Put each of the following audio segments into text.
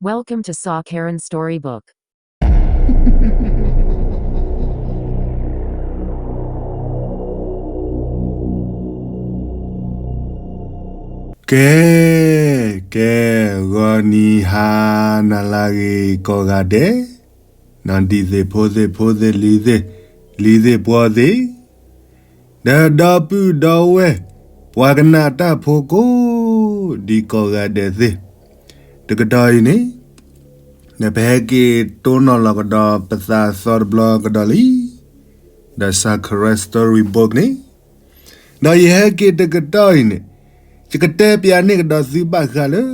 Welcome to Saw Karen Storybook. ကဲ, ကဲ, ဂီၤနံၤဟါနၤလၢအဂ့ၤကိးဂၤဒဲး, နီၢ်ဒံးသ့ၣ်ဖိသ့ၣ်ဖိသ့ၣ်လံၤသ့ၣ်, လံၤသ့ၣ်ပှီၤသ့ၣ်, ဒီးဒီပုၢ်ဒီဝဲၢ်, ပှၤကနၣ်တၢ်ဖိကိးဒံးကိးဂၤဒဲးသ့ၣ်, တကတီၢ်အံၤန့ၣ်, ဒီးပဟဲက့ၤတိၢ်နီၣ်လီၤကဒီးပသးသီတဘျီကဒီးလံ, ဒီး Saw Karen Storybook န့ၣ်, ဒီးယဟဲက့ၤတကတီၢ်အံၤန့ၣ်, ယကတဲပျးန့ၢ်ကဒီးသုဘၣ်ဃးလၢ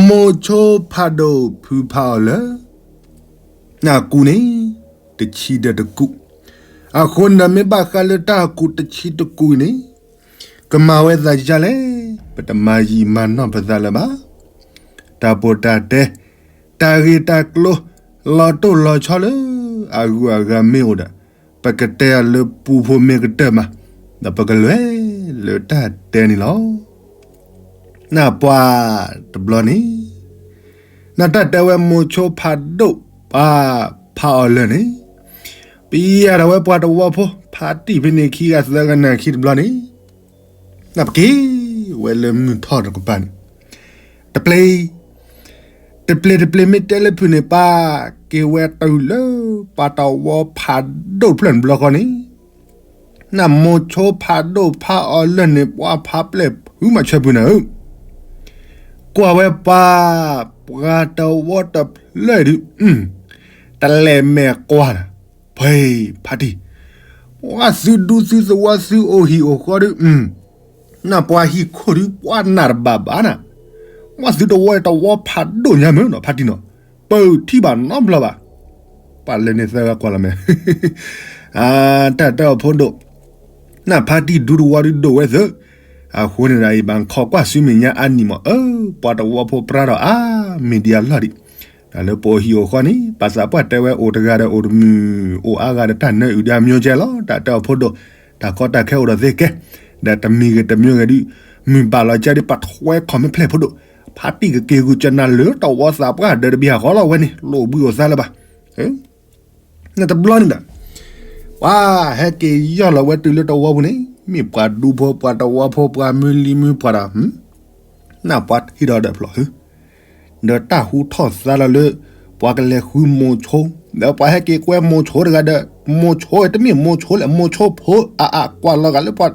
မိၤဆိဖးဒိၣ်ဖုဖးအီၤလၢ အကူးန့ၣ် တဆံဒီးတကူး, အဃိန့ၣ်ဒီးမ့ၢ်ဘၣ်ဃးလၢတၢ်အကူးတဆံတကူးအံၤန့ၣ်, ကမၤဝဲသးဒ်လဲၣ်, ပတမၤယံာ်မၤနီၢ်ပသးလၢၤဘၣ်. တၢ်ပိာ်တၢ်တဲ, တၢ်ဂ့ၢ်တၢ်ကျိၤ, လီၤတိၢ်လီၤဆီလၢအဂုၤအဂၤမ့ၢ်အိၣ်ဒီး, ပကတဲအီၤလၢပူဖိမ့ၢ်ကတၢၢ်မး, ဒီးပကလဲၤလၢတၢ်တဲန့ၣ်လီၤ. နၢ်ပှၤတဘျီန့ၣ်, နၢ်တၢ်တဲဝဲမိၤဆိဖးဒိၣ်ပှၤဖးအီၤလၢာ်န့ၣ်, ပယၤထီၣ်ဝဲပှၤတဝီဖိ ဖါတံၢ်ဖဲန့ၣ်ခံဂၤသၢဂၤနာ်ခံတဘျီန့ၣ်, နၢ်ပက့ၤဝဲလၢမုၢ်ထီၣ်တကပၤန့ၣ်, တပျ့ၤ တပျ့ၤတပျ့ၤမ့ၢ်တဲလၢဖုးန့ၣ် ပၢ်က့ၤဝဲတုၤလၢ ပှၤတဝီဖးဒိၣ်တဖျၢၣ်န့ၣ်ဘျီဃီန့ၣ်, နၢ်မိၤဆိဖးဒိၣ်ဖးအီၤလၢာ်န့ၣ် ပှၤဖးပျဲၢ်ဖုးမးဆၢဖုးနၤဧၢ, ကွၢ်ဝဲပၢ် ပှၤတဝီတဖျၢၣ်ဒုး, တလဲၤမဲာ်ကွၢ်နၤ, ဖဲဖါတံၢ်, ပှၤသုဒူသုသဝီသုအိၣ်ဟံၣ်အိၣ်ဃီဒုး နၢ်ပှၤဟံၣ်ခိၣ်ဒုး ပှၤနၢ်တဘၣ်ဘၣ်နၤ, ပှၤသုတဝီတဝီဖးဒိၣ်ညါမ့ၢ်နီၤ ဖါတံၢ်နီၤ, ပထံၣ်ဘၣ်နီတဘျီဘၣ်, ပှၤလဲၤန့ၣ်သၢဂၤကွၢ်လီၤမဲာ်, တၢ်တၢ်အိၣ်ဖိဒိၣ်, နၢ်ဖါတံၢ်ဒူတဝီဒုးဒိၣ်ဝဲသၢ, အဃိန့ၣ်ဒီးအံၤဘၣ်ခီကွၢ်ဆူမဲာ်ညါအါနံၣ်မး အၢ ပှၤတဝီဖိပြါထီၣ်အါ မံၤဒံးအလီၢ်ဒံး, ဒီးလၢပအိၣ်ဟံၣ်အိၣ်ဃီန့ၣ် ပှၤသးပှၢ်တဲဝဲအိၣ်တဂၤဒီးအိၣ်တမုာ်, အိၣ်အါဂၤဒီးတၢ်နၢအုၣ်ဒီးအမျိုးကဲလီၤ တၢ်တၢ်အိၣ်ဖိဒိၣ်, တၢ်ကီတၢ်ခဲအိၣ်ဒီးသ့ကဲ, ဒီးတမံၤဂ့ၤတမျိုးဂ့ၤဒုး, မုၢ်ဘၣ်လီၤကဲဒုး ပှၤထွဲ comment ဖျဲၣ်ဖိဒိၣ်, ဖါတံၢ်ကက့ၤဂုာ်ကနၤလၢတဝီသးပှၢ်ဒၢးတဘံၣ်ဟးဃီလီၤဝဲန့ၣ် လိၣ်ဘှံးအိၣ်သါလၢၤဘၣ် နတဘျီန့ၣ်ဒီး, ပှၤဟဲက့ၤယီၢ်လီၤဝဲတုၤလၢတဝီပူၤန့ၣ် မ့ၢ်ပှၤဒူဖိပှၤတဝီဖိပှၤမုၢ်လံၤမုၢ်ပှၢ်ဒီး, နၢ်ပှၤထံၣ်ဒီးဒီးဖျိး, ဒီးတၢ်ဟူထီၣ်သါလီၤလၢ ပှၤကလဲၤဃုမိၤဆိ, ဒီးပှၤဟဲက့ၤကွဲမိၤဆိတဂၤဒီး မိၤဆိတမ့ၢ်မိၤဆိလဲၣ် မိၤဆိဖိအအကွၢ်လီၤဂာ်လၢပှၤ,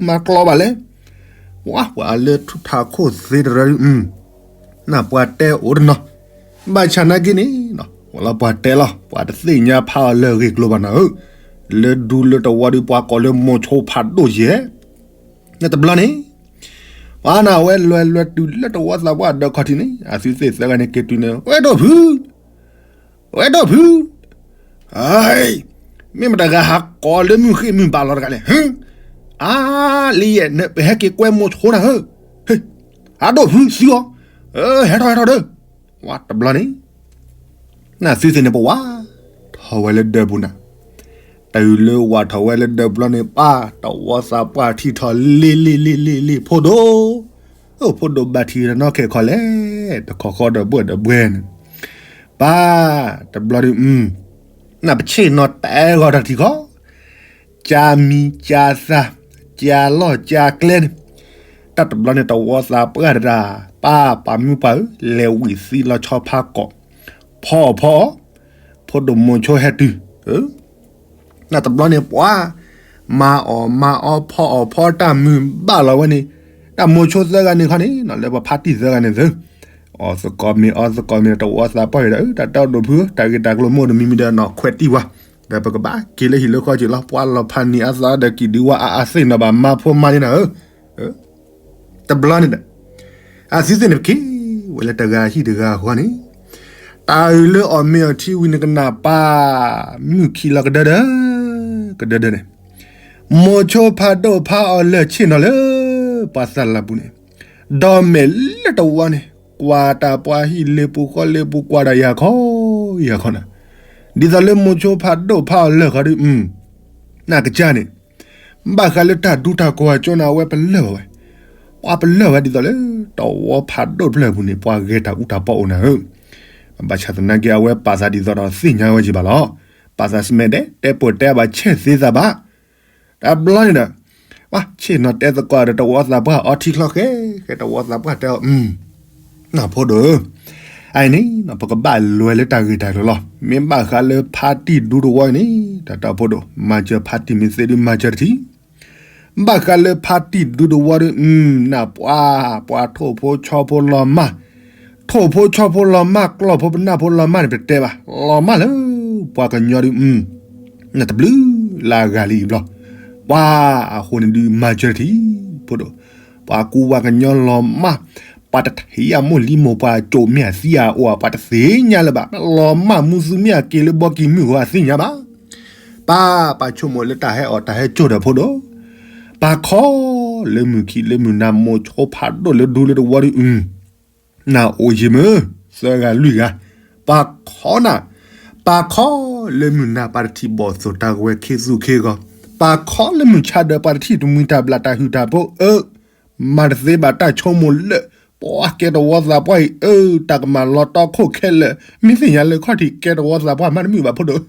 မၤကျီဘၣ်လဲၣ်, ပှၤပှၤလၢထူၣ်ထးခိၣ်သ့တရၢ နၢ်ပှၤတဲအိၣ်တနီၤ, ဘၣ်ဆၣ်နာ်က့န့ၣ်, ဝဲလီၤပှၤတဲလီၤ ပှၤတသ့ၣ်ညါဖးအီၤလၢအဂ့ၢ်ကျိၤဘၣ်နၤဧၢ, လၢဒူလၢတဝီဒုးပှၤကိးလၢမိၤဆိဖးဒိၣ်ယဲၢ်, နတဘျီန့ၣ်, ပှၤနၢ်ဝဲလွဲလွဲတုၤလၢတဝီသးပှၢ်ဒီးခီၣ်ထံးန့ၣ် အသုသ့ၣ်သၢဂၤန့ၣ်က့ၤတုၤန့ၣ် ဝဲဒိၣ်ဖု ဝဲဒိၣ်ဖု, မ့ၢ်မတၤတဂၤဟးကိးလၢမုၢ်ဃ့ၢ်မုၢ်ဘၣ်လီၤတဂၤလဲၣ်, အါလံယဲၢ် ပဟဲက့ၤကွဲမိၤဆိနၤဧၢ, အဒိၣ်ဖုသံအီၤ, ဟဲထီၣ်ဟဲထီၣ်ဒီး, ဝဲတဘျီန့ၣ် နသုသ့ၣ်န့ၣ်ပဝးထီၣ်ဝဲလၢဒၢးပူၤနၤ, တုၤလၢဝးထီၣ်ဝဲလၢဒၢးပူၤလီၤန့ၣ် ပၢ်တဝီသးပှၢ်ထံၣ်ထီၣ်လံလံလံလံလံ ဖိဒိၣ်, အိၣ်ဖိဒိၣ်ဘၣ်ထံးနီၣ်ခဲခီလဲၣ် တခီဃီဒီးဘှဲၣ်ဒီးဘှဲၣ်န့ၣ်, ပၢ်တဘျီဒုး, နပဆ့ၣ်နီၤတဲဂီၤတၢ်ထံၣ်ခီ ကၢမံၤကၢသး, ကၢလီၢ်ကၢကျဲန့ၣ်, တၢ်တဘျီန့ၣ်တဝီသးပှၢ်တဒၣ်, ပၢ်ပာ်မုၢ်ပှၢ်ဧၢ, လဲၤဝံၤသံလီၤဆီဖးကိာ်, ဖီအီၣ်ဖီအီၣ်, ဖိဒိၣ်မိၤဆိဟဲတုၤ, နတဘျီန့ၣ်ပှၤ, မၤအီၣ်မၤအီဖီအီၣ်ဖီတၢ်မုာ်ဘၣ်လီၤဝဲန့ၣ်, တၢ်မိၤဆိသၢဂၤန့ၣ်ခီန့ၣ် လၢပဖါတံၢ်သၢဂၤန့ၣ်သု အီၣ်သကိးမ့ၤအီသကိးမ့ၤဒီးတဝီသးပှၢ်ဒီး တၢ်တၢ်ဒိၣ်ဖုဧၢ တၢ်ဂ့ၢ်တၢ်ကျိၤမ့ၢ်အိၣ်တမံၤမံၤဒီးနီၢ်ခွဲးတံၢ်ဝဲ, ဒီးပကဘၣ်က့ၤလၢဟံၣ်လၢဃီက့ၤလီၤ ပှၤလီၤဖးနံၤအသးဒီးကံၣ်ဒုးဝါအါအါသ့ၣ်နီၤဘၣ်မၤဖိမၤန့ၣ်နၤဧၢ, တဘျီန့ၣ်ဒီး, အသုသ့ၣ်န့ၣ်ပက့ၤဝဲလၢတဂၤဟံၣ်တဂၤအဂီၢ်န့ၣ်, တၢ်အုးလၢအီၣ်မ့ၤအီထံဝံၤန့ၣ်ကနၣ်ပၢ်, မုၢ်ခံလီၤကဒၢဒၢ, ကဒၢဒၢန့ၣ် မိၤဆိဖးဒိၣ်ဖးအီၤလၢာ်ဆ့ၣ်နီၤလၢ ပှၤသၣ်လးပူၤန့ၣ်, ဒီးမဲာ်လၢတဝီန့ၣ် ကွၢ်တၢ်ပှၤဟံၣ်လ့ပူၤဃီလ့ပူၤကွၢ်တၢ်ယၤခီ, ယၤခီနၤ, ဒ်သိးလၢမိၤဆိဖးဒိၣ်ဖးအီၤလၢာ်ခီဒုး, နကစၢ်န့ၣ်, ဘၣ်ဃးလၢတၢ်ဒူတၢ်ကိၢ်အကၠိန့ၣ် အဝဲပလၢၢ်ဘၣ်ဝဲ, ပှၤပလၢၢ်ဝဲဒ်သိးလၢ တဝီဖးဒိၣ်တဖျၢၣ်အပူၤန့ၣ် ပှၤဂဲၤတၢ်အူတၢ်ပီအိၣ်နၤဧၢ, ဘၣ်ဆၣ်သနာ်က့ အဝဲပာ်သးဒ်သိးဒီးသ့ၣ်ညါဝဲက့ၤဘၣ်လီၤ. ပာ်သးစမဲာ်ဒဲး တဲပၢၢ်တဲအဘၣ်ဆဲၣ်သ့သးဘၣ်. တဘျီန့ၣ်ဒီး ပှၤဆ့ၣ်နီၤတဲသကိးဒီးတဝီသးပှၢ်အီထံချီဃဲ, ဃဲတဝီသးပှၢ်တဲအီၤ, နၢ်ဖိဒိၣ်ဧၢ, အအံၤန့ၣ် ပကဘၣ်လဲၤလၢတၢ်ဂ့ၢ်တၢ်ကျိၤလီၤ. မ့ၢ်ဘၣ်ဃးလၢဖါတံၢ်ဒူတဝီအံၤန့ၣ် တၢ်တၢ်ဖိဒိၣ် မၤစၢၤဖါတံၢ်မ့ၢ်သ့ဒုးမၤစၢၤတထံၣ် ဘၣ်ဃးလၢဖါတံၢ်ဒူတဝီဒီး နၢ်ပှၤ ပှၤထိၣ်ဖိဆီဖိလီၤမၢ်, ထိၣ်ဖိဆီဖိလီၤမၢ် ကျီၢ်ဖိပနၢ်ဖိလီၤမၢ်န့ၣ် ပတဲဘၣ် လီၤမၢ်လၢ ပှၤကညီဒီး နတဘျုးလၢအဂၤလံဘျီ, ပှၤအဃိန့ၣ်ဒုးမၤစၢၤတထံၣ် ဖိဒိၣ်, ပှၤကူပှၤကညီလီၤမၢ်, ပှၤတထံၣ်အမိၢ်လံမိၢ်ပှၢ်ကၠိၣ်မ့ၢ်အသံအအိၣ် ပှၤတသ့ၣ်ညါလၢၤဘၣ်, လီၤမၢ်မူသူမ့ၢ်အက့ၤလၢဘီကံၤမုၢ်ဂီၤအသ့ၣ်ညါဘၣ် ပၢ်ပၢ်ဆိကမိၣ်လၢတၢ်ဟဲအီၣ်တၢ်ဟဲကၠိၣ်ဒီးဖိဒိၣ်, ပၢ်ခီလၢမုၢ်ခံလၢမုၢ်နၤမိၢ်ဆိဖးဒိၣ်လၢဒူလၢတဝီဒီး နအိၣ်ယံၤမုၢ် သၢဂၤလွံၢ်ဂၤ, ပၢ်ခီနၤ, ပၢ်ခီလၢမုၢ်နၤ ပှၤတထံၣ်ဘီၣ်သိၣ်တၢ်ဝဲခ့သူၣ်ခ့ဂီၤ, ပၢ်ခီလၢမုၢ်ဆါဒီး ပှၤတထံၣ်တမှံတၢ်ဘျၣ်တၢ်ဟုၣ်တၢ်ဖိအၢ, မၤတသ့ဘၣ်တၢ်ဆိကမိၣ်လၢ ပှၤကဲတဝီသးပှၢ်အံၤအၢ တၢ်ကမၤလီၤတီခိၣ်ခဲလၢာ်, မ့ၢ်သ့ၣ်ညါလၢခီၣ်ထံးကဲတဝီသးပှၢ်မးတမုာ်ဘၣ်ဖိဒိၣ်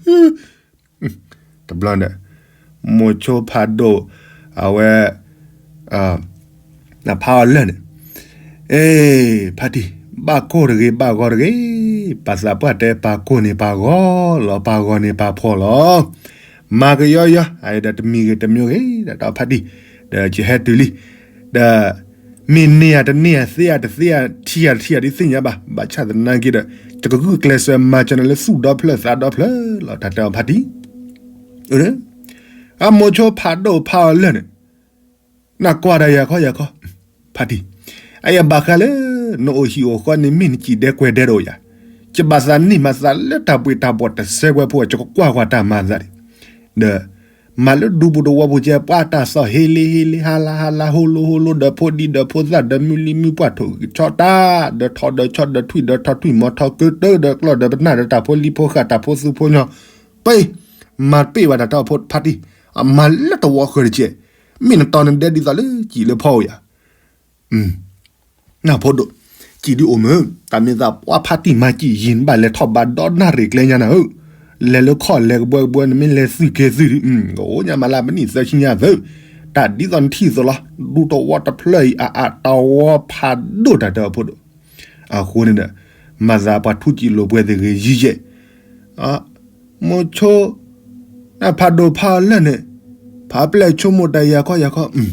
တဘျီန့ၣ် မိၤဆိဖးဒိၣ် အဝဲ နဖးအီၤလၢာ်န့ၣ်, အ့ ဖါတံၢ် ဘၣ်ကိၢ်တဂ့ၤ ဘၣ်ဂီၤတဂ့ၤ, ပှၤသးပှၢ်တဲ ပှၤကိၢ်န့ၣ်ပှၤဂီၤလီၤ ပှၤဂီၤန့ၣ်ပှၤဖှီၣ်လီၤ. မၤကယီယီ အအံၤဒီးတမံၤဂ့ၤတမံၤဂ့ၤ ဒီးတၢ်ဖါတံၢ် ဒီးယဟဲတုၤလံ ဒီး မ့ၢ်န့ၢ်ဧါတန့ၢ်ဧါ သ့ဧါတသ့ဧါ ထံၣ်ဧါတထံၣ်ဧါ ဒုးသ့ၣ်ညါဘၣ်. ဘၣ်ဆၣ်သနာ်က့ဒီး ယကဂုာ်ကျဲးစၢးမၤစၢၤနၤလၢသူၣ်ဒီဖျၢၣ်သးဒီဖျၢၣ်လီၤ တၢ်တဲအီၤဖါတံၢ်. အမိၤဆိဖးဒိၣ်ဖးအီၤလၢာ်န့ၣ် နကွၢ်ဒီးယၤခီယၤခီ, ဖါတံၢ်, အယဘၣ်ဃးလၢ နအိၣ်ဟံၣ်အိၣ်ဃီန့ၣ် မ့ၢ်နစံၣ်ဒဲကွဲးဒဲတအိၣ်ယၤ, ယဘၣ်သးန့ၢ်မးသးလၢတၢ်ဘှ့ၣ်တၢ်ဘှီၣ်တစဲးကွဲးဖိ ယကကွၢ်ကွၢ်တၢ်မၤသးန့ၣ်, ဒီး မၤလၢဒူပူၤတဝီပူၤကဲ ပှၤတၢ်သီၣ်ဟ့လ့ဟ့လ့ ဟါလါဟါလါ ဟိလိဟိလိ ဒီးဖိဒံဒီးဖိသၣ် ဒီးမုၢ်လံမုၢ်ပှၢ် ထိၣ်ဂံၢ်ဆီတၢ် ဒီးထီဒီးဆီ ဒီးထွံၣ်ဒီးထီထွံၣ် မီၤထီကၢတၢ ဒီးကျီၢ်ဒီးပနၢ် ဒီးတၢ်ဖိလံၤဖိဃာ် တၢ်ဖိသူဖိညီ ပှၤ မၤတပ့ၢ်ဘၣ်တၢ်တၢ်အိၣ်ဖှိၣ်ဖါတံၢ်, အမၤလၢတဝီဃၢၤတကဲ, မ့ၢ်နတီၤနဒဲဒ်သိးလၢစံၣ်လၢဖီဧိၤယၤ နၢ်ဖိဒိၣ်, စံၣ်ဒုးအိၣ်မုၢ်, တၢ်မ့ၢ်သးပှၤဖါတံၢ်မၤစံၣ်ယံၤ နဘၣ်လဲၤထီၣ်ဘးဒီနၣ်ရံၣ်ကျဲညါနၤဧၢ, လဲၤလၢခီၣ်လဲၤကဘှဲကဘှဲ နမ့ၢ်လဲၤသုးက့ၤသုးဒံး ကအိၣ်ညါမးလၢမနံၣ်သၢဆံညါသု, တၢ်ဒ်သိးနထံၣ်အသိးလီၤ, ဒူတဝီတဖျၢၣ်အံၤ အအတဝီဖးဒိၣ်တၢ်တၢ်အိၣ်ဖှိၣ်ဒိၣ်, အဃိန့ၣ်ဒီး မၤသးပှၤထူစံၣ်လိာ်ပှဲၤသ့ၣ်ဂ့ၤယံၤယဲၢ် မိၤဆိ, နဖးဒိၣ်ဖးအီၤလၢာ်န့ၣ်, ဖးပျဲၢ်ဆိကမိၣ်တၢ်ယၤခီယၤခီ,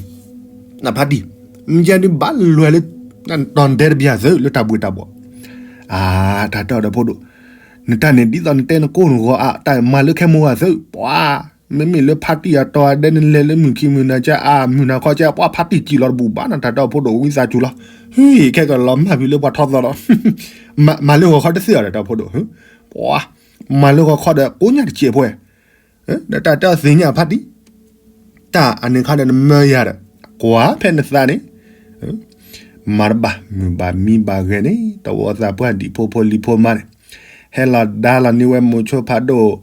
နဖါတံၢ်, မ့ၢ်ယဲဒုးဘၣ်လွဲၢ်လၢ နတီၤနဒဲတဘျီသုလၢတၢ်ဘှ့ၣ်တၢ်ဘှီၣ်, အါ တၢ်တဲအီၤဒီးဖိဒိၣ်, နတၢ်န့ၣ်ဒ်သိးနတဲနကိၢ်နဂီၤအါ တၢ်မၤလၢခဲမိၢ်ဂၤသု, ပှၤ, မ့မ့ၢ်လၢဖါတံၢ်အတီၤအဒဲ နလဲၤလၢမုၢ်ခံမုၢ်နၤကဲ အါ မုၢ်နၤခီကဲ ပှၤဖါတံၢ်စံၣ်လီၤတဘူၣ်ဘၣ်နတၢ်တဲအီၤဖိဒိၣ် ဝံသးစူၤလီၤ, ဟ့ၣ် ခဲကလီၤမၢ်ဖုးလၢပှၤထီသီဒီး မၤလၢဂီၤခီတသ့အီၤဒီးတၢ်ဖိဒိၣ်, ပှၤ, မၤလၢဂီၤခီဒီးကိးညါတစဲးဖိ, ဒီးတၢ်တဲအီၤသ့ၣ်ညါဖါတံၢ်, တၢ်အန့ၣ်ခါဒီးနမၢယၤဒီး, ကွၢ်ဖဲနသးန့ၣ်, မၤတဘၣ် မုၢ်ဘၣ်မံဘၣ်ဂဲၤန့ၣ် တဝီသးပှၢ်ဒံးဖိဖိလံၤဖိမါန့ၣ်, ဟဲလီၤဒါလီၤန့ၢ်ဝဲမိၤဆိဖးဒိၣ်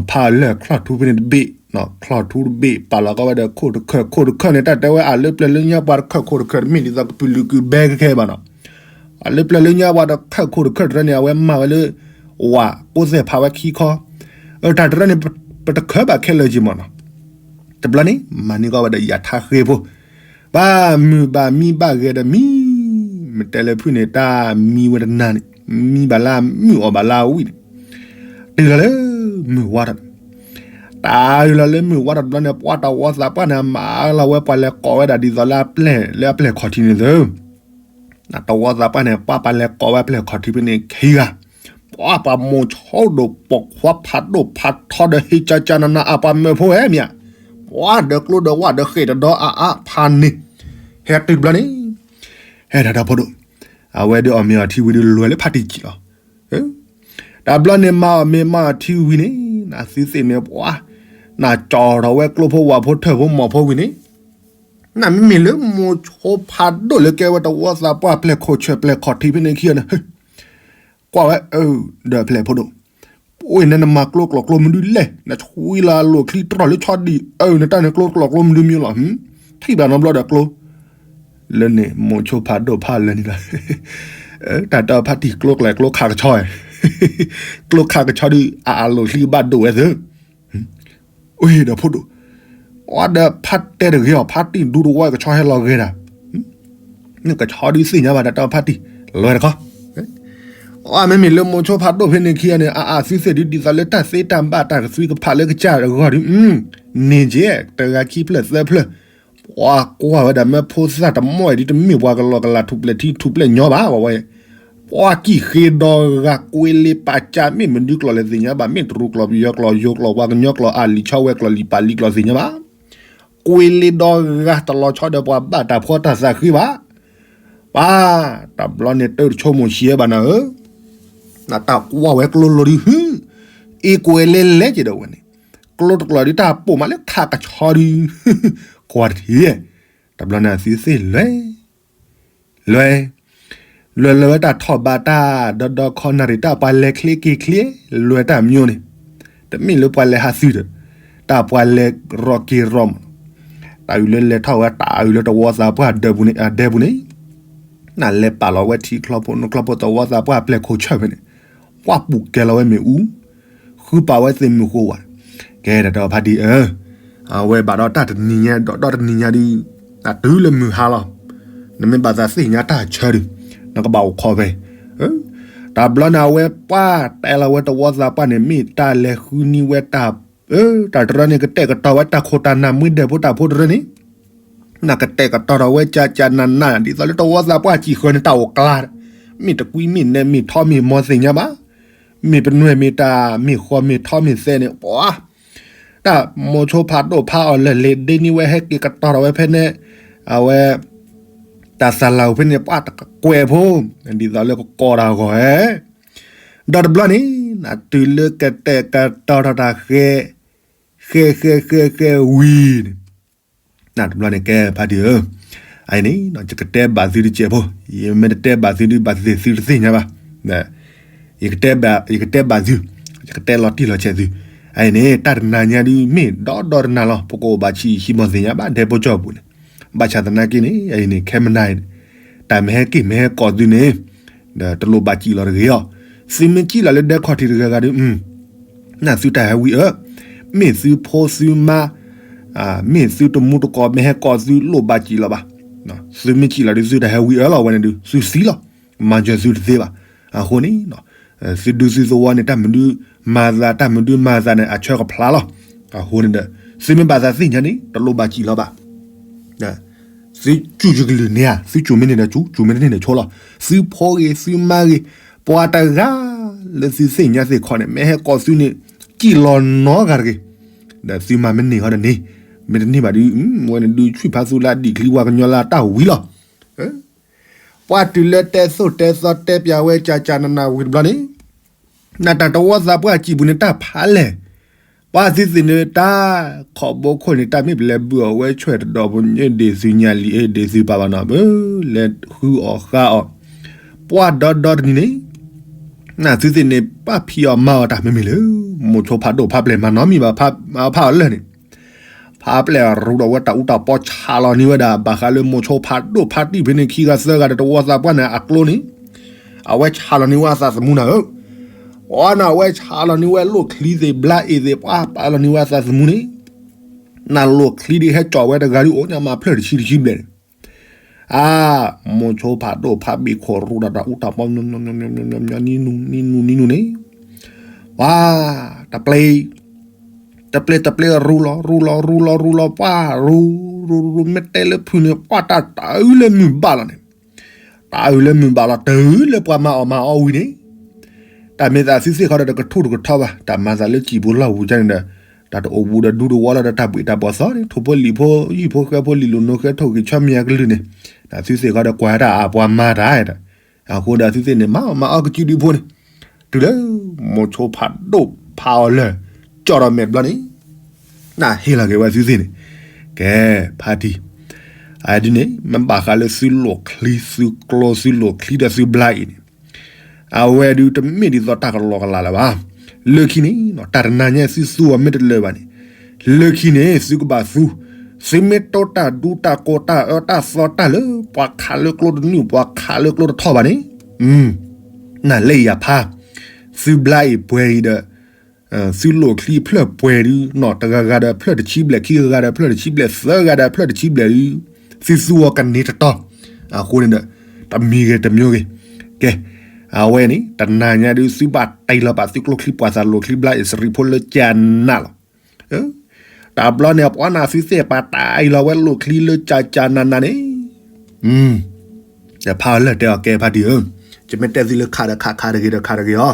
ဖးအီၤလၢာ် ချီၣ်ထူဖဲန့ၣ်တဘ့ၣ်, ချီၣ်ထူတဘ့ၣ် ပာ်လီၤကီဝဲဒီးခိၣ်တခၢၣ်, ခိၣ်တခၢၣ်န့ၣ် တၢ်တဲဝဲအလၢပျၢၤလၢညါပှၤတခၢၣ် ခိၣ်တခၢၣ်တမ့ၢ်ဒ်သိးကပုာ်လုာ်ကုာ်ဘဲခဲခဲဘၣ်နီၤ, အလၢပျၢၤလၢညါပှၤတခၢၣ် ခိၣ်တခၢၣ်တရၢန့ၣ် အဝဲမၤဝဲလၢ ဝးကိးသဲၣ်ဖးဝဲခံခီ, တၢ်တရၢန့ၣ် ပတခၢၣ်ဘၣ်ခဲလၢာ်က့မးနီၤ, တဘျီန့ၣ် မၤန့ၢ်ကီဝဲဒီးယၤထါဃ့ဖိ ဘၣ်မုၢ်ဘၣ်မံဘၣ်ဂဲၤဒီးမံ, မ့ၢ်တဲလၢဖုၣ်န့ၣ် တၢ်မံဝဲတနၤန့ၣ်, မံဘၣ်လၢမုၢ်အီၣ်ဘၣ်လၢဝံၣ်န့ၣ်, တုၤလီၤလၢမုၢ်ဝါထီၣ်န့ၣ်, တၢ်တုၤလီၤလၢမုၢ်ဝါထီၣ်တဘျီန့ၣ် ပှၤတဝီသးပှၢ်န့ၣ် မၤလီၤဝဲပှၤလဲၤကိးဝဲဒၣ်ဒ်သိးလၢအပျဲၢ်လၢအပျဲၢ်ခီၣ်ထံးန့ၣ်သု တဝီသးပှၢ်န့ၣ် ပှၤပှၤလဲၤကိးဝဲအပျဲၢ်ခီၣ်ထံးဖဲန့ၣ်ခံဂၤ, ပှၤပှၤမိၤဆိဒိၣ်ပိာ်ခွါဖးဒိၣ်ဖးထီဒီးဟ့ၣ်ကၢကၢနးနးအပှၤမၢဖိဝဲမ့ၢ်ဧါ, ပှၤဒီးကျိဒီးဝၣ်ဒီးဃဲၣ်တဒီအါအါဖးန့ၣ်, ဟဲတုၤတဘျီန့ၣ်, ဟဲဒၣ်ဒီဖိဒိၣ်, အဝဲဒီးအီၣ်မ့ၤအီထံဝံၤဒီးလွဲၢ်လၢဖါတံၢ်စံၣ်လီၤ, တဘျီန့ၣ်မၤအီၣ်မ့ၤမၤအီထံဝံၤန့ၣ် နသုသ့ၣ်န့ၣ်ပှၤ, နကၠီထီၣ်ဝဲကျိဖိဝၣ်ဖိထၢၣ်ဖိမီၢ်ဖိဝံၤန့ၣ် နမ့မ့ၢ်လၢမိၤဆိဖးဒိၣ်လၢကဲဝဲတဝီသးပှၢ်ပျဲၢ်ခိၣ်ဆၢၣ်ပျဲၢ်ခီၣ်ထံးဖဲန့ၣ်ခံဂၤန့ၣ်, ကွၢ်ဝဲအၢ ဒီးဖျဲၣ်ဖိဒိၣ်, ပဝဲန့ၣ်နမၤကျိကျိာ်ကျိမနုၤလဲၣ်, နဆွံလၢအလိာ်ချံတြီၢ်လၢဆီဒံၣ်အၢ နတၢ်န့ၣ်ကျိကျိာ်ကျိမနုၤမ့ၢ်လီၤ, ထံၣ်ဘၣ်နီတဘျီဒီးကျိ, လၢန့ၣ် မိၤဆိဖးဒိၣ်ဖးလၢာ်န့ၣ်လီၤ. တၢ်တဲဖါတံၢ်ကျိကျဲကျိခးကဆီ, ကျိခးကဆီဒုး အအလိၤချံကဘၣ်ဒိၣ်ဝဲသၢ အိၣ်ဒီးဖိဒိၣ်, အီဒီးဖါတဲတဂ့ၤအီၤ ဖါတံၢ်ဒူတဝီကဆီဟဲလီၤဂဲၤတၢ်, နကဆီဒုးသ့ၣ်ညါဘၣ်တၢ်တဲဖါတံၢ်, လွဲတခီ, အီမ့မ့ၢ်လၢမိၤဆိဖးဒိၣ်ဖဲန့ၣ်ခံဂၤန့ၣ် အအသုသ့ၣ်ဒုးဒ်သိးလၢတၢ်သ့တၢ်ဘၣ်တၢ်ကသွံကဖးလၢကစၢ်တဂီၢ်ဒုး, န့ၣ်ကဲ, တဂၤခံဖျၢၣ်သၢဖျၢၣ်, ပှၤကွၢ်ဝဲဒၣ်မ့ၢ်ဖိသၣ်တမီၢ်အံၤဒုးတမ့ၢ်ပှၤကလီကလးထူၣ်ပျဲၢ်ထံထူၣ်ပျဲၢ်ညီဘၣ်ဝဲ, ပှၤကံၣ်ဃ့ဒီဂၤကွ့လ့ပာ်ကၢ် မ့ၢ်မနုၤကျိာ်လဲၣ်သ့ၣ်ညါဘၣ် မ့ၢ်တရူးကျိာ်ပယီၤကျိာ်ယိၤကျိာ်ပှၤကညီကျိာ် အလံာ်ဆီဝဲကျိာ်လံာ်ပာ်လံကျိာ်သ့ၣ်ညါဘၣ်, ကွ့လ့ဒီဂၤတလီၤဆီဒီးပှၤဘၣ်တၢ်ဖှီတၢ်သးဃ့ဘၣ်, ပှၤ, တဘျီန့ၣ်တၢ်တဆိကမိၣ်ဆံးဘၣ်နၤဧၢ, နတၢ်ကွၢ်ဝဲကျိလိၤဒုး, အ့ၣ်ကွဲးလဲလဲက့ၤဒီးဝဲန့ၣ်, ကျိတကျိာ်ဒုးတၢ်ပိာ်မးလၢခးကဆီဒုး, ကွၢ်တထံၣ်, တဘျီန့ၣ်အသုသ့ၣ်လွဲ လွဲ, လွဲလၢဝဲတၢ်ထီၣ်ဘးတၢ်ဒီဒီခီနၣ်ရံၣ်တၢ်ပှၤလဲၤချ့က့ၤချ့, လွဲတၢ်မညိန့ၣ်, တမ့ၢ်လၢပှၤလဲၤဟးသုဒီး, တၢ်ပှၤလဲၤရီက့ၤရီမး, တၢ်အုၣ်လၢလဲၤထီၣ်ဝဲတၢ်အုၣ်လၢတဝီသးပှၢ်ဒဲပူၤန့ၣ်, အဒဲပူၤန့ၣ်, နလဲၤပာ်လီၤဝဲထံချီဖိနိချီဖိသဝီသးပှၢ်ပျဲၢ်ခိၣ်ဆၢၣ်ဖဲန့ၣ်, ပှၤပူၤကဲလီၤဝဲမ့ၣ်အူ ဃုပာ်ဝဲသ့ၣ်မုၢ်ဃိဝဲ, ကဲတၢ်တဲဖါတံၢ်ဧၢ, အဝဲဘၣ်ဒီးတၢ်တနံၤညါဒီးဒီတနံၤညါဒုး, အတုၤလၢမုၢ်ဟါလီၤ, နမ့ၢ်ဘၣ်သးသ့ၣ်ညါတၢ်ဆၢဒုး, နကဘၣ်အိၣ်ခိးဖဲ, တဘျီန့ၣ်အဝဲပှၤတဲလီၤဝဲတဝီသးပှၢ်န့ၣ် မ့ၢ်တၢ်လဲၤဃုနံၤဝဲတၢ်, တၢ်တရၢန့ၣ် ကတဲာ်ကတီၤဝဲတၢ်ခိၣ်တၢ်နၢ်မွ့ဒဲးဖိတၢ်ဖိတရၢန့ၣ် နကတဲာ်ကတီၤထီၣ်ဝဲကၠးကၠးနးနး ဒ်သိးလၢတဝီသးပှၢ်စံၣ်ဃၢၤန့ၣ် တၢ်အိၣ်ကျါ, မ့ၢ်တကွံမ့ၢ်နဲမ့ၢ်ထီမ့ၢ်မီသ့ၣ်ညါဘၣ်, မ့ၢ်ပနွဲၢ်မ့ၢ်တၢ်မ့ၢ်ဃီမ့ၢ်ထီမ့ၢ်သဲန့ၣ် ပှၤ, တၢ်မိၤဆိဖးဒိၣ်ဖးအီၤလၢာ်လံၤဒ့န့ၢ်ဝဲဟဲက့ၤကတီၤထီၣ်ဝဲဖဲန့ၣ်, အဝဲ, တၢ်သးလၢ်အိၣ်ဖဲန့ၣ် ပှၤတကကွဲးဖိ, ဒ်သိးလၢကကိးတၢ်ဂီၤဧဲ, ဒီးတဘျီန့ၣ်, နတုၤလၢကတဲာ်ကတီၤထီၣ်တၢ်ဃဲ, ဃဲဃဲဃဲဃဲဝံၤန့ၣ် နတဘျီန့ၣ်ကဲဖါတံၢ်ဧၢ, အအံၤန့ၣ် ယကတဲဘၣ်သုတစဲးဖိ, ယမ့ၢ်တတဲဘၣ်သုဒုးဘၣ်သ့ၣ်သုတသ့ၣ်ညါဘၣ်, ယကတဲဘၣ်သု, ယကတဲလီၤတံၢ်လီၤဆဲးသု, အအံၤန့ၣ် တၢ်တနၤညါဒုးမ့ၢ်ဒီဒီတနၤလီၤ ပကအိၣ်ဘၣ်ဆံးဟံးမီၢ်သ့ၣ်ညါဘၣ် ဒဲဖိကၠီပူၤန့ၣ်, ဘၣ်ဆၣ်သနာ်က့န့ၣ် အအံၤန့ၣ် ခဲမနၤအံၤန့ၣ်, တၢ်မ့ၢ်ဟဲက့ၢ်မ့ၢ်ဟဲကိးသုန့ၣ်, ဒီးတလိၣ်ဘၣ်စံၣ်လီၤတဂ့ၤအီၤ, သုမ့ၢ်စံၣ်လီၤလၢဒဲခီၣ်ထံးတဂၤဂၤဒုး နသုတၢ်ဟဲဝံအၢ, မ့ၢ်သုဖိသုမါ, မ့ၢ်သုတမူတကိးမ့ၢ်ဟဲကိးသုလိၣ်ဘၣ်စံၣ်လီၤဘၣ်, သုမ့ၢ်စံၣ်လီၤဒုးသုတၢ်ဟဲဝံအၢလီၤဝဲန့ၣ်ဒုး သုသံလီၤ, မၤစၢၤသုတသ့ဘၣ်, အဃိန့ၣ်, သုဒုသုသဝီန့ၣ် တၢ်မနုၤမၤသး တၢ်မနုၤမၤသးန့ၣ် အဆၢကဖျါလီၤ, အဃိန့ၣ်ဒီး, သုမ့ၢ်ဘၣ်သးသ့ၣ်ညါန့ၣ် တလိၣ်ဘၣ်စံၣ်လီၤဘၣ် သုစူၢ်ယကလုၢ်န့ၣ်ဧါ, သုစူၢ်မ့ၢ်န့ၢ်ဒီးစူၢ်, စူၢ်မ့ၢ်တန့ၢ်န့ၣ်ဆိလီၤ, သုဖိဂ့ၤသုမါဂ့ၤ, ပှၤတဂၤလၢသုသ့ၣ်ညါသ့ၣ်ခီန့ၣ် မ့ၢ်ဟဲကိးသုန့ၣ်, စံၣ်လီၤနီတဂၤတဂ့ၤ, ဒီးသုမၤမ့ၢ်န့ၢ်ဟီဒီးန့ၣ်, မ့ၢ်တန့ၢ်ဘၣ်ဒုး, ဝဲန့ၣ်ဒုးဆံၣ်ဖးသူလၢအဒံၣ်ချံဝါကညီလၢအတၢ်ဝံၤလီၤ. ပှၤတုၤလၢတဲသိၣ်တဲသီတဲပၠးဝဲကၠးကၠးနးနးဝံၤတဘျီန့ၣ်, နတၢ်တဝီသးပှၢ်စံၣ်ပူၤန့ၣ်တၢ်ဖးလဲၢ်, ပှၤသုသ့ၣ်န့ၣ်တၢ်ခီၣ်ဘိခိၣ်န့ၣ် တၢ်မ့ၢ်ပလဲၤဘုၣ်အီၤဝဲဆွဲၣ်တဒီးပညၣ်ဒ့ၣ်သုညါလံ အ့ၣ်ဒ့ၣ်သုပာ်ဘၣ်နီၤဘၣ်, လဲၤဃုအီၣ်ဃါအီၣ်, ပှၤဒီဒီတနံၤန့ၣ်, နသုသ့ၣ်န့ၣ် ပၢ်ဖံးအီၣ်မၤအီၣ်တၢ်မ့မ့ၢ်လၢ, မိၤဆိဖးဒိၣ်ဖးပျဲၢ်မၤနီတမံၤဘၣ်, ဖးအီၣ်လၢာ်န့ၣ် ဖးပျဲၢ်ရူဒီးဝဲတၢ်အူတၢ်ပီဆးလီၤန့ၢ်ဝဲဒၣ် ဘၣ်ဃးလၢမိၤဆိဖးဒိၣ်ဖးတံၢ်ဖဲန့ၣ်ခံဂၤသၢဂၤဒီးတဝီသးပှၢ်န့ၣ်အကျိန့ၣ်, အဝဲဆးလီၤန့ၢ်ဝဲအသးသမူနၤဧၢ, အီနၤဝဲဆးလီၤန့ၢ်ဝဲလိၣ်ချံသ့ၣ်ဘျါအ့ၣ်သ့ၣ် ပှၤပာ်လီၤန့ၢ်ဝဲအသးသမူန့ၣ်, နလိၣ်ချံဒ်ဟဲကၠီၣ်ဝဲတဂၤဒ်အိၣ်ညါမၤဖျၢၣ်တဆံတဆံဘျဲၣ်န့ၣ် အါ, မိၤဆိဖးဒိၣ်ဖးဘ့ၣ်ခိၣ်ရူဒီးတၢ်အူတၢ်ပီ နံနူနံနူနံနူန့ၣ်, ပှၤ, တပျဲ, တပျဲတပျဲရူလီၤ ရူလီၤ ရူလီၤ ရူလီၤ ပှၤရူ, ရူရူရူ မ့ၢ်တဲလၢဖုန့ၣ် ပှၤတၢ်တၢ်အုးလၢမုၢ်ဘၣ်လီၤန့ၣ်, တၢ်အုးလၢမုၢ်ဘၣ်လီၤ တၢ်အုးလၢပှၤမၤအီၣ်မၤအီဝံၤန့ၣ် တၢ်မ့ၢ်သးသုသ့ၣ်ခီဒီးတကထူၣ်တကထီဘၣ်, တၢ်မၤသးလၢစံၣ်ပူၤလီၢ်ပူၤကန့ၣ်ဒီး, တၢ်တအိၣ်ဘူးဒီးဒူတဝီလီၤဒီးတၢ်ဘှံးတၢ်ဘှီးသီန့ၣ် ထိၣ်ဖိလံၣ်ဖိ ယုၢ်ဖိဃဲဖိလံာ်လိာ်နိဃဲထိၣ်ဂံၢ်ဆီမံၤအကလုၢ်န့ၣ်, တၢ်သုသ့ၣ်ခီဒီးကွၢ်တၢ်အပှၤမၤတၢ်, အဃိဒီးသုသ့ၣ်န့ၣ် မၤအီၣ်မၤအီကစုဒုဖိန့ၣ်, တုၤလၢ, မိၤဆိဖးဒိၣ်ဖးအီၤလၢာ်, ကၠီၣ်ဒီးမဲာ်ဘျီန့ၣ် နဟ့ၣ်လီၤက့ၤဝဲသုသ့ၣ်န့ၣ်, ကဲ, ဖါတံၢ်, အဒ်န့ၣ် မ့ၢ်ဘၣ်ဃးလၢသုလိၣ်ချံသုကျိသုလိၣ်ချံဒီးသုဘျါအံၤန့ၣ်, အဝဲဒုးတမ့ၢ်ဒ်သိးတၢ်ကလီကလးလၢၤဘၣ်. လၢခံန့ၣ် တၢ်တနၤညါသုသူအီၤမ့ၢ်တလၢာ်ဘၣ်န့ၣ်, လၢခံန့ၣ် သုကဘၣ်သူ, သုမ့ၢ်တိၢ်တၢ်ဒူတၢ်ကိၢ်တၢ်အၢတၢ်သီတၢ်လၢ ပှၤခးလၢကျိတနုာ် ပှၤခးလၢကျိတထီၣ်ဘၣ်န့ၣ်, နလဲၤယၤဖး, သုဘျါအံၤပှဲၤအံၤဒီး သုလိာ်ချံဖျၢၣ်ပှဲၤဒု နီၢ်တဂၤဂၤဒီးဖျၢၣ်တဆံဘျဲၣ် ခံဂၤဂၤဒီးဖျၢၣ်တဆံဘျဲၣ် သၢဂၤဒီးဖျၢၣ်တဆံဘျဲၣ်ဒု, သုသူအီၤကန့ၢ်တတီၤ, အဃိန့ၣ်ဒီး တမံၤဂ့ၤတမံၤဂ့ၤ, ကဲ, အဝဲန့ၣ် တနၤညါဒု သုဘၣ်တ့ၢ်လီၤပာ်သုကျိချံပှၤသးလိာ်ချံဘျါအံၤစရံဖိလၢကနးလီၤ. တဘျီန့ၣ် ပှၤနၢ်သုသ့ၣ်ပာ်တ့ၢ်လီၤဝဲလိာ်ချံလၢကကနးနးန့ၣ်, ဒီးဖးအီၤလၢာ်တဲအီၤကဲဖါတံၢ်ဧၢ, ယမ့ၢ်တဲသုလၢခးဒီးခး ခးတဂ့ၤဒီးခးတဂ့ၤအီၤ,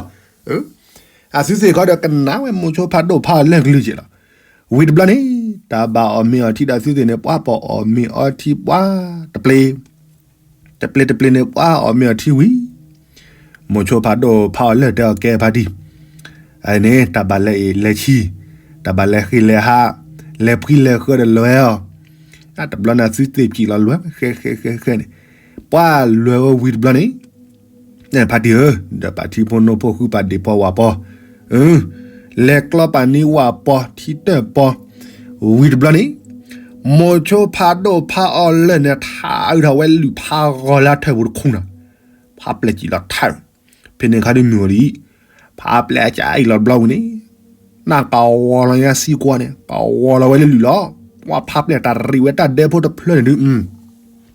အသုသ့ၣ်ခီဒီးကနၣ်ဝဲမိၤဆိဖးဒိၣ်ဖးအီၤလၢာ်ကလုၢ်က့လီၤ. ဝံၤတဘျီန့ၣ် တၢ်ဘၣ်အီၣ်မ့ၤအီထံဒီးသုသ့ၣ်န့ၣ် ပှၤပာ်အီၣ်မ့ၤအီထံပှၤတပျ့ၤ တပျ့ၤတပျ့ၤန့ၣ် ပှၤအီၣ်မ့ၤအီထံဝံၤ, မိၤဆိဖးဒိၣ်ဖးအီၤလၢာ်တဲအီၤကဲဖါတံၢ်, အန့ၣ် တၢ်ဘၣ်လဲၤအ့ၣ်လဲၤဆံ, တၢ်ဘၣ်လဲၤဃ့လဲၤဟး, လဲၤဖှံလဲၤဃၢဒီးလဲၤအီၤ, တဘျီန့ၣ်သုသ့ၣ်စံၣ်လီၤလဲၤဝဲဃဲဃဲဃဲဃဲန့ၣ်, ပှၤလဲၤဝဲဝံၤတဘျီန့ၣ် ဖါတံၢ်ဧၢ, ဒီးပာ်ထံဖိနိဖိဃုပာ်ဒ့ၣ်ပီဝၣ်ပီ, လဲၤကျီပာ်န့ၢ်ဝၣ်ပီထံတၢၣ်ပီ, ဝံၤတဘျီန့ၣ် မိၤဆိဖးဒိၣ်ဖးအီၤလၢာ်န့ၣ် ထါအုးထီၣ်ဝဲလုၢ်ဖးဂီၤလၢထၢၣ်ပူၤတခူၣ်နၤ, ဖးပျဲၢ်စံၣ်လီၤထါ, ဖဲန့ၣ်ခါဒုးမုၢ်အီၤဒ်အံၤ, ဖးပျဲၢ်အကအံၣ်လီၤတဘျီဝံၤန့ၣ်, နၢ်ကဝီၤလီၤညါစံကွၢ်န့ၣ် ကဝီၤလီၤဝဲလၢလုၢ်လီၤ, ပှၤဖးပျဲၢ်တၢ်ရံးဝဲတၢ်ဒဲဖိတဖျၢၣ်န့ၣ်ဒုး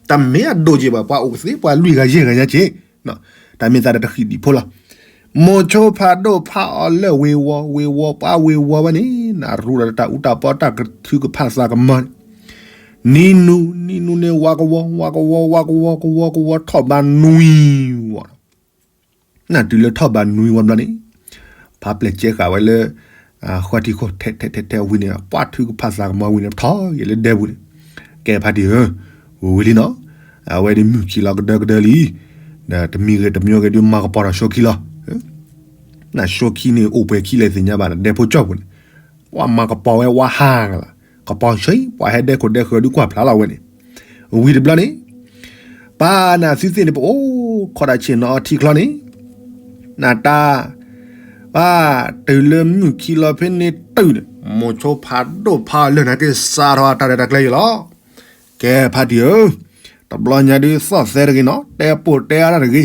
တမ့ၢ်အဒိၣ်က့ဘၣ် ပှၤအိၣ်ကသ့ ပှၤလွံၢ်ဂၤယဲၢ်ဂၤညါက့, တၢ်မ့ၢ်သးဒီးတဃံးဒံးဖိလီၤ. မိၤဆိဖးဒိၣ်ဖးအီၤလၢာ်ဝ့ၤဝီၤ ဝ့ၤဝီၤပှၤဝ့ၤဝီၤဝဲန့ၣ် နရူဒီးတၢ်အူတၢ်ပီတၢ်ကထုကဖၣ်သးကမီၤန့ၣ်, နံၤနူၤ နံၤနူၤန့ၣ် ဝါကဝီၤ ဝါကဝီၤ ဝါကဝီၤ ကဝီၤ ကဝီၤထီၣ်ဘးနွံဝီၤ နတုၤလၢထီၣ်ဘးနွံဝီၤဘျီန့ၣ်, ဖးပျဲၢ်ကဲဃာ်ဝဲလၢ ဃီထံခိၣ်ထဲထဲထဲထဲဝံၤန့ၣ် ပှၤထုကဖၣ်သးကမီၤဝံၤန့ၣ် ပထီၣ်က့ၤလၢဒဲပူၤန့ၣ်, ကဲဖါတံၢ်ဧၢ, ဝံၤလံနီၤ, အဝဲဒ်မုၢ်ခံးလီၤကဒၢကဒၢလံ, ဒီးတမံၤဂ့ၤတမံၤဂ့ၤဒုးမၤကပီၤဒီးဆိခံလီၤ. နဆိခံန့ၣ်အိၣ်ပှဲၤခံလဲၣ်သ့ၣ်ညါဘၣ် ဒဲဖိကၠီၣ်ပူၤန့ၣ်, ပှၤမၤကပီၤဝဲဝါဟါကလီၤ, ကပီၤဆှံ ပှၤဟဲဒဲခိၣ်ဒဲဃၢၤဒုးကွၢ်ဖျါလီၤဝဲန့ၣ်, ဝံၤတဘျီန့ၣ် ပၢ်နသုသ့ၣ်န့ၣ် ပအိၣ်ခိးဒၣ်ဆ့ၣ်နီၤအီထံချီန့ၣ်, နတၢ်, ပၢ်တုၤလၢမုၢ်ခံးလီၤဖဲန့ၣ်တုၤန့ၣ် မိၤဆိဖးဒိၣ်ဖးအီၤလၢာ်န့ၣ်က့ၤစးထီၣ်အတၢ်ရဲၣ်တၢ်ကျဲၤယံၤလီၤ. ကဲဖါတံၢ်ဧၢ, တဘျီညါဒုးသီၣ်သဲတဂ့ၤနီၤ, တဲပိာ်တဲအါတၢ်တဂ့ၤ,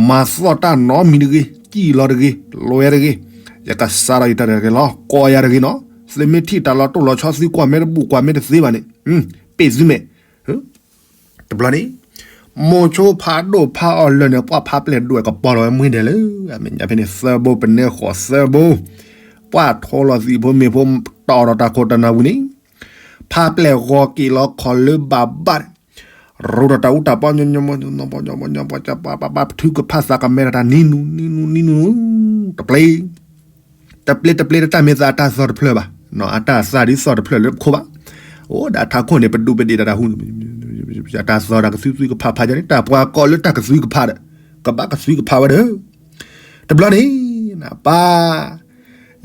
မၤသီၣ်တၢ်နီတမံၤတဂ့ၤ, စံၣ်လီၤတဂ့ၤ, လွဲတဂ့ၤ, ယကစးထီၣ်ယတၢ်ရဲၣ်တၢ်ကျဲၤလီၤ. ကိးယၤတဂ့ၤနီၤ, သုမ့ၢ်ထံၣ်တၢ်လီၤတိၢ်လီၤဆီ သုကွၢ်မ့ၢ်တဘူၣ်ကွၢ်မ့ၢ်တသ့ဘၣ်န့ၣ်, ပ့ၢ်သုမဲာ် တဘျီန့ၣ် မိၤဆိဖးဒိၣ်ဖးအီၤလၢာ်န့ၣ် ပှၤဖးပျဲၢ်ဒွဲၣ်ကပီၤလီၤဝဲမှံဒဲးလၢ အမဲာ်ညါဖဲန့ၣ် သၢဘိပနဲဃီၤသၢဘိ, ပှၤထိလီၤသံးဖိမ့ၢ်ဖိ တၢ်အီၣ်ဒီးတၢ်ခိၣ်တၢ်နၢ်ဝံၤန့ၣ်, ဖးပျဲၢ်ဂီၤက့ၤလီၤခီၣ်လၢဘၣ်ဘၣ်န့ၣ်, ရူဒီးတၢ်အူတၢ်ပီ ညီညီညီညီ ပှၤထုကဖၣ်သးကမဲထီၣ်တၢ်နံၤနူၤ နံၤနူၤ နံၤနူၤ တပျ့ၤ တပျ့ၤတပျ့ၤတၢ်မ့ၢ်သးအတၢ်သီၣ်တဖျၢၣ်ဘၣ်, အတၢ်သးဒ်သီၣ်တဖျၢၣ်လၢပခိၣ်ဘၣ်, အိၣ်ဒီးထးခိၣ်န့ၣ် ပဒူးပဒ့ၣ်တၢ်တၢ်ဟူ, တၢ်သီၣ်တၢ်ကသုကဖးဖးယီၤန့ၣ် တၢ်ပှၤကိးလၢတၢ်ကသုကဖးဒီး ကဘၣ်ကသုကဖးဝဲဒီး တဘျီန့ၣ် ပၢ်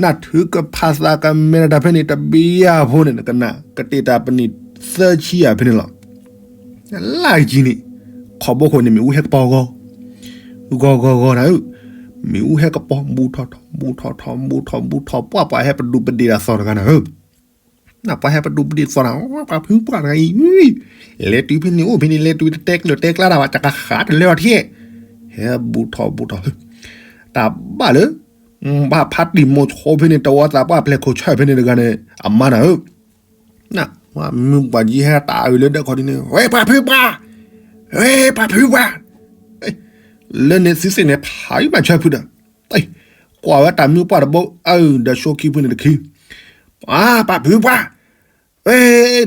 နၢ်ထုကဖၣ်သးကမဲထီၣ်တၢ်ဖဲန့ၣ် တဘျီဖိန့ၣ် ကနၣ်ကတဲာ်တၢ်ပနံာ်သၢဆံယၤဖဲန့ၣ်လီၤ. လၢကံန့ၣ် ခီဘိခိၣ်န့ၣ် မ့ၣ်အူဟဲကပီၤဂီၤ ဂီၤဂီၤဂီၤနၤဧၢ, မ့ၣ်အူဟဲကပီၤ ဘူးထီၣ်ထီ ဘူးထီၣ်ထီ ဘူးထီၣ်ဘူးထီၣ် ပှၤပှၤဟဲပဒူးပဒ့ၣ်တၢ်သီၣ်တဂၤနၤဧၢ, နပှၤဟဲပဒူးပဒ့ၣ်သီၣ်တဂၤ ပှၤဖုပှၢ်တဂၤအံၤ လဲၤတုၤဖဲန့ၣ်အိၣ်ဖဲန့ၣ် လဲၤတုၤတတဲကျၢၤတဲကျါတၢ်ဘၣ် တကဃးတလၢာ်အီၤထံၣ်, ဟဲဘူးထီၣ်ဘူးထီၣ် တၢ်ဘၣ်လၢ ဘၣ်ဖးတံၢ်မိၤဆိဖဲန့ၣ် တဝီသးပှၢ်ပျဲၢ်ခိၣ်ဆၢၣ်ဖဲန့ၣ်တဂၤန့ၣ် အမါနၤဧၢ, မုၢ်ပှၢ်ကံဟဲတၢ်အုးလၢဒၢးခီဒ်န့ၣ် ဝဲပှၤဖုပှၢ်, ဝဲပှၤဖုပှၢ်, လၢန့ၣ်သုသ့ၣ်န့ၣ် ဖးအံၤမၤဆၢဖုဒီး ကွၢ်ဝဲတၢ်မုၢ်ပှၢ်တဘိ အၢ ဒီးဆိခံဖုန့ၣ်တခံ, ပှၤပှၤဖုပှၢ်, ဝဲ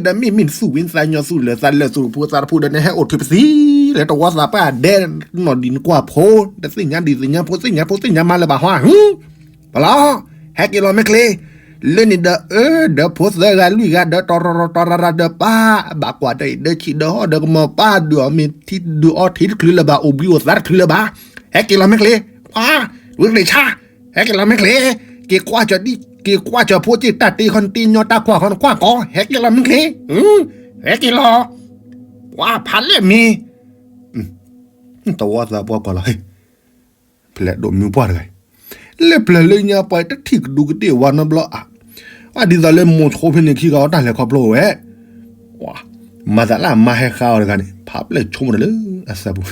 ဒီးမ့ၢ်မ့ၢ်သူၣ်ဝံသးညီသူၣ်လၢာ်သးလၢာ်သူၣ်တဖိသးတဖိဒီး နဟဲအိၣ်ထုးပသံ လၢတဝီသးပှၢ်ဒဲး နီၢ်ဒံးနကွၢ်ဖိ တသ့ၣ်ညါဒံးသ့ၣ်ညါဖိ သ့ၣ်ညါဖိသ့ၣ်ညါမါလၢၤဘၣ်ဟါ ဟူ ပလီၤ ဟဲက့ၤလီၤမ့ၢ်ချ့, လၢန့ၣ်ဒီး အၢ ဒီးဖိသၢဂၤလွံၢ်ဂၤဒီး တရီၤရီၤတရီၤရီၤဒီးပၢ် ဘၣ်ကွၢ်ဒီးအံၤ ဒီးဆံးဒီးဟီၣ်ဒီးကမီၤပၢ် ဒုးအီၣ်မ့ၤထံဒုးအီထံတချုးလၢၤဘၣ် အိၣ်ဘှံးအိၣ်သါတချုးလၢၤဘၣ်, ဟဲက့ၤလီၤမ့ၢ်ချ့, ပှၤ ဝံသ့ၣ်ဆါ ဟဲက့ၤလီၤမ့ၢ်ချ့, က့ၤကွၢ်စၢၤဒံ က့ၤကွၢ်စၢၤဖိက့ၤတၢ်တ့ခီနတ့ညီတၢ်ခွါခီနခွါကီ ဟဲက့ၤလီၤမ့ၢ်ချ့, ဟဲက့ၤလီၤ, ပှၤဖးလဲၣ်မ့ၢ် တဝီသးပှၢ်ကွၢ်လီၤ, ဖဲလဲၣ်ဒိးမုၢ်ပှၢ်တဂၤအံၤ, လၢပျၢၤလၢညါပှၤတထံၣ်ကဒူးကဒ့ၣ်ဝါနီတဘျီဧါ, အဒ်သိးလၢမိၤဆိဖဲန့ၣ်ခံဂၤအီၤတၢ်လဲၤခီဖျိဝဲ, ပှၤ မၤသးလၢအမါဟဲဃါအီၤတဂၤန့ၣ် ဖးပျဲၢ်ဆိကမိၣ်တၢ်လၢအသးပူၤ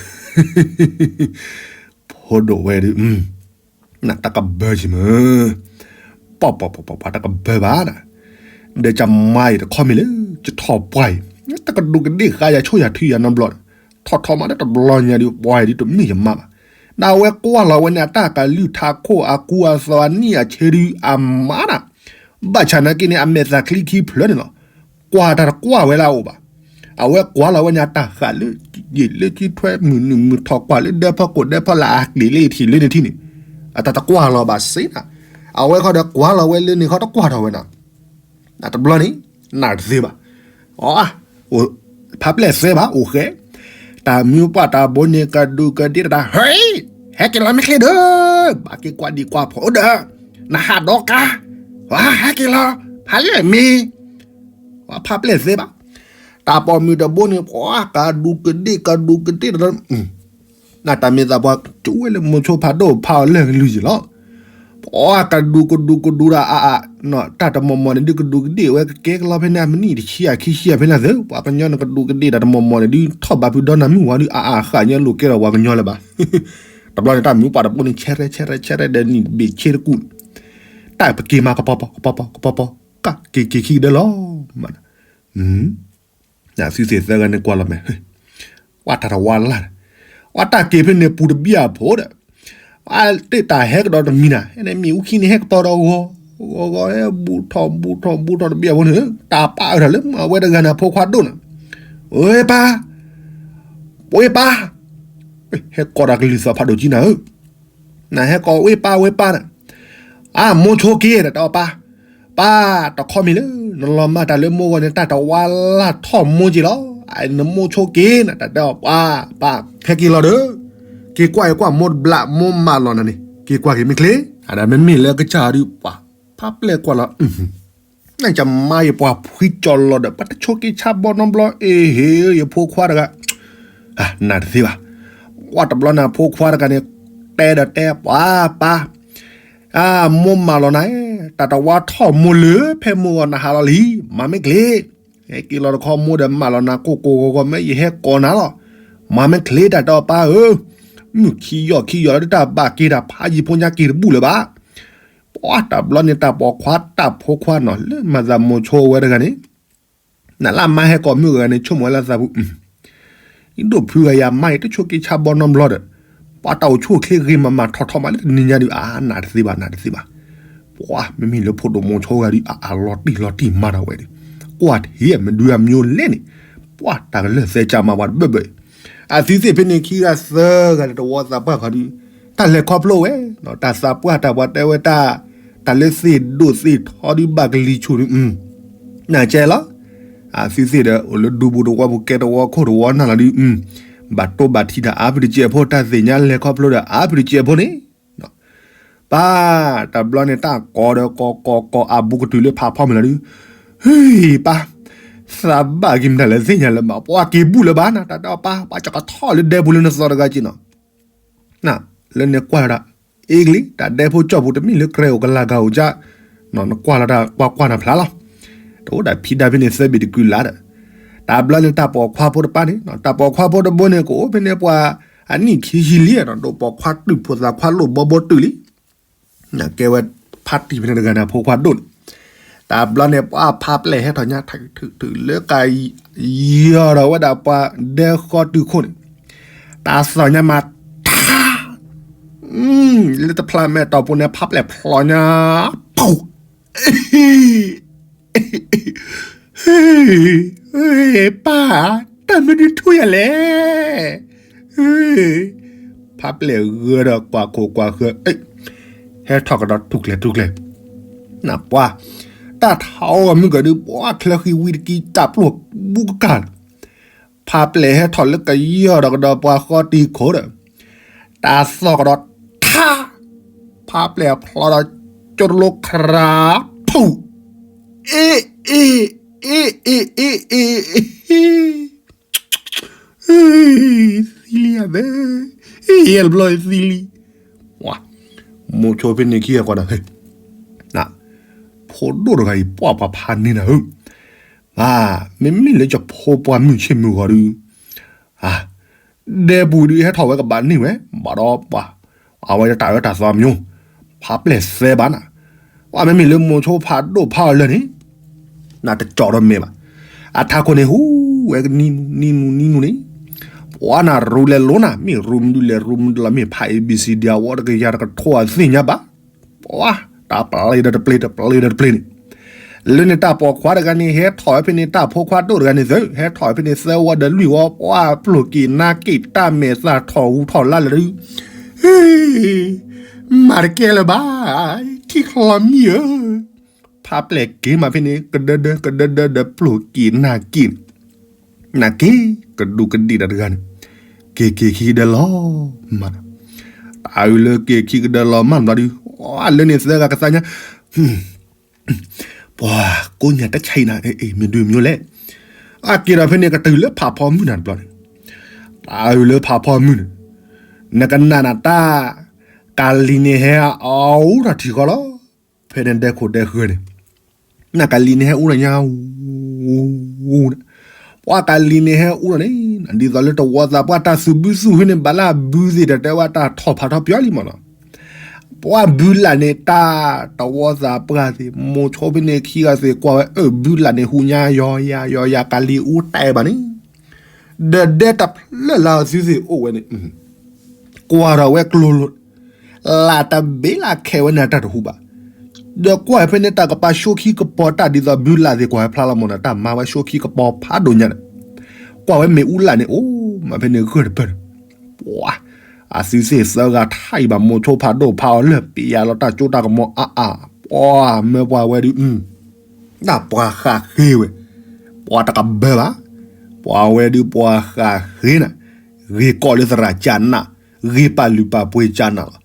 ဖိဒိၣ်ဝဲဒုး နတၢ်ကဘၢက့ၤမ့ၢ် ပှၤပှၤပှၤပှၤတၢ်ကဘၢဘၣ်နၤ ဒီးကမါအံၤတခီမ့ၢ်လၢ ယထီၣ်ပှၢ်အံၤ တၢ်ကဒူးကဒ့ၣ်ဃါယၤဆိၣ်ယၤထုယၤနီတဘျီဒီး ထီၣ်ထီမးတဘျီညါဒုး ပှၤအံၤဒုးတမ့ၢ်ယမါဘၣ်. နဝဲကွၢ်လီၤဝဲန့ၣ် အတၢ်ကလုၢ်ထးခိၣ်အကူအသီအနံၣ်အဆ့ဒုးအမါနၤ ဘၣ်ဆၣ်နာ်က့န့ၣ် အမဲာ်သးချံခံဖျၢၣ်န့ၣ်လီၤ. ကွၢ်တၢ်တကွၢ်ဝဲလၢအအိၣ်ဘၣ်. အဝဲကွၢ်လီၤဝဲန့ၣ် အတၢ်ဃာ်လၢယံာ်လၢကံထွဲမုၢ်နုာ်မုၢ်ထီၣ်ကွၢ်လၢဒဲဖီခိၣ်ဒဲဖီလာ်အကျံၤလၢယထံၣ်လၢနထံၣ်န့ၣ် အတၢ်တကွၢ်လီၤဘၣ်စ့နၤ. အဝဲခီဒီးကွၢ်လီၤဝဲလၢန့ၣ်ခီတကွၢ်ထီၣ်ဝဲနၤ တဘျီန့ၣ် နတသ့ဘၣ်. အ ဖးပျဲၢ်သ့ဘၣ် အိၣ်ဃဲ တၢ်မုၢ်ပှၢ်တၢ်ဘိန့ၣ် ကဒူးကဒ့ၣ်တၢ် ဟဲ ဟဲက့ၤလီၤမ့ၢ်ချ့ဒီး ဘၣ်က့ၤကွၢ်ဒံးကွၢ်ဖီဒီး နဟးဒီးကါ ဟဲက့ၤလီၤ ဖးလၢမ့ၢ် ဖးပျဲၢ်သ့ဘၣ်. တၢ်ပိာ်မုၣ်တဘိန့ၣ် ပှၤကဒူးကဒ့ၣ် ကဒူးကဒ့ၣ်တၢ် နတၢ်မ့ၢ်သးပှၤကၠိဝဲလၢမိၤဆိဖးဒိၣ်ဖးအီၤလၢကလုၢ်ယံၤလီၤ. ပှၤကဒူးကဒူးကဒူးတၢ်အါအါ တၢ်တမီၢ်မီၢ်န့ၣ်ဒုးကဒူးကဒ့ၣ်ဝဲကကဲကလီဖဲန့ၣ် မနံၣ်တဆံအခံဆံအဖဲန့ၣ်သ့ ပှၤကညီန့ၣ်ကဒူးကဒ့ၣ်တၢ်တမီၢ်မီၢ်န့ၣ်ဒုး ထီၣ်ဘးဖုဒီနၤမုၢ်ဝါဒုး အါအါဃာ်ညါလိာ်ကဲထီၣ်ပှၤကညီလၢၤဘၣ်. တဘျီန့ၣ် တၢ်မုၢ်ပှၢ်တဘိန့ၣ် ဆဲရဲဆဲရဲဆဲရဲဒီးနံၣ်ဘ့ၣ်ဆ့တကူၣ် တၢ်ပက့ၤမးကပီၤပီၤ ကပီၤပီၤ ကပီၤပီၤ ကက့ၤခံကဒၢလီၤ မး သုသ့ၣ်သၢဂၤန့ၣ်ကွၢ်လီၤမဲာ် ဝဲတၢ်တဝါလၢ်ဒီး ဝဲတၢ်က့ၤဖဲန့ၣ်ပူၤတဘျီအဖိဒီး အတ့ၢ်တၢ်ဟဲကဒီးတမံၤနၤ ဟဲန့ၣ်မ့ၣ်အူခံန့ၣ်ဟဲကပီၤဒီးဂီၤ ဂီၤဂီၤ ဟဲဘူးထီၣ်ဘူးထီၣ်ဘူးထီၣ်တဘျီအဖိန့ၣ် တၢ်ပာ်အၢထီၣ်လၢမၤဝဲတဂၤန့ၣ်ဖိခွါဒိၣ်နၤ ဝ့ၢ်ပၢ် ဝ့ၢ်ပၢ် ဟဲကိးတၢ်ကလုၢ်သီဖးဒိၣ်ကံနၤဧၢ နဟဲကိးဝ့ၢ်ပၢ်ဝ့ၢ်ပၢ်န့ၣ် အမိၢ်ဆိက့ၤဒီးတဲအီၤပၢ် ပၢ်တခီမ့ၢ်လၢ နလီၤမၢ်တၢ်လၢမိၢ်ဂီၢ်န့ၣ် တၢ်တဝါလၢ်ထီၣ်မိၢ်က့ၤလီၤ နမိၢ်ဆိက့ၤနတၢ်တဲအီၤပၢ် ပၢ် ဟဲက့ၤလီၤဒီး က့ၤကွၢ်အံၤကွၢ်မိၢ်တဘျးမိၢ်မၢလီၤနၤန့ၣ် က့ၤကွၢ်က့ၤမ့ၢ်ချ့ အဒၣ်မ့မ့ၢ်လၢကစၢ်ဒုးပၢ် ဖးပျဲၢ်ကွၢ်လီၤ နကမါယပှၤဖှံကၠီၤလီၤဒီး ပှၤတဆိက့ၤဆါဘီနီဘျီ အ့ဟ့ ယဖိခွါတဂၤ နတသ့ဘၣ်. ကွၢ်တဘျီန့ၣ် ဖိခွါတဂၤန့ၣ် တဲဒီးတဲ ပှၤပၢ် အမိၢ်မၢလီၤနၤ တၢ်တဝါထီၣ်မိၢ်လၢဖဲမိၢ်ဂီၢ်နဟးလီၤလံ မၤမ့ၢ်ချ့ ဟဲက့ၤလီၤတခီမိၢ်ဒီးမၢလီၤနၤကိၢ်ကိၢ်ဂီၤဂီၤ မ့ၢ်ယဟဲကိးနၤလီၤ မၤမ့ၢ်ချ့တၢ်တဲအီၤပၢ်ဧၢ မုၢ်ခံယီၢ်ခံယီၢ်လၢတၢ်ဘၣ်က့ၤတၢ်ဖးယံၤဖိညါက့ၤတဘူၣ်လၢၤဘၣ် ပှၤတဘျီန့ၣ် တၢ်ပိာ်ခွါတၢ်ဖိခွါနီၤ လၢမၤသးမိၤဆိဝဲတဂၤန့ၣ် နလၢမါဟဲကိးမုၣ်ဂၤန့ၣ် ဆိကမိၣ်ဝဲလၢသးပူၤ ဒိၣ်ဖုဂၤယၤမါအံၤ တဆိက့ၤဆါဘီနီဘျီဒီး ပှၤတၢ်အိၣ်ဆူၣ်အိၣ်ချ့ဂ့ၤမးမးထီၣ်ထီၣ်မးလၢတနံၤညါဒုး အါ နတသ့ဘၣ် နတသ့ဘၣ်. ပှၤမ့မ့ၢ်လၢဖိဒိၣ်မိၤဆိဂၤဒုး အအလီၤတံၢ်လီၤတံၢ်မၤထီၣ်ဝဲဒီး ကွၢ်ထံၣ်အမ့ၢ်ဒုးအမၠိလဲၣ်န့ၣ် ပှၤတၢ်ကလၢၢ်သဲကၢ်မၤပှၤတဘၢၣ်ဘၢၣ် အသုသ့ၣ်ဖဲန့ၣ်ခံဂၤသၢဂၤလၢတဝီသးပှၢ်ခီဒုး တၢ်လဲၤခီဖျိဝဲ တၢ်သးပှၢ်တၢ်ပှၤတဲဝဲတၢ် တၢ်လၢသ့ၣ်ဒိၣ်သ့ၣ်ထီဒုးဘၣ်ကလံၤဆူၣ်ဒုး နကဲလီၤ အသုသ့ၣ်ဒီး အိၣ်လၢဒူပူၤတဝီပူၤကဲတဝီခိၣ်တဝီနၢ်လီၤဒုး ဘၣ်တိဘၣ်ထံးတၢ်အါဖုတကဲးဖိ တၢ်သ့ၣ်ညါလဲၤခီဖျိဒီးအါဖုတကဲးဖိန့ၣ် ပၢ် တဘျီန့ၣ် တၢ်ကိးဒီးကိးကိးကိးအဘူးကတုၤလၢဖးဖီမုၢ်လီၤဒုး ဟ့ၣ်ပၢ် သးဘၣ်က့ၤမတၤလဲၣ်သ့ၣ်ညါလၢၤဘၣ် ပှၤက့ၤဘူၣ်လၢၤဘၣ်နၤ တၢ်တဲအီၤပၢ် ပှၤကကထီၣ်လၢဒဲပူၤလၢနသီတဂၤက့ၤနီၤ လၢန့ၣ်ကွၢ်လီၤဒၣ် အ့ကလံ တၢ်ဒဲဖိကၠီၣ်ပူၤ တမ့ၢ်လၢကြၢးအိၣ်ကလၤဂၤအိၣ်ကၠၢ် နကွၢ်လီၤတၢ်ကွၢ်ကွၢ်နဖျါလီၤ တအိၣ်ဒၣ်ဖံးဒါဖဲန့ၣ်သၢဘ့ၣ်တကုလါဒီး တၢ်ဘျီန့ၣ်တၢ်ပိာ်ခွါဖိတပၢ်န့ၣ် တၢ်ပိာ်ခွါဖိတဘိန့ၣ် ကအိၣ်ဖဲန့ၣ်ပှၤအနံၣ်ခံဆံလံနီၤ ဒိၣ်ပိာ်ခွါတုာ်ဖိသၣ်ခွါလိၣ်ဘီဘီတုာ်လံ ကဲဝဲဖါတံၢ်ဖဲန့ၣ်တဂၤန့ၣ် ဖိခွါဒိၣ်န့ၣ် တၢ်ဘျီန့ၣ် ပှၤဖးပျဲၢ်ဟဲထီၣ်ညါ ထုးထုးလၢကယီၤဒီးဝဲဒၣ်ပှၤဒဲဃီတုၤခိၣ်န့ၣ် တၢ်သီၣ်ညါမး ထါ လၢတဖျါမဲာ်တီၢ်ပူၤန့ၣ် ဖးပျဲၢ်ဖျိညါ ဖူ ပၢ် တၢ်မနုၤထူယၤလဲၣ် ဖးပျဲၢ်ဂၢၢ်ဒီးကွၢ်ခိၣ်ကွၢ်ဃၢၤ ဟဲထီၣ်ကဒီးထူၣ်ကျဲၤထူၣ်ကျဲၤ နပှၤ တၢ်ထီၣ်အီၤမုၢ်ကဒုး ပှၤချၢဃံဝံတကံတၢ်ပျိၢ်ဘူးကၢ် ဖးပျဲၢ်ဟဲထီၣ်လၢကယီၤဒီးကဒီးပှၤဃီတံၢ်ခိၣ်ဒီး တၢ်သီၣ်ကဒီးထါ ဖးပျဲၢ်ဖျိဒီး ကၠိတလိခရၤ ဖူ အ့ အ့ အ့ အ့ အ့ အ့ သံလံဧါဘဲ ယဲၢ်တဘျီသံလံ မိၤဆိဖဲန့ၣ်ခံဂၤကွၢ်ဒီး ဖိဒိၣ်တဂၤအံၤ ပှၤပှၤဖးန့ၢ်နၤဧၢ မ့မ့ၢ်လၢယဖိပှၢ်မုၢ်ဆ့ၣ်မုၢ်ဂီၤဒုး ဒဲပူၤဒုးဟဲထီၣ်ဝဲကဘၣ်န့ၢ်ဝဲ ဘၣ်ဒီးပှၤ အဝဲတၢ်အၢတၢ်သီမညိ ဖးပျဲၢ်သဲဘၣ်နၤ, ပှၤမ့မ့ၢ်လၢမိၤဆိဖးဒိၣ်ဖးအီၤလၢာ်န့ၣ် နတကၠီၣ်ဒီးမဲာ်ဘၣ်, အထးခိၣ်န့ၣ်ဟူးဝဲကနံနံနံနံနံနံန့ၣ်, ပှၤနၤရူလဲၤလိနၤ မ့ၢ်ရူမနုၤလဲၤရူမနုၤလီၤ မ့ၢ်ဖး A B C D အဝဲတကယၤတကထိအသ့ၣ်ညါဘၣ်, ပှၤ တၢ်ပျ့ၤဒီးတပျ့ၤ တပျ့ၤဒီးတပျ့ၤန့ၣ်, လၢန့ၣ်တၢ်ပိာ်ခွါတဂၤန့ၣ် ဟဲထီၣ်ဝဲဖဲန့ၣ် တၢ်ဖိခွါဒိၣ်တဂၤန့ၣ်သ့ ဟဲထီၣ်ဝဲဖဲန့ၣ် သၢဝီဒီးလွံၢ်ဝီ ပှၤပျိၢ်က့ၤနါက့ၤ တၢ်မဲာ်သၣ်ထီၣ်ဟူထီၣ်လါလၢာ်ဒုး မၤတကဲလၢၤဘၣ်, ထံချီမံဧၢ, ဖးပျဲၢ်က့ၤမးဖဲန့ၣ် ကဒၢဒၢ ကဒၢဒၢဒီးပျိၢ်က့ၤနါက့ၤ နက့ၤ ကဒူးကဒ့ၣ်တၢ်တဂၤန့ၣ်, က့ၤက့ၤခံကဒၢလီၤမး, တၢ်အုးလၢက့ၤခံကဒၢလီၤမးဘျီဒုး လၢန့ၣ်သၢဂၤကသါညါ ပှၤကိးညါတဆံးနၤ မ့ၢ်ဒုးမ့ၢ်လဲၣ်, အက့ၤဒီးဖဲန့ၣ် ကတုၤလၢဖးဖီမုၢ်နၤတဘျီန့ၣ်, တၢ်အုးလၢဖးဖီမုၢ်န့ၣ်, နကနၣ်နတၢ် ကၤလံၤန့ၣ်ဟဲအူထီၣ်ထံဃီလီၤ, ဖဲန့ၣ်ဒဲခိၣ်ဒဲဃၢၤန့ၣ် နကၤလံၤန့ၣ်ဟဲအူထီၣ်ညါ အူ ပှၤကၤလံၤန့ၣ်ဟဲအူထီၣ်န့ၣ် ဒ်သိးလၢတဝီသးပှၢ်တၢ်သူၣ်ဘုသူၣ်ဖဲန့ၣ် ဘၣ်လၢအဘုသ့ၣ်ဒီးတဲဝဲတၢ်ထီၣ်ဖးထီပၠီလံမးနီၤ, ပှၤဘုလၢ်န့ၣ် တၢ်တဝီသးပှၢ်သ့ၣ် မိၤဆိဖဲန့ၣ်ခံဂၤသ့ၣ် ကွၢ်ဝဲအၢ ဘုလၢ်န့ၣ်ဟူညါ ယီၤယၤ ယီၤယၤ ကၤလံၤအူတၢ်အဲၣ်ဘၣ်န့ၣ်, ဒီးဒဲတဖျၢၣ်လၢအသုသ့ၣ်အိၣ်ဝဲန့ၣ် ကွၢ်ထီၣ်ဝဲကျိလိၤ, လၢ်တဘ့ၣ်လၢအခဲဝဲန့ၣ်တၢ်တဟူဘၣ်, ဒီးကွၢ်ဖဲန့ၣ်တၢ်ကပၤဆိခံကပီၤတၢ်ဒ်သိးဘုလၢ်သ့ၣ်ကွၢ်ဝဲဖျါလီၤမးနီၤ တၢ်မၤဝဲဆိခံကပီၤဖးဒိၣ်ညါန့ၣ်, ကွၢ်ဝဲမ့ၣ်အူလၢ်န့ၣ် အိၣ်မးဖဲန့ၣ်ဂၢၢ်တပၢၢ်န့ၣ်, ပှၤ အသုသ့ၣ်သၢဂၤထံၣ်ဘၣ်မိၤဆိဖးဒိၣ်ဖးအီၤလၢာ် ပ့ၤယၤလီၤတၢ်ကၠိတၢ်ကမီၤအါအါ, ပှၤမၢပှၤဝဲဒုး တၢ်ပှၤဃၣ်ဃ့ဝဲ, ပှၤတကဘၢဘၣ်, ပှၤဝဲဒုးပှၤဃၣ်ဃ့နၤ, ဂ့ၤကိးလၢသရၣ်ကၢ်နး, ဂ့ၤပာ်လုၢ်ပာ်ပှ့ၤကၢ်နးလီၤ,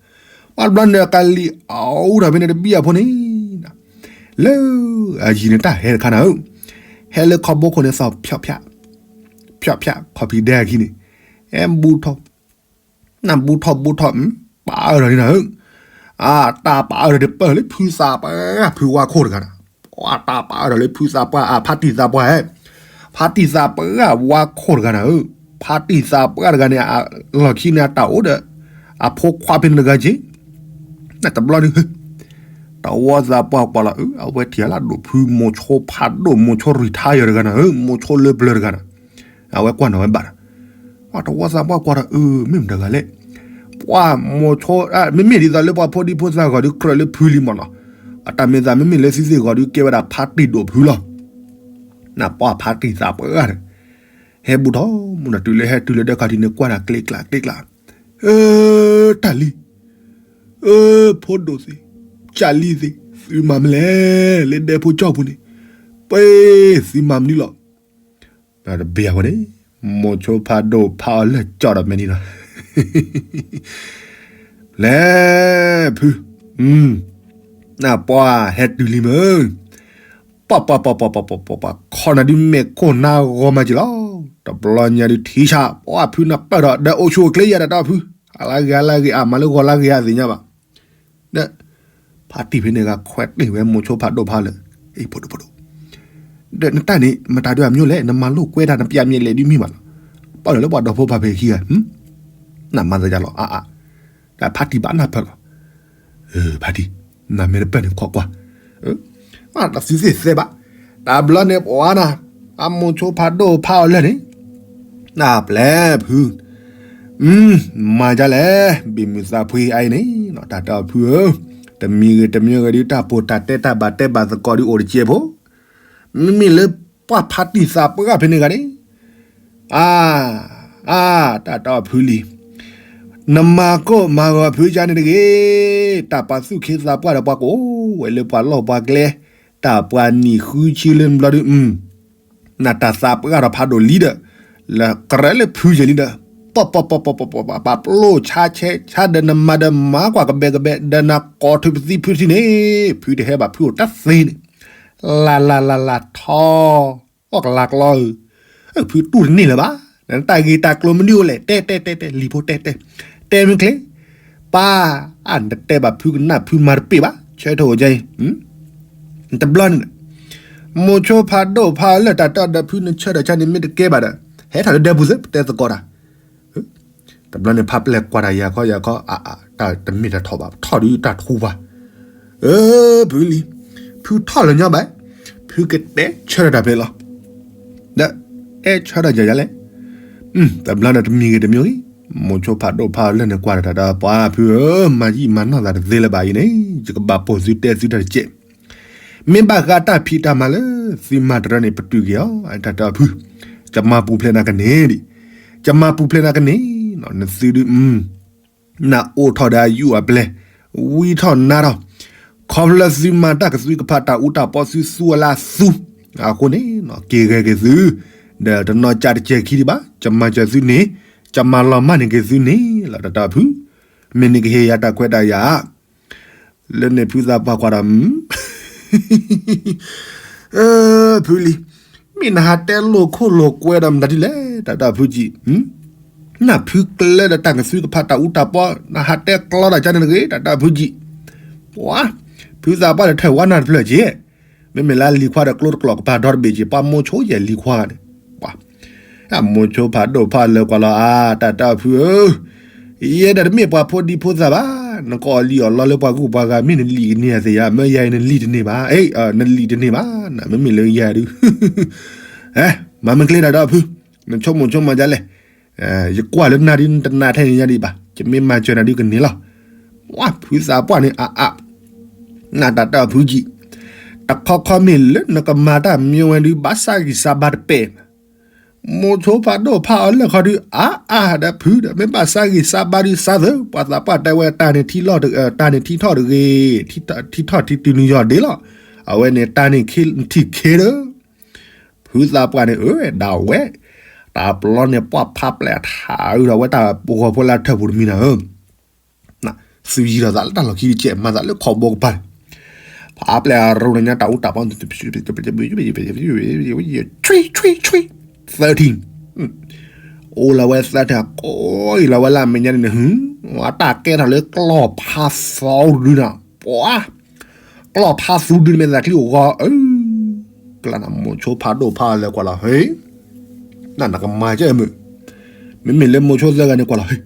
ပှၤတဘျီန့ၣ်ကၤလံၤအူထီၣ်ဖဲန့ၣ်တဘံၣ်အဖိန့ၣ်, လၢအယံၤန့ၣ်တၢ်ဟဲတခါနၤဧၢ, ဟဲလၢခီဘိခိၣ်န့ၣ်သီၣ်ဖၠီၣ်ဖၠီၣ်, ဖၠီၣ်ဖၠီၣ် ခီၣ်ဖံးဒဲအခံန့ၣ်, ဟဲဘူးထီၣ် နၢ်ဘူးထီၣ်ဘူးထီၣ် ပာ်အၢထီၣ်န့ၣ်နၤဧၢ, အတၢ်ပာ်အၢထီၣ်ဒ်ပၢၢ်လၢဖုသးပှၢ် ဖုဝါခိၣ်တဂၤနၤ, ပှၤတၢ်ပာ်အၢထီၣ်လၢဖုသးပှၢ် အဖါတံၢ်သးပှၢ်ဧၢ, ဖါတံၢ်သးပှၢ်ဝါခိၣ်တဂၤနၤဧၢ, ဖါတံၢ်သးပှၢ်တဂၤန့ၣ် လီၢ်ခံန့ၣ်အတၢ်အိၣ်ဒီး အဖိခွါဖဲန့ၣ်တဂၤက့ၤ, နတဘျီန့ၣ် တဝီသးပှၢ်ကွၢ်လီၤ အဝဲထံၣ်လၢဒိၣ်ဖု မိၤဆိဖးဒိၣ် မိၤဆိ retire တဂၤနၤဧၢ, မိၤဆိလၢပျၢၤတဂၤနၤ, အဝဲကွၢ်နီၣ်ဝဲဘၣ်ဒီး တဝီသးပှၢ်ကွၢ်ဒီး အၢ မ့ၢ်မတၤတဂၤလဲၣ်, ပှၤမိၤဆိ မ့မ့ၢ်ဒ်သိးလၢပှၤဖိဒံဖိသၣ်ဂီၢ်ဒုးကြၢးလၢဖုလံမးနီၤ, အတၢ်မ့ၢ်သးမ့မ့ၢ်လၢသုသ့ၣ်ဂီၢ်ဒုးကဲဝဲဒၣ်ဖါတံၢ်ဒိၣ်ဖုလီၤ, နပှၤဖါတံၢ်သးပှၢ်ဒီး ဟဲဘူးထီၣ်မူနီၤ တုၤလၢဟဲတုၤလၢဒဲခီၣ်ထံးန့ၣ် ကွၢ်တၢ်ကျ့ကျးကျ့ကျး, အၢ တၢ်လံၤ, အၢ ဖိဒိၣ်သ့ၣ်, ကၢ်လံၤသ့ၣ်, သုမၤမနုၤလဲၣ်, လၢဒဲဖိကၠီပူၤန့ၣ်, ပှ့ၤ သုမၤမနုၤလီၤ, တဘ့ၣ်အဃိန့ၣ် မိၤဆိဖးဒိၣ်ဖးအီၤလၢာ်ကၠီဒီးမဲာ်နံၤလီၤ, လဲၤ ဖု, နပှၤဟဲတုၤလံမ့ၢ် ပှၤပှၤပှၤပှၤပှၤပှၤပှၤပှၤ ခီနၤဒုးမဲာ်ခိၣ်နါဂီၤမးက့ၤလီၤ, တဘျီညါဒုးထံဆး ပှၤဖုနၢ်ပၢၢ်ထီၣ် ဒီးအိၣ်ဆူၣ်အိၣ်ချ့ယၤဒီးတၢ်ဖု, အလါဂ့ၤအလါဂ့ၤ အမၤလၢဂီၤလါဂ့ၤအသ့ၣ်ညါဘၣ်, ဒီး ဖါတံၢ်ဖဲန့ၣ်ဂၤခွဲးတ့ၢ်ဝဲမိၤဆိဖးဒိၣ်ဖးလၢာ်, အဖိဒိၣ်ဖိဒိၣ်, ဒီးနတၢ်န့ၣ် မတၤဒုးအမျိုးလဲၣ် နမၤလိာ်ကွဲတၢ် နပျဲမ့ၢ်လဲၤဒုးမံဘၣ်လီၤ, ပာ်လီၤလၢပှၤဒီဖိပှၤဖံးခံဂၤ, နမၤသးယါလီၤအါအါ, ဒီးဖါတံၢ်ဘၣ်နၢ်ပၢၢ်လီၤ, ဖါတံၢ်, နမ့ၢ်တပၢၢ်န့ၣ်ခိးကွၢ်, တၢ်သုသ့ၣ်သဲဘၣ်, တဘျီန့ၣ်ပှၤနၤ, အမိၤဆိဖးဒိၣ်ဖးအီၤလၢာ်န့ၣ်, နပျဲၢ်ဖု မၤဒ်လဲၣ်, ဘံၣ်မုာ်သးဖှံအံၤန့ၣ် တၢ်တဲအီၤဖုဧၢ, တမံၤဂ့ၤတမံၤဂ့ၤဒုး တၢ်ပိာ်တၢ်တဲတၢ်ဘၣ်တဲဘၣ်သကိးဒုးအိၣ်တစဲးဖိ, မ့မ့ၢ်လၢပှၤဖါတံၢ်သးပှၢ်ဖဲန့ၣ်ဂၤန့ၣ်, အါ, အါ, တၢ်တဲအီၤဖုလံ, နမၤကိၢ်မၤဂီၤဖုကါန့ၣ်တဂ့ၤ, တၢ်ပာ်သူၣ်ခ့သးပှၢ်ဒီးပှၤကအိၣ်ဝဲလၢပှၤလီၢ်ပှၤကျဲ, တၢ်ပှၤနံၣ်ဃုဆံလၢဘျီဒုး နတၢ်သးပှၢ်ထီၣ်ဖးဒိၣ်လံဒီး, လၢကရဲလၢဖုယဲၢ်လံဒီး, ပီၢ်ပီၢ်ပီၢ်ပီၢ်ပီၢ်ပီၢ် ပာ်ပျိၢ်ဆါဆဲးဆါဒီးနမၤဒီးမၤကွၢ်ကဘဲကဘဲ ဒီးနကိးထုးပသံဖုတထံၣ်န့ၣ်, ဖုတဟဲဘၣ်ဖုအိၣ်တသ့န့ၣ်, လၢ်လၢ်လၢ်လၢ်ထီၣ်, အီၣ်ကလၤကျီဧၢ, ဖုတူၢ်တန့ၢ်လၢၤဘၣ်, နတၢ်ဂ့ၢ်တၢ်ကျိၤမနုၤအိၣ်လဲၣ် တဲတဲတဲတဲ လံၤဖိတဲတဲ, တဲမ့ၢ်ချ့, ပၢ်, အါနတတဲဘၣ်ဖုကနၣ်ဖုမၤတပ့ၢ်ဘၣ် ဆၢထၢၣ်အိၣ်ကဲအံၤ တဘျီန့ၣ်, မိၤဆိဖးဒိၣ်ဖးအီၤလၢာ် တၢ်တၢ်ဒီးဖုနဆၢဒီးဆါန့ၣ်မ့ၢ်တကဲဘၣ်ဒီး ဟဲထီၣ်လၢဒဲပူၤသ့ ပတဲသကိးတၢ်. တဘျီန့ၣ်ဖးပျဲၢ်ကွၢ်တၢ်ယၤခီယၤခီ အါအါ တၢ်တမ့ၢ်တၢ်ထီၣ်ဘၣ် ထီၣ်ဒုးတၢ်ထူဘၣ်. အၢ ဖုလံၤ ဖုထီၣ်လၢၤညီဘၣ်, ဖုကတဲဆၢထၢၣ်တၢ်ဖဲလီၤ. ဒီးတဲဆၢထၢၣ်ယၤယၤလဲၣ်. တဘျီန့ၣ်တမံၤဂ့ၤတမံၤဂ့ၤ, မိၤဆိဖးဒိၣ်ဖးအီၤလၢာ်န့ၣ်ကွၢ်တၢ်တၢ်ဒီး ပှၤဖုဧၢ, မၤယံာ်မၤနီၢ်သးတသ့လၢၤဘၣ်အံၤန့ၣ် ယကဘၣ်ပိာ်သုတဲသုတၢ်တကဲး မ့ၢ်ဘၣ်ဃးတၢ်ဖံးတၢ်မၤလၢ သုမၤတရၢန့ၣ် ပတုာ်က့ၤအီၤ တၢ်တၢ်ဖု, ကမၤပူၤဖျဲးနၤကန့ၣ်ဒံး, ကမၤပူၤဖျဲးနၤကန့ၣ်, နသုဒုး, နအိၣ်ထီၣ်ဒီးအယူၢ်အပျဲၢ်, ဝံထီၣ်နါထီၣ်, ခီဖျိသုမၤတၢ်ကသွံကဖးတၢ်အူတၢ်ပီသုသူအလၢအသူ, အဃိန့ၣ်, က့ၤဂဲၤက့ၤသု, ဒီးတနီၤကးတစဲးခံဒံးဘၣ်, ကမၤစၢၤသုန့ၣ်, ကမၤလီၤမၢ်န့ၢ်က့ၤသုန့ၣ်လီၤ တၢ်တၢ်ဖု, မ့ၢ်န့ၣ်ကဟ့ၣ်ယၤတၢ်ခွဲးတၢ်ယာ် လၢန့ၣ်ဖုသးပှၢ်ကွၢ်ဒီး, ဖုလံၤ, မ့ၢ်နဟးတဲလိာ်ခိၣ်လိာ်ကွဲဒီးမတၤဒ်လဲၣ် တၢ်တၢ်ဖုကံ, နဖုကျၢဒီးတၢ်ကသွံကဖးတၢ်အူတၢ်ပီ, နဟးတဲကျီတၢ်ကန့ၣ်တဂ့ၤ တၢ်တၢ်ဖုကံ, ပှၤ, ဖုသးပှၢ်ဒီးထၢၣ်ဝါနၢ်တဖျၢၣ်က့, မ့မ့ၢ်လၢလံၤခွါဒီးကျိတကျိာ်ကပၤဒီတဘ့ၣ်က့ ပှၤမိၤဆိယဲၢ်လံၤခွါဂၤန့ၣ်, ပှၤ မိၤဆိဖးဒိၣ်ဖးလၢာ်ကွၢ်လီၤအါ တၢ်တၢ်ဖုဧၢ, ယဲဒၣ်တမ့ၢ်ပှၤဖိဒံဖိသၣ်ဘၣ်, နကအီၣ်လံအီၣ်လီလၢပှၤဂုၢ်ပှၤဂၤ မ့ၢ်နလံာ်ကန့ၢ်အသ့ဧါ, မ့ၢ်ယၤအံၤနလံာ်တန့ၢ်ဘၣ်, နလံာ်တန့ၢ်ဘၣ်, မ့မ့ၢ်လၢယၤဒုး, မၤမ့ၢ်ကျဲတၢ်တၢ်ဖု, နဆိကမိၣ်ဆိကမးဒ်လဲၣ်, ယကွၢ်လၢနၤဒုး နတနာ်ထဲန့ၣ်ညါဒံးဘၣ်, ယမ့ၢ်မၤစၢၤနၤဒုးကန့ၢ်လီၤ, ဝါ ဖုသးပှၢ်န့ၣ်အါအါ နတၢ်တၢ်ဖုကံ, တခီခီမ့ၢ်လၢနကမၤတၢ်မံဝဲဒုး ဘၣ်ဆါဂံၢ်ဆါဘါတပဲာ်, မိၤဆိဖးဒိၣ်ဖးအီၤလၢာ်ခီဒုး အါအါဒီးဖုဒီး မ့ၢ်ဘၣ်ဆါဂံၢ်ဆါဘါဒုး စါသၢ, ပှၤသးပှၢ်တဲဝဲတၢ်န့ၣ်ထံၣ်ထီၣ်, တၢ်န့ၣ်ထံၣ်ထီၣ်တဂ့ၤ, ထံၣ်ထီၣ်ထံၣ်တုၤနုာ်ယီၢ်ဒ့လီၤ, အဝဲန့ၣ်တၢ်န့ၣ်ထံၣ်ခဲဒီး, ဖုသးပှၢ်န့ၣ်အၢဝဲဒၣ်ဝဲ, တၢ်ပျီန့ၣ်ပှၤဖးပျဲၢ်ထးအုးဒီးဝဲတၢ်ပဂီၤဖိလၢထၢၣ်ပူၤတမံၤနၤဧၢ သုယံၤဒီးသးလၢတၢ်လီၢ်ခံတကဲး မၤသးလၢခီဘိကပၤန့ၣ်, ဖးပျဲၢ်အရိညါတၢ်အူတၢ်ပီ, ဆွံဆွံဆွံ, အိၣ်လီၤဝဲသၢထံၣ်, ကိးအံၤလီၤဝဲလၢအမဲာ်ညါန့ၣ်, အတၢ်ကဲထီၣ်လၢကျီၢ်ဖးသူဒုန့ၣ်, ပှၤ ကျီၢ်ဖးသူဒုန့ၣ်မ့ၢ်သးချံဂီၤအၢ, ကျါန့ၣ်မိၤဆိဖးဒိၣ်ဖးအီၤလၢာ်ကွၢ်လီၤ, ဟ့ၣ် နနကမၤကဲမုာ်, မ့မ့ၢ်လၢမိၤဆိသၢဂၤန့ၣ်ကွၢ်လီၤ, ဟ့ၣ်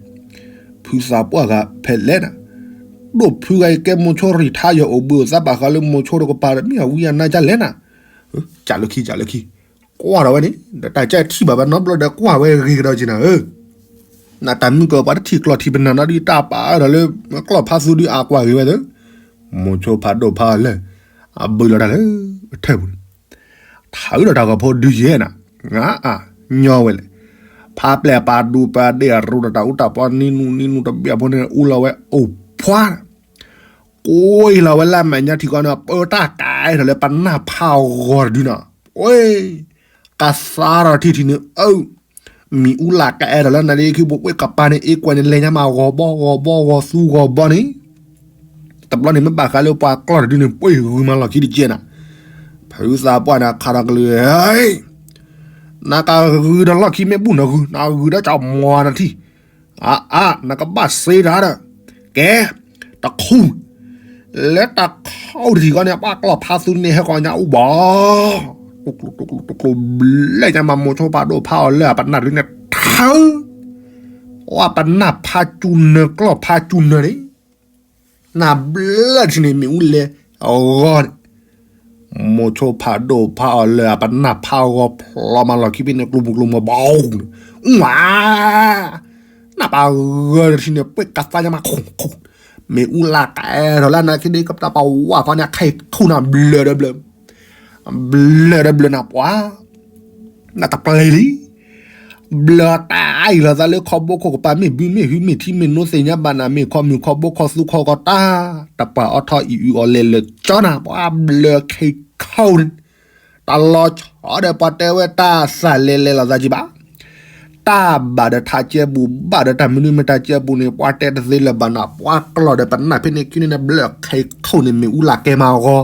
ဖုသးပှၢ်ဂၤဖဲလဲၣ်နၤ, ဒိၣ်ဖုဂၤအံၤကဲမိၤဆိရံၣ်ထါယီၤအိၣ်ဘှံးအိၣ်သါဘၣ်ဃးလၢမိၤဆိတကပၤဒီး မ့ၢ်အဝံအနါကလဲၣ်နၤ, ကးလၢခံ ကးလၢခံ, ကွၢ်ဒီးဝဲန့ၣ် ဒီးတၢ်ကဲထံၣ်ဘၣ်ဘၣ်နီတဘျီဒီး ကွၢ်ဝဲဂ့ၤကဒီးက့ၤနၤဧၢ နတၢ်မုၢ်ကပၤတထံၣ်ကျီၢ်ထံၣ်ပနၢ်နီဒုး တၢ်ပာ်အၢဒီးလၢ ကျီၢ်ဖးသူဒုးအကွၢ်ဂ့ၤဝဲသၢ, မိၤဆိဖးဒိၣ်ဖးအီၤလၢာ် အဘုလီၤတၢ်လၢအထၢၣ်ပူၤန့ၣ်, ထးအုးဒီးတၢ်ဂီၤဖိဒုယဲၢ်နၤ, အါ ညီဝဲလဲၣ်, ဖးပျဲၢ်ပာ်ဒူပာ်ဒ့ၣ်အရူဒီးတၢ်အူတၢ်ပီနံနူနံနူတဘ့ၣ်အဖိန့ၣ် အူလီၤဝဲအိၣ်ဖှါ ကိးအံၤလီၤဝဲလၢအမဲာ်ညါထံကီၢ်န့ၣ် ပၢတၢ်ကးအဲၣ်ထီၣ်လၢပနၢ်ဖးဂီၤတဒုနီၤ, အ့ ကသါထီၣ်ထံထံန့ၣ် အၢ မ့ၣ်အူလၢ်ကအဲၣ်ထီၣ်လၢနၤလၢခံဘိပှ့ၢ်ကပၤန့ၣ် အ့ကွဲးန့ၣ် လဲၤညါမးဂီၤဘီဂီၤဘီဂီၤသူဂီၤဘီန့ၣ်, တဘျီန့ၣ်မ့ၢ်ဘၣ်ဃးလၢပှၤကျီၢ်တဒုန့ၣ် ပှ့ၢ်ဂုာ်မးလီၢ်ခံတကဲးနၤ, ဖုသးပှၢ်န့ၣ် အခးဒီးကလုၢ် နကဂုာ်ဒီးလီၢ်ခံမ့ၢ်ဘူၣ်နဂုာ် နဂုာ်ဒီးကမီၤနထံၣ် အါအါ နကဘၣ်စ့တၢ်ဒီး ကဲ တခူ လၢတၢ်ခီတထံၣ်ဃီန့ၣ် ပှၤကျီၢ်ဖးသူန့ၣ် ဟဲဃီညါအိၣ်ဘီ တကျိၤတကျိၤတကျိၤဘျဲၣ်ညါမး မိၤဆိဖးဒိၣ်ဖးအီၤလၢအပနၢ်တဒုန့ၣ် ထၢ အပနၢ်ဖးစူၤနၢၤ ကျီၢ်ဖးစူၤနၢၤန့ၣ် နဘျၢထံန့ၣ် မ့ၣ်အူလဲၤအဂီၢ်န့ၣ် မိၤဆိဖးဒိၣ်ဖးအီၤလၢအပနၢ်ဖးဂီၤဖျိမးလီၢ်ခံဖဲန့ၣ် ကျိၤပူၤကျိၤမီၤဘီန့ၣ် အူဝါ နပာ်ဂၢၢ်တထံၣ်န့ၣ် ပှ့ၢ်ကသါညါမးခိၣ်ခိၣ် မ့ၣ်အူလၢကအဲၣ်ထီၣ်လၢနၤခံဒ့ကပတၢ်ပဝၢ်ခီန့ၣ် ခဲထူၣ်နၤဘျၢဒီဘျၢ ဘျၢဒီဘျၢနၤပှၤ နတပျဲလံ ဘျၢတၢ်အံၤလီၤသးလၢခီဘိခိၣ်ကပၤ မ့ၢ်ဘုမ့ၢ်ဟုမ့ၢ်ထံမ့ၢ်နိသ့ၣ်ညါဘၣ်နၤ မ့ၢ်ခီမုၢ်ခီဘိခီသူခီကီတၢ် တပှၤအီထီၣ်အံၤအုးအီၤလဲၤလၢကၠီနၤ ပှၤဘျၢခဲခီန့ၣ် တၢ်လီၤဆီဒီးပှၤတဲဝဲတၢ်သၢ်လဲၤလဲၤလီၤသးကံဘၣ် တၢ်ဘၣ်ဒီးထးကဲပူၤ ဘၣ်ဒီးတၢ်မနုၤမ့ၢ်တၢ်ကဲပူၤန့ၣ် ပှၤတဲတသ့လၢၤဘၣ်နၤ ပှၤကျီၢ်ဒီးပနၢ်ဖဲန့ၣ်ခံန့ၣ် ဘျၢခဲခီန့ၣ် မ့ၣ်အူလၢကဲမးဂီၤ ဂီၤ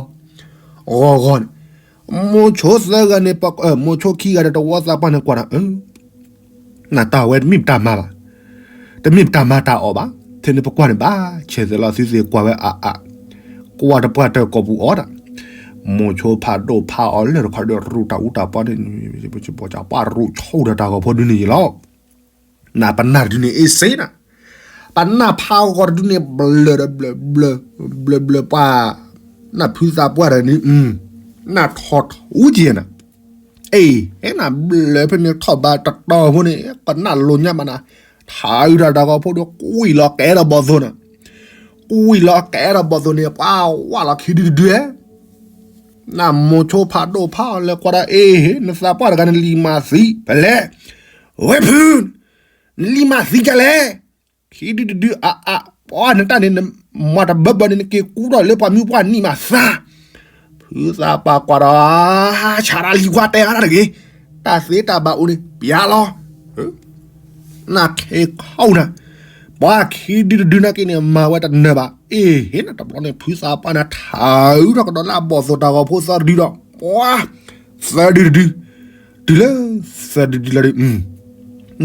ဂီၤန့ၣ် မိၤဆိသၢဂၤန့ၣ် မိၤဆိခံဂၤဒီးတဝီသးပှၢ်န့ၣ်ကွၢ်ဒီး နတၢ်ဝဲတမ့ၢ်ပတၢ်မၤဘၣ်, တမ့ၢ်ပတၢ်မၤတၢ်အီၣ်ဘၣ်, ထဲန့ၣ်ပကွၢ်န့ၣ်ဘၣ် ဆဲးသဲးလီၤသုသ့ၣ်ကွၢ်ဝဲအါအါ, ကွၢ်တပှၢ်တၢၢ်ကိာ်ပူၤအီၣ်တၢ်, မိၤဆိဖးဒိၣ်ဖးအီၤလၢတခီဒီးရူးတၢ်အူတၢ်ပီန့ၣ်, ပှၤရူးဆိဒီးတၢ်ဂီၤဖိဒုန့ၣ်ယံၤလီၤ. နပနၢ်တဒုန့ၣ်အ့ၣ်စ့နၤ, ပနၢ်ဖးဂီၤတဒုန့ၣ် ဘျၢၣ်ဒီးဘျၢၣ်ဘျၢၣ် ဘျၢၣ်ဘျၢၣ်ပှၤ, နၢ်ဖုသးပှၢ်တဂၤန့ၣ်, နၢ်ထီၣ်ထူက့နၤ, အ့ၣ်, ဟဲနၤဘျၢၣ်ဖဲန့ၣ်ထီၣ်ဘးတတီၤဖိန့ၣ် ကနၣ်လိာ်ညါမးနၤ, ထးအုးတၢ်တၢ်ဂီၤဖိဒီး ကွံာ်လီၤကအဲၣ်ဒီးဘီၣ်သိၣ်နၤ, ကွံာ်လီၤကအဲၣ်ဒီးဘီၣ်သိၣ်န့ၣ် ပှၤဝၢ်လီၤခံဒုတဒုဧဲ နမိၤဆိဖးဒိၣ်ဖးအီၤလၢကွၢ်ဒီး အ့ၣ်, နသးပှၢ်တဂၤနလံၤမၤသံဖဲလဲၣ်, ဝဲဖု, နလံၤမၤသံဒ်လဲၣ်, ခံဒုတဒုအါအါ, ပှၤနတၢ်န့ၣ် နမၤတဘၢဘၢန့ၣ် နက့ၤကူထီၣ်လၢပှၤမုၢ်ပှၢ်နံၣ်မးသး, ဖုသးပှၢ်ကွၢ်ဒီး ဆါတၢ်လံၤခွါတဲအါတၢ်တဂ့ၤ, တၢ်သ့တၢ်ဘၣ်အိၣ်န့ၣ် ပျဲလီၤ နခ့ခီနၤ, ပှၤခံဒုတဒုနာ်က့န့ၣ် မၤဝဲတနၢၤဘၣ်, အ့ၣ်, ဟ့ၣ်နၤတဘျီန့ၣ် ဖုသးပှၢ်န့ၣ် ထးအုးထီၣ်ကဒီးလၢအဘီၣ်သိၣ်တၢ်ဂီၤဖိသၢဒုဒီး, ပှၤ, သၢဒုတဒု, တုၤလၢ, သၢဒုဒုလီၤဒီး,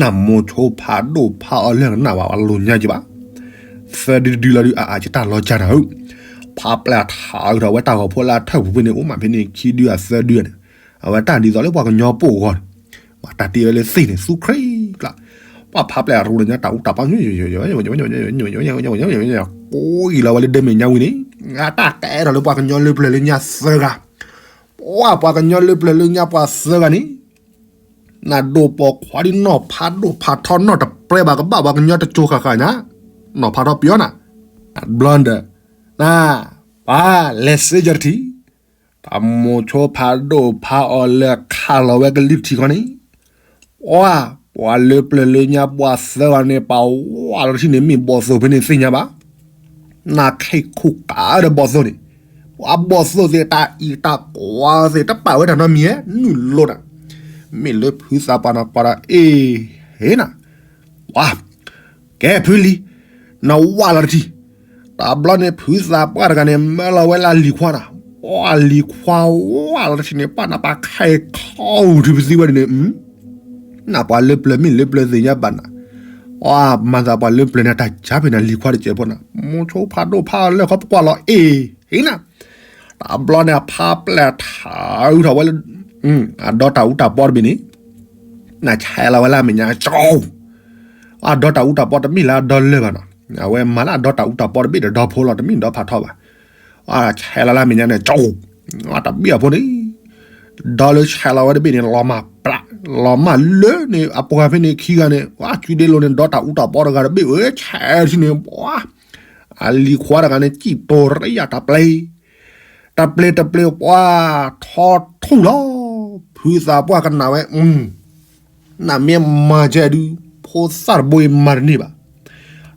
နမိၤဆိဖးဒိၣ်ဖးအီၤလၢကနၣ်ဘၣ် ပှၤလိာ်ညါက့ဘၣ်, သၢဒုတဒုလီၤဒီး အအါ ယတၢ်လီၤကၢ်နၤဧၢ, ဖးပျဲၢ်ထးအုးထီၣ်ဝဲတၢ်ဂီၤဖိလၢအထၢၣ်ပူၤဖဲန့ၣ် အိၣ်မးဖဲန့ၣ် ခံဒုအသၢဒုန့ၣ်, အဝဲတၢ်ဒ်သိးလၢပှၤကညီပိာ်အဂီၢ်န့ၣ်, ပှၤတၢ်တ့ဝဲလၢသ့ၣ်န့ၣ် သူခရံာ်ကျါ, ပှၤဖးပျဲၢ်အရူဒီးညါတၢ်အူတၢ်ပီ ကိးအံၤလီၤဝဲလၢဒဲမဲာ်ညါဝံၤန့ၣ်, အတၢ်ကအဲၣ်ထီၣ်လၢပှၤကညီလၢပျၢၤလၢညါသၢဂၤ, ပှၤပှၤကညီလၢပျၢၤလၢညါပှၤသၢဂၤန့ၣ်, နဒိၣ်ပိာ်ခွါဒ်နီၢ်ဖးဒိၣ်ဖးထီနီၢ်တပျဲဘၣ်ကဘၣ်ပှၤကညီတကၠိၤဃၣ်ဃၣ်ညါ, နီၢ်ဖးထီပျီနၤ, ဘျီဒီး, န, ပှၤလဲၤစ့ယီၤတထံၣ်, တၢ်မိၤဆိဖးဒိၣ်ဖးအီၤလၢခးလီၤဝဲကလုၢ်ထံဃီန့ၣ်, ပှၤ, ပှၤလၢပျၢၤလၢညါပှၤသၢဂၤန့ၣ် ပှၤဝၢ်လီၤတထံၣ်န့ၣ် မ့ၢ်ဘီၣ်သိၣ်ဖဲန့ၣ်သ့ၣ်ညါဘၣ်, နခ့ခူၣ်ကးဒီးဘီၣ်သိၣ်န့ၣ်, ပှၤဘီၣ်သိၣ်သ့ၣ်တၢ်အံၤတၢ်ကွၢ်သ့ၣ် တပာ်ဝဲတၢ်နီတမံၤဧဲ နုာ်လိာ်နၤ, မ့ၢ်လၢဖုသးပှၢ်နၤကွၢ်ဒီး အ့ၣ်, ဟ့ၣ်နၤ, ပှၤ, ကဲဖုလံၤ, နဝၢ်လီၤတထံၣ်, တဘျီန့ၣ် ဖုသးပှၢ်တဂၤန့ၣ် မၢလီၤဝဲလၢလံၤခွါနၤ, ပှၤလံၤခွါဝၢ်လီၤတထံၣ်န့ၣ် ပှၤနပှၤခ့ခီအူထံပသံဝဲဒ်န့ၣ်, နပှၤလၢပျၢၤမ့ၢ်လၢပျၢၤသ့ၣ်ညါဘၣ်နၤ, ပှၤမၤသးပှၤလၢပျၢၤန့ၣ် တၢ်ကၢ်ဖဲန့ၣ် လံၤခွါတကဲးဖိနၤ, မိၤဆိဖးဒိၣ်ဖးအီၤလၢခီပကွၢ်လီၤ အ့ၣ်, ဟ့ၣ်နၤ တဘျီန့ၣ် အဖါပျဲၢ်ထးအုးထီၣ်ဝဲလၢ အဒီတၢ်အူတၢ်ပီတဘ့ၣ်န့ၣ်, နဆဲးလီၤဝဲလၢအမဲာ်ညါကၠီ, အဒီတၢ်အူတၢ်ပီတမ့ၢ်လၢအဒီလၢာ်ဘၣ်နီၤ, အဝဲမၤလၢအဒီတၢ်အူတၢ်ပီတဘ့ၣ်ဒီးဒီဖိလီၤ တမ့ၢ်ဒီဖးထီဘၣ်, ဆဲးလီၤလၢအမဲာ်ညါန့ၣ်ကၠီ, တဘ့ၣ်အဖိန့ၣ် ဒီလၢဆဲးလီၤဝဲတဘ့ၣ်န့ၣ် လီၤမၢ်ပျၢ်, လီၤမၢ်လၢန့ၣ် အပှၤဖဲန့ၣ်ခံဂၤန့ၣ် ဝဲစုဒ့လိာ်န့ၣ် ဒီတၢ်အူတၢ်ပီတဂၤတဘ့ၣ်ဝဲဆဲးထံန့ၣ် ပှၤ အလံၤခွါတဂၤန့ၣ် စံၣ်တိၤရံယၣ်တပျဲ, တပျဲတပျဲပှၤ ထီထူၣ်လီၤ, ဖုသးပှၢ်ကနၣ်ဝဲ နမ့ၢ်မၤကဲဒုး ဖိသၣ်တဘိအံၤမၤတန့ၢ်ဘၣ်,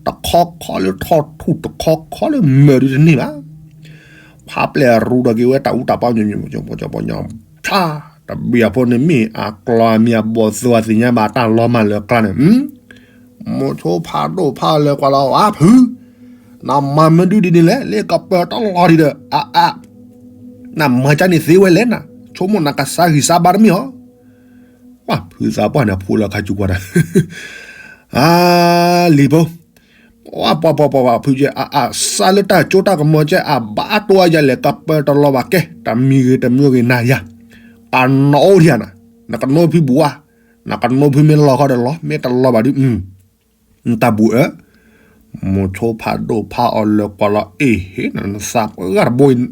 တခီခီလၢထီထူၣ် တခီခီလၢမၢာ်ဒုးတန့ၢ်ဘၣ်, ဖါပျဲၢ်ရူဒီးက့ၤဝဲတၢ်အူတၢ်ပီ ညီညီညီညီညီညီ ဖျါ, တဘ့ၣ်အဖိန့ၣ်မ့ၢ်အကျီအမံၤ အဘီၣ်သိၣ်အသ့ၣ်ညါဘၣ်တၢ်လီၤမၢ်လၢကျါန့ၣ်, မိၤဆိဖးဒိၣ်ဖးလၢကွၢ်လီၤ အါဖု, နမၤမနုၤဒ်န့ၣ်လဲၣ် လၢကပၢၤတလီၤဒံးဒီး အါအါ, နမၤကၢန့ၣ်သ့ဝဲလဲၣ်နၤ ဆိကမိၣ်နကစၢ်ဂံၢ်စၢ်ဘါတမ့ၢ်ဧါ, ပှၤဖုသးပှၢ်န့ၣ် ဖိလၢခါစူၤကွၢ်တၢ်, အါ, လံၤဖိ, ပှၤပှၤပှၤပှၤဖုကဲ အါအါ စးလၢတၢ်ကၠိတၢ်ကမီၤကဲ အဘၣ်အတိၢ်အယၤလဲၣ် ကပၢၤတလီၤဘၣ်ကဲ တမံၤဂ့ၤတမံၤဂ့ၤနၤယၤ, ပှၤနီၣ်အိၣ်ဒံးနၤ, နကနိဖုဘူးဧါ, နကနိဖုမ့ၢ်လီၤဃီဒီးလီၤ မ့ၢ်တလီၤဘၣ်ဒုး နတၢ်ဘူးဧၢ, မိၤဆိဖးဒိၣ်ဖးအီၤလၢကွၢ်လီၤ အ့ၣ် ဟ့ၣ် နသးပှၢ်တဘိအံၤ,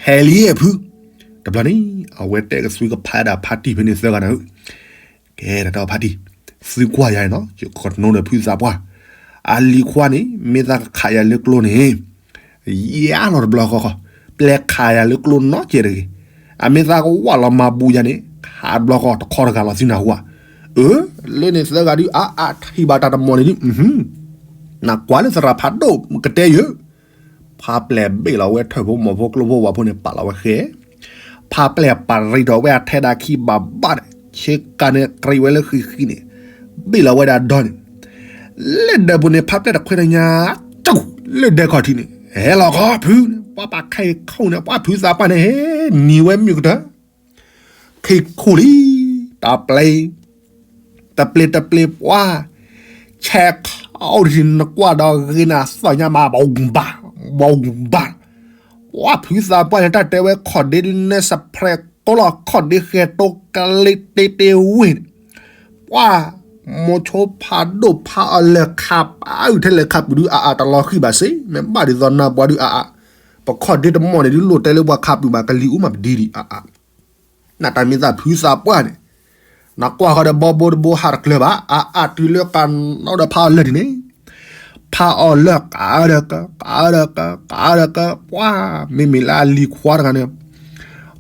ဟဲလံဖု, တဘျီန့ၣ် အဝဲတဲကသွံကဖးဒၣ်ဖါတံၢ်ဖဲန့ၣ်သၢဂၤနၤဧၢ, ကဲဒီးဖါတံၢ်, သုကွၢ်ယၤနီၤ ယကနိဒီးဖုသးပှၢ်, အလံၤခွါန့ၣ် မ့ၢ်သးကခးယၤလၢကျိန့ၣ် ယၤလီၤတဘျီဃီဃီ, ပျဲခးယၤလၢကျိနီတစဲးတဂ့ၤ, အမ့ၢ်သးကဝၢ်လီၤမၤဘူးယၤန့ၣ် ခးတဘျီဃီတခီတဂၤလီၤသုနၢ်ဟူဧါ, အၢ, လၢန့ၣ်သၢဂၤဒုး အါအါထံၣ်ဘၣ်တၢ်တမီၢ်န့ၣ်ဒုး, နကွၢ်လၢသရၣ်ဖးဒိၣ်ကတဲယၢ်, ဖါပျဲၢ်ဘ့ၣ်လီၤဝဲထၢၣ်ဖိမီၤဖိကျိဖိဝၤဖိန့ၣ် ပာ်လီၤဝဲဃဲ, ဖါပျဲၢ်ပာ်ရံးထီၣ်ဝဲအထဲဒၣ်ခံဘၣ်ဘၣ်န့ၣ် ဆ့ကၤန့ၣ် ကြံးဝဲလၢဃံဃံန့ၣ်, ဘ့ၣ်လီၤဝဲဒၣ်ဒီန့ၣ်, လၢဒၢးပူၤန့ၣ် ဖါပျဲၢ်တခွဲးတညါ, ကၠူ, လၢဒၢးခီၣ်ထံးန့ၣ် ဟဲလီၤခီဖု, ပှၤပာ်ခါအံၤခိၣ်န့ၣ် ပှၤဖုသးပှၢ်န့ၣ် ဟဲနံၤဝဲမုၢ်ကတၢၢ်, ခံခိၣ်လံ, တၢ်ပျဲ တပျ့ၤတပျ့ၤပှၤ, ဆဲးခီအိၣ်တထံၣ်နကွၢ်ဒီးဂ့ၤနၤသီၣ်ညါမး ဘၣ်ဘၣ်, ဘၣ်ဘၣ်, ပှၢ်ဖုသးပှၢ်န့ၣ် တၢ်တဲဝဲခီၣ်ဒ့ဒုးနဲၣ်စဲးဖရဲးကိးလီၤ ခီၣ်ဒ့ဃဲၤတိကလ့တ့တ့ဝ့ၢ်န့ၣ်, ပှၢ် မိၤဆိဖးဒိၣ်ဖးအီၤလၢခးပာ်အုၣ်ထဲလဲၣ်ခးပူၤဒုးအါအါ တလီၤဃံၢ်ဘၣ်စ့ မ့ၢ်ဘၣ်ဒ်သိးနၤပှၤဒုးအါအါ, ပခီၣ်ဒ့တမီၢ်န့ၣ်ဒုးလိၣ်တဲလၢပှၤခးပူၤဘၣ် ကလံၤအူမးပဒံဒံးအါအါ နတၢ်မ့ၢ်သးဖုသးပှၢ်န့ၣ်, နကွၢ်ဃီဒီးဘီဘိတဘိဟးတကျၢၤဘၣ် အါအါတုၤလၢကနီဒီးဖးအီၤလၢာ်ဒ်န့ၣ်, ဖးအီၤလၢာ်ကးဒီးကး ကးဒီးကး ကးဒီးကး ပှၢ် မ့မ့ၢ်လၢအလံၤခွါတဂၤန့ၣ်,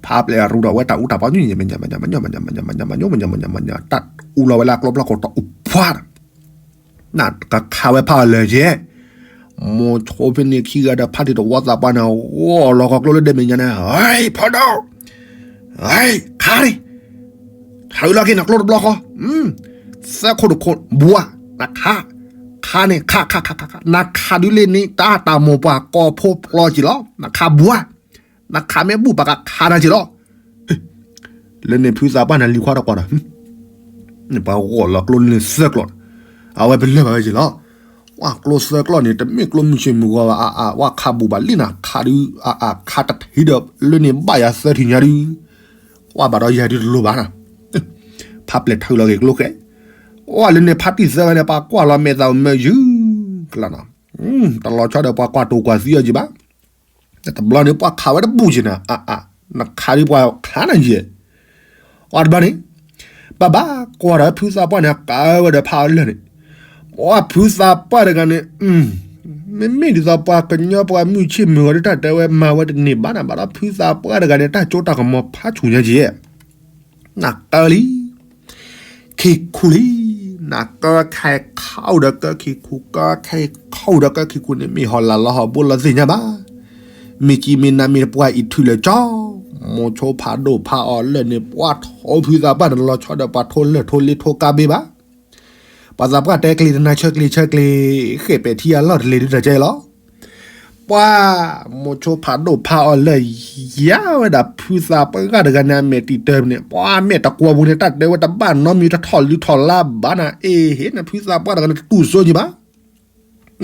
ဖးပျဲၢ်အရူဒီးဝဲတၢ်အူတၢ်ပီညိ မညါမညါမညါမညါမညါမညါမညါမညါ တၢ်အူလီၤဝဲလၢအကျိဖျီခိၣ်တၢ်အူဖှါ နကခးဝဲဖးအီၤလၢာ်ယဲၢ်, မိၤဆိဖဲန့ၣ်ခံဂၤဒီးဖးတံၢ်တဝီသးပှၢ်န့ၣ် ဂီၢ်လီၤကီကျိလၢဒဲမဲာ်ညါန့ၣ်, ဟဲ ဖးဒိၣ်, ဟဲ ခးန့ၣ်, ထုးလီၤက့ၤနကျိတဘျီဃီ, သၢခိၣ်တခိၣ် ဘှါ, နခး, ခးန့ၣ် ခးခးခးခးခး နခးဒုးလ့န့ၣ် တၢ်တၢ်မိၢ်ပှၢ်ကီၢ်ဖိပျီက့ၤလီၤ နခးဘှါ, နခးမ့ၢ်ဘူၣ်ပှၤကခးနၤက့ၤလီၤ လၢန့ၣ်ဖုသးပှၢ်န့ၣ်လံၤခွါတကွၢ်ဒီး, ပှၤဂီၢ်လီၤကျိန့ၣ်သၢကျီၢ်, အဝဲပလၢၢ်ဘၣ်ဝဲက့ၤလီၤ, ပှၢ်ကျိသၢကျီၢ်န့ၣ် တမ့ၢ်ကျိမုၢ်ဆ့ၣ်မုၢ်ဂီၤဘၣ်အါအါ ပှၢ်ခးဘူၣ်ဘၣ်လံနၤ ခးဒုးအါအါ ခးတထံၣ်ဒီးလၢန့ၣ်ဘၣ်ယၤသၢထံၣ်ညါဒုး, ပှၢ်ဘၣ်ဒီးယၤဒုးတလိၤဘၣ်နၤ, ဖးပျဲၢ်ထုးလီၤက့ၤကျိဃဲ, ပှၢ်လၢန့ၣ်ဖးတံၢ်သၢဂၤန့ၣ် ပှၤကွၢ်လီၤမဲာ်သးမၢယုၢ်ကလီနၤ, တလီၤဆီဒီးပှၤကွၢ်တိာ်ကွၢ်သံအီၤက့ၤဘၣ် တဘျီန့ၣ် ပှၤခးဝဲတဘူၣ်က့ၤနၤ အါအါ, နခးဒုးပှၤခးနၤယဲၢ်, အီၤတဘျီန့ၣ်, ဘၣ်ဘၣ်ကွၢ်ဒီးဖုသးပှၢ်န့ၣ် ကးဝဲဒီးဖးအီၤလၢာ်န့ၣ်, ပှၢ်ဖုသးပှၢ်တဂၤန့ၣ်, မ့မ့ၢ်ဒ်သိးပှၤကညီပှၤမုၢ်ဆ့ၣ်မုၢ်ဂီၤဒုးတၢ်တဲဝဲမၤဝဲတန့ၢ်ဘၣ်နၤ ဘၣ်ဒီးဖုသးပှၢ်တဂၤန့ၣ် တၢ်ကၠိတၢ်ကမီၤဖးဆူၣ်ညါက့ၤ နကၢလံ, ခံခူလံ, နကၢခဲခီဒီးကၢခံခူ ကၢခဲခီဒီးကၢခံခူန့ၣ် မ့ၢ်ဟီၣ်လာ်လီၤဟီၣ်ဘိလီၤသ့ၣ်ညါဘၣ်, မ့ၢ်ကံမ့ၢ်နၤမ့ၢ်တပှၢ်အံၤထုးလၢာ်ကၠီ, မိၤဆိဖးဒိၣ်ဖးအီၤလၢာ်န့ၣ် ပှၢ်ထိဖုသးပှၢ်န့ၣ်လီၤဆီဒီးပှၤထိလၢာ်ထိလ့ထိကါဘ့ဘၣ် ပှၤသးပှၢ်တဲကျ့ၤတနၤဆၢကျ့ၤဆၢကျ့ၤ, ဃဲၣ်ပဲာ်ထံအလီၢ်တလ့ၤဒုးတၢ်ကဲလီၤ, ပှၢ်, မိၤဆိဖးဒိၣ်ဖးအီၤလၢာ်ယါဝဲဒၣ်ဖုသးပှၢ်တဂၤန့ၣ် အမဲာ်တံာ်တၢ်န့ၣ် ပှၢ်မဲာ်တကွီၤပူၤန့ၣ် တၢ်တဲဝဲတဘၣ်နီတမံၤတထီၣ်လုၢ်ထီၣ်လါဘၣ်နၤ အ့ဟ့ၣ် နဖုသးပှၢ်တဂၤန့ၣ်တတူၢ်စိက့ၤဘၣ်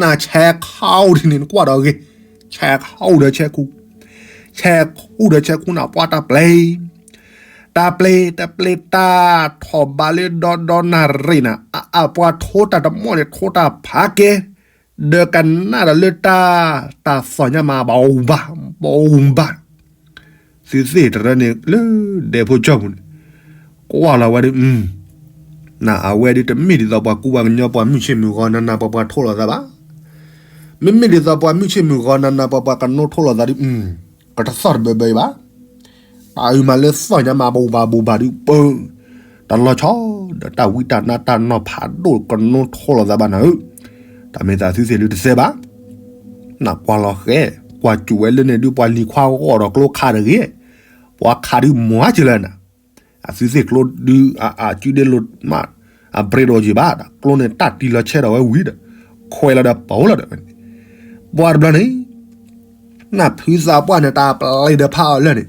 နဆဲးခီဒ်န့ၣ် နကွၢ်ဒီးဂ့ၤ, ဆဲးခီဒီးဆဲးခူ, ဆဲးခူဒီးဆဲးခူနၤ ပှၢ်တၢ်ပျဲ, တၢ်ပျဲ တၢ်ပျဲတၢ်ထီၣ်ဘးလၢဒီဒီနၣ်ရံၣ်နၤ အအပှၤထိတၢ်တမီၢ်န့ၣ် ထိတၢ်ဖးကဲ, ဒီးကနၣ်ဒီးလၢတၢ်, တၢ်သီၣ်ညါမး ဘၣ်အူဘၣ်, ဘၣ်အူဘၣ် သုသ့ၣ်တရၢန့ၣ် လၢဒဲဖိကၠီပူၤန့ၣ်, ကွၢ်လီၤဝဲဒၣ်, နအဝဲဒၣ်တမ့ၢ်ဒ်သိးပှၤကူပှၤကညီပှၤမုၢ်ဆ့ၣ်မုၢ်ဂီၤနၤနၤပှၤပှၤထိလိာ်သးဘၣ်, မ့မ့ၢ်ဒ်သိးပှၤမုၢ်ဆ့ၣ်မုၢ်ဂီၤနၤနၤပှၤပှၤကနိထိလိာ်သးဒီး, ကတသီၣ်တဘၢဘၢအံၤဘၣ် တၢ်အုၣ်မးလၢသီၣ်ညါမး ဘိးဘၣ်ဘိးဘၣ်ဒုးပၢ, တလီၤဆီ, ဒီးတၢ်ဝံတၢ်နါတၢ်နီၢ်ဖးဒိၣ်ကနိထိလိာ်သးဘၣ်နၤဧၢ, တၢ်မ့ၢ်သးသုသ့ၣ်လၢတသဲဘၣ်, နကွၢ်လီၤဃဲ, ကွၢ်စူၣ်ဝဲလၢန့ၣ်ဒုး ပှၤလံၤခွါဂီၢ်ဒီးကျိခးတဂ့ၤ, ပှၤခးဒုးမၤက့ၤလၢနၤ, အသုသ့ၣ်ကျိဒုး အအစုဒ့လိာ်မး, အဘြ့းဒီးယံၤဘၣ်ဒီး ကျိန့ၣ်တၢ်တံၢ်လီၤဆဲးဒီးဝဲဝံၤဒီး, ခွဲးလီၤဒီးပာ်လီၤဒီး, ပှၤတဘျီန့ၣ် နဖုသးပှၢ်န့ၣ် တၢ်ပျဲဒီးဖးအီၤလၢာ်န့ၣ်,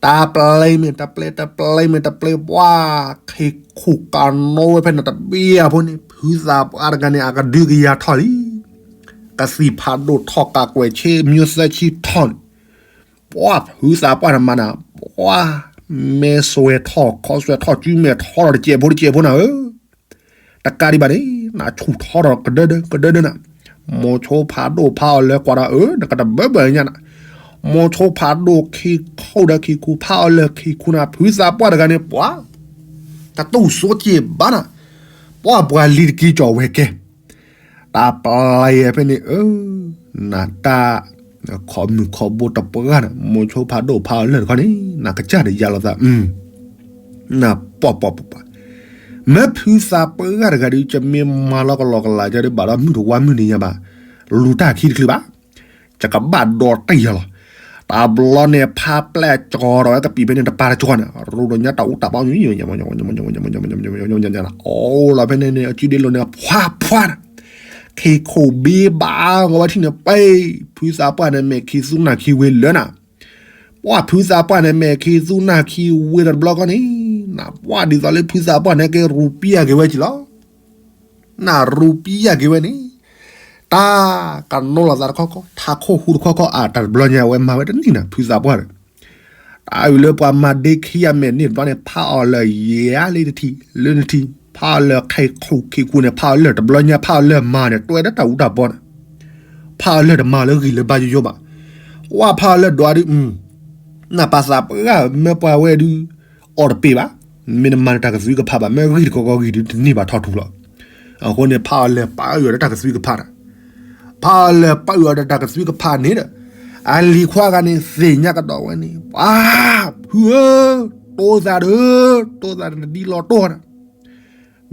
တၢ်ပျဲမ့ၢ်တပျဲ တပျဲမ့ၢ်တပျဲ ပှၤခ့ခူၣ်ကနိဝဲဖဲန့ၣ်တဘ့ၣ်အဖိန့ၣ် ဖုသးပှၢ်တဂၤန့ၣ် အကဒုကယၤထီၣ်လံ, ကသံၣ်ဖးဒိၣ်ထီၣ် ကးကွဲးဆ့ မျိုးသၢဆံထီၣ်န့ၣ်, ပှၤဖုသးပှၢ်န့ၣ်မၤနၤ, ပှၤမဲဆွဲထီၣ် ခီဆွဲထီၣ် စုမဲာ်ထီၣ်ဒီးတစဲးဖိတစဲးဖိနၤဧၢ တကးဒံးဘၣ်န့ၣ် နဆူၣ်ထီၣ်ဒီးကဒၢဒၢ ကဒၢဒၢနၤ, မိၤဆိဖးဒိၣ်ဖးအီၤလၢာ်ကွၢ်ဒီးအၢ နကတဘၢဘၢညါနၤ, မိၤဆိဖးဒိၣ်ခံခူဒီးခံခူ ဖးအီၤလၢာ်ခံခူနၤ ဖုသးပှၢ်တဂၤန့ၣ် ပှၤ တတူၢ်စိက့ၤဘၣ်နၤ, ပှၤပှၤလံၤတကံကီၤဝဲကဲ တၢ်ပျဲဖဲန့ၣ် အၢ နတၢ် ခီမုၢ်ခီဘိတပှၢ်နၤ မိၤဆိဖးဒိၣ်ဖးအီၤလၢာ်တခီန့ၣ် နကစၢ်ဒီးယၤလိာ်သး နပှၤပှၤပှၤပှၤ, မ့ၢ်ဖုသးပှၢ်တဂၤဒီး ယမ့ၢ်မၤလီၤကလီကလာ် ယဒီးဘၣ်ဒီးမုၢ်တဝါမုၢ်နံၤညါဘၣ်, လူၤတၢ်ခံတချုးဘၣ်, ယကဘၣ်ဒီးတ့ၢ်ယၤလီၤ, တဘျီန့ၣ် ဖးပျဲၢ်ကၠီၤဒီးဝဲကပံာ်ဖဲန့ၣ်တပၤတကၠီၤန့ၣ် ရူးဒီးညါတၢ်အူတၢ်ဘီ အိၣ်လီၤဖဲန့ၣ်န့ၣ် အစုဒ့လိာ်န့ၣ် ဖှါဖှါ ခ့ခိၣ်ဘ့ဘၣ်ဂီၤဝဲထံၣ်န့ၣ် ပှၤဖုသးပှၢ်န့ၣ် မဲာ်ခံသူနၢ်ခံဝ့ၤလၢနၤ, ပှၤဖုသးပှၢ်န့ၣ် မဲာ်ခံသူနၢ်ခံဝ့ၤဒီးတဘျီဃီန့ၣ်, နပှၤဒ်သိးလၢဖုသးပှၢ်န့ၣ် ကဲရူးပံယၢ်က့ၤဝဲက့ၤလီၤ, နရူးပံယၢ်က့ၤဝဲန့ၣ်, တၢ်ကနိလိာ်သးတခီခီ, ထးခိၣ်ဟူတခီခီ, အတၢ်တဘျီညါအဝဲမၤဝဲတန့ၢ်နၤ ဖုသးပှၢ်ဒီး တၢ်အုၣ်လၢပှၤမၤဒ့ခံဂၤမဲာ်န့ၢ်တဘျီန့ၣ် ဖးအီၤလၢယဲၢ်လံတထံၣ် လၢနထံၣ်, ဖးအီၤလၢခဲခိၣ်ခံခိၣ်န့ၣ် ဖးအီၤလၢတဘျီညါ ဖးအီၤလၢမၤန့ၣ် တွဲဒီးတၢ်အူတၢ်ပီန့ၣ်, ဖးအီၤလၢတမၤလၢဂ့ၤလၢဘါယိယိဘၣ်, ဝဲဖးအီၤလၢဒွးဒုး နပာ်သးပှၢ်မ့ၢ်ပှၤဝဲဒုး အီၣ်တပ့ၤဘၣ်, မ့ၢ်နမၤနတၢ်ကသွံကဖးဘၣ်, မ့ၢ်ဂံၢ်တကီကီဂံၢ်ဒုးတန့ၢ်ဘၣ်ထီၣ်ထူၣ်လီၤ. အဃိန့ၣ် ဖးအီၤလဲၤပာ်အီၤဒီးတၢ်ကသွံကဖးဒီး, ဖးအီၤလဲၤပာ်အီၤဒီးတၢ်ကသွံကဖးန့ၣ်ဒီး, အလံၤခွါဂၤန့ၣ် သ့ၣ်ညါကဒီးဝဲန့ၣ် ပှၤ, ဖုဧၢ, တိသးဒီး, တိသးတဒ်လီၤတိၢ်ဒီး,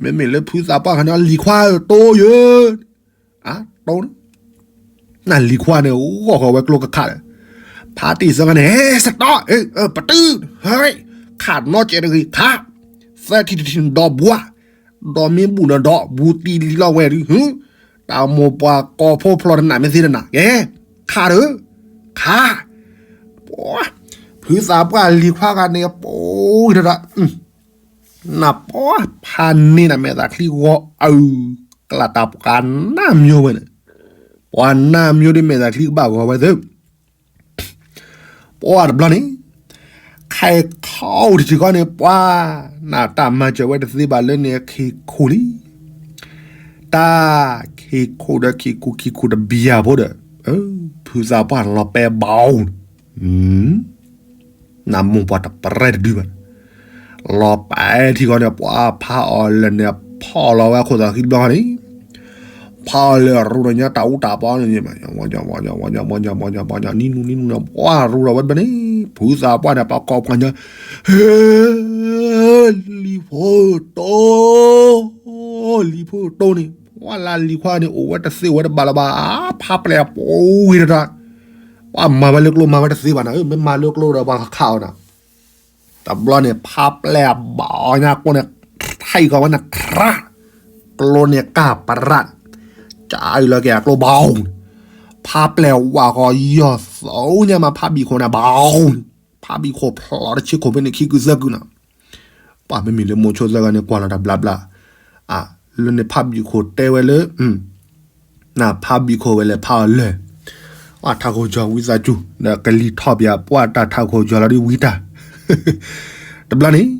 မ့မ့ၢ်လၢဖုသးပှၢ်ခါန့ၣ် အလံၤခွါဧၢ တိယဲ, အတိၢ် နလံၤခွါန့ၣ် ဂီၢ်ဃီၤဝဲကျိကခးဒီး, ဖးတံၢ်သၢဂၤန့ၣ် ဟဲ စတီၢ်, ပတု, ဟဲ, ခးနီၢ်ကဲတဂ့ၤ ခး, သၢထံၣ်တထံၣ်ဒီးဘှါ, ဒီးမ့ၢ်ဘူၣ်ဒီးဒီး ဘူးတံၢ်လံလီၤဝဲဒုး, တၢ်မိၢ်ပှၢ်ကီၢ်ဖိဖျီတနးမ့ၢ်သ့တနး, ကဲ, ခးဒီး, ခး, ပှၤ, ဖုသးပှၢ်လံၤခွါဂၤန့ၣ် ပှၤ, တဒၣ် နပှၤဖးန့ၢ်နမဲာ်သးချံဂီၤအုး, ကလးတၢ်ပှၤနၢ်မျိၤဝဲန့ၣ်, ပှၤနၢ်မျိၤဒ်မဲာ်သးချံကဘၣ်ဂီၤဝဲသ့, ပှၤတဘျီန့ၣ်, ခဲခီအိၣ်တထံၣ်ဃီန့ၣ် ပှၤ, နတၢ်မၤစၢၤဝဲတသ့ဘၣ်လၢန့ၣ်ခ့ခိၣ်လံ, တၢ်ခ့ခိၣ်ဒီးခ့ခိၣ်ခ့ခိၣ်တဘံယၤဖိဒီး, ဖုသးပှၢ်လီၤပဲဘီ, နမိၢ်ပှၢ်တပရဲတဒုဘၣ်, လီၤပဲထံဃီန့ၣ် ပှၤဖးအီၤလၢာ်န့ၣ် ဖီၣ်လီၤဝဲခိၣ်သးဃံတဘျီဃီန့ၣ်, ဖးအီၤလၢာ်ရူၢ်ဒီးညါတၢ်အူတၢ်ပီန့ၣ်, နံၤနူနံၤနူန့ၣ် ပှၤရူၢ်ဒီးဝဲတဘျီန့ၣ် ဖုသးပှၢ်န့ၣ် ပှၤကိးပှၤညီ, ဟဲ, လံၤဖိတိ, လံၤဖိတိန့ၣ် ပှၤလၢလံၤခွါန့ၣ် အိၣ်ဝဲတသ့ဝဲတဘၣ်လၢၤဘၣ်, ဖးပျဲၢ်အပူၤဝံၤတဒၣ်, ပှၤမၤဝဲလၢကျိမၤဝဲတသ့ဘၣ်နၤ, မ့ၢ်မၤလၢကျိဒီးပှၤခးအီၤနၤ တဘျီန့ၣ် ဖးပျဲၢ်အဘီညါကျိန့ၣ် ထံၣ်ဃီၤဝဲန့ၣ် ခြး, ကျိန့ၣ်ကၢ်ပရၣ်, ကအုၣ်လီၤက့ၤအကျိဘီ, ဖးပျဲၢ်ဝးဃီၤယီၤသိညါမး ဖးဘံၣ်ခိၣ်န့ၣ် ဘီ, ဖးဘံၣ်ခိၣ်ဖျိတဆ့ခိၣ်ဖဲန့ၣ် ခံကုသၢကုနီၤ, ပှၤမ့မ့ၢ်လၢမိၤဆိသၢဂၤန့ၣ် ကွၢ်လီၤတၢ်ဘျါဘျါ, လၢန့ၣ်ဖးဘံၣ်ခိၣ်တဲဝဲလၢ နဖးဘံၣ်ခိၣ်ဝဲလဲၤဖးအီၤလၢာ်, အထးခိၣ်ကၠီဝံသးစူၤ ဒီးကလံၤထီၣ်ပၠးပှၤတၢ်ထးခိၣ်ကၠီလီၤဒ်ဝံတၢ်, တဘျီန့ၣ်,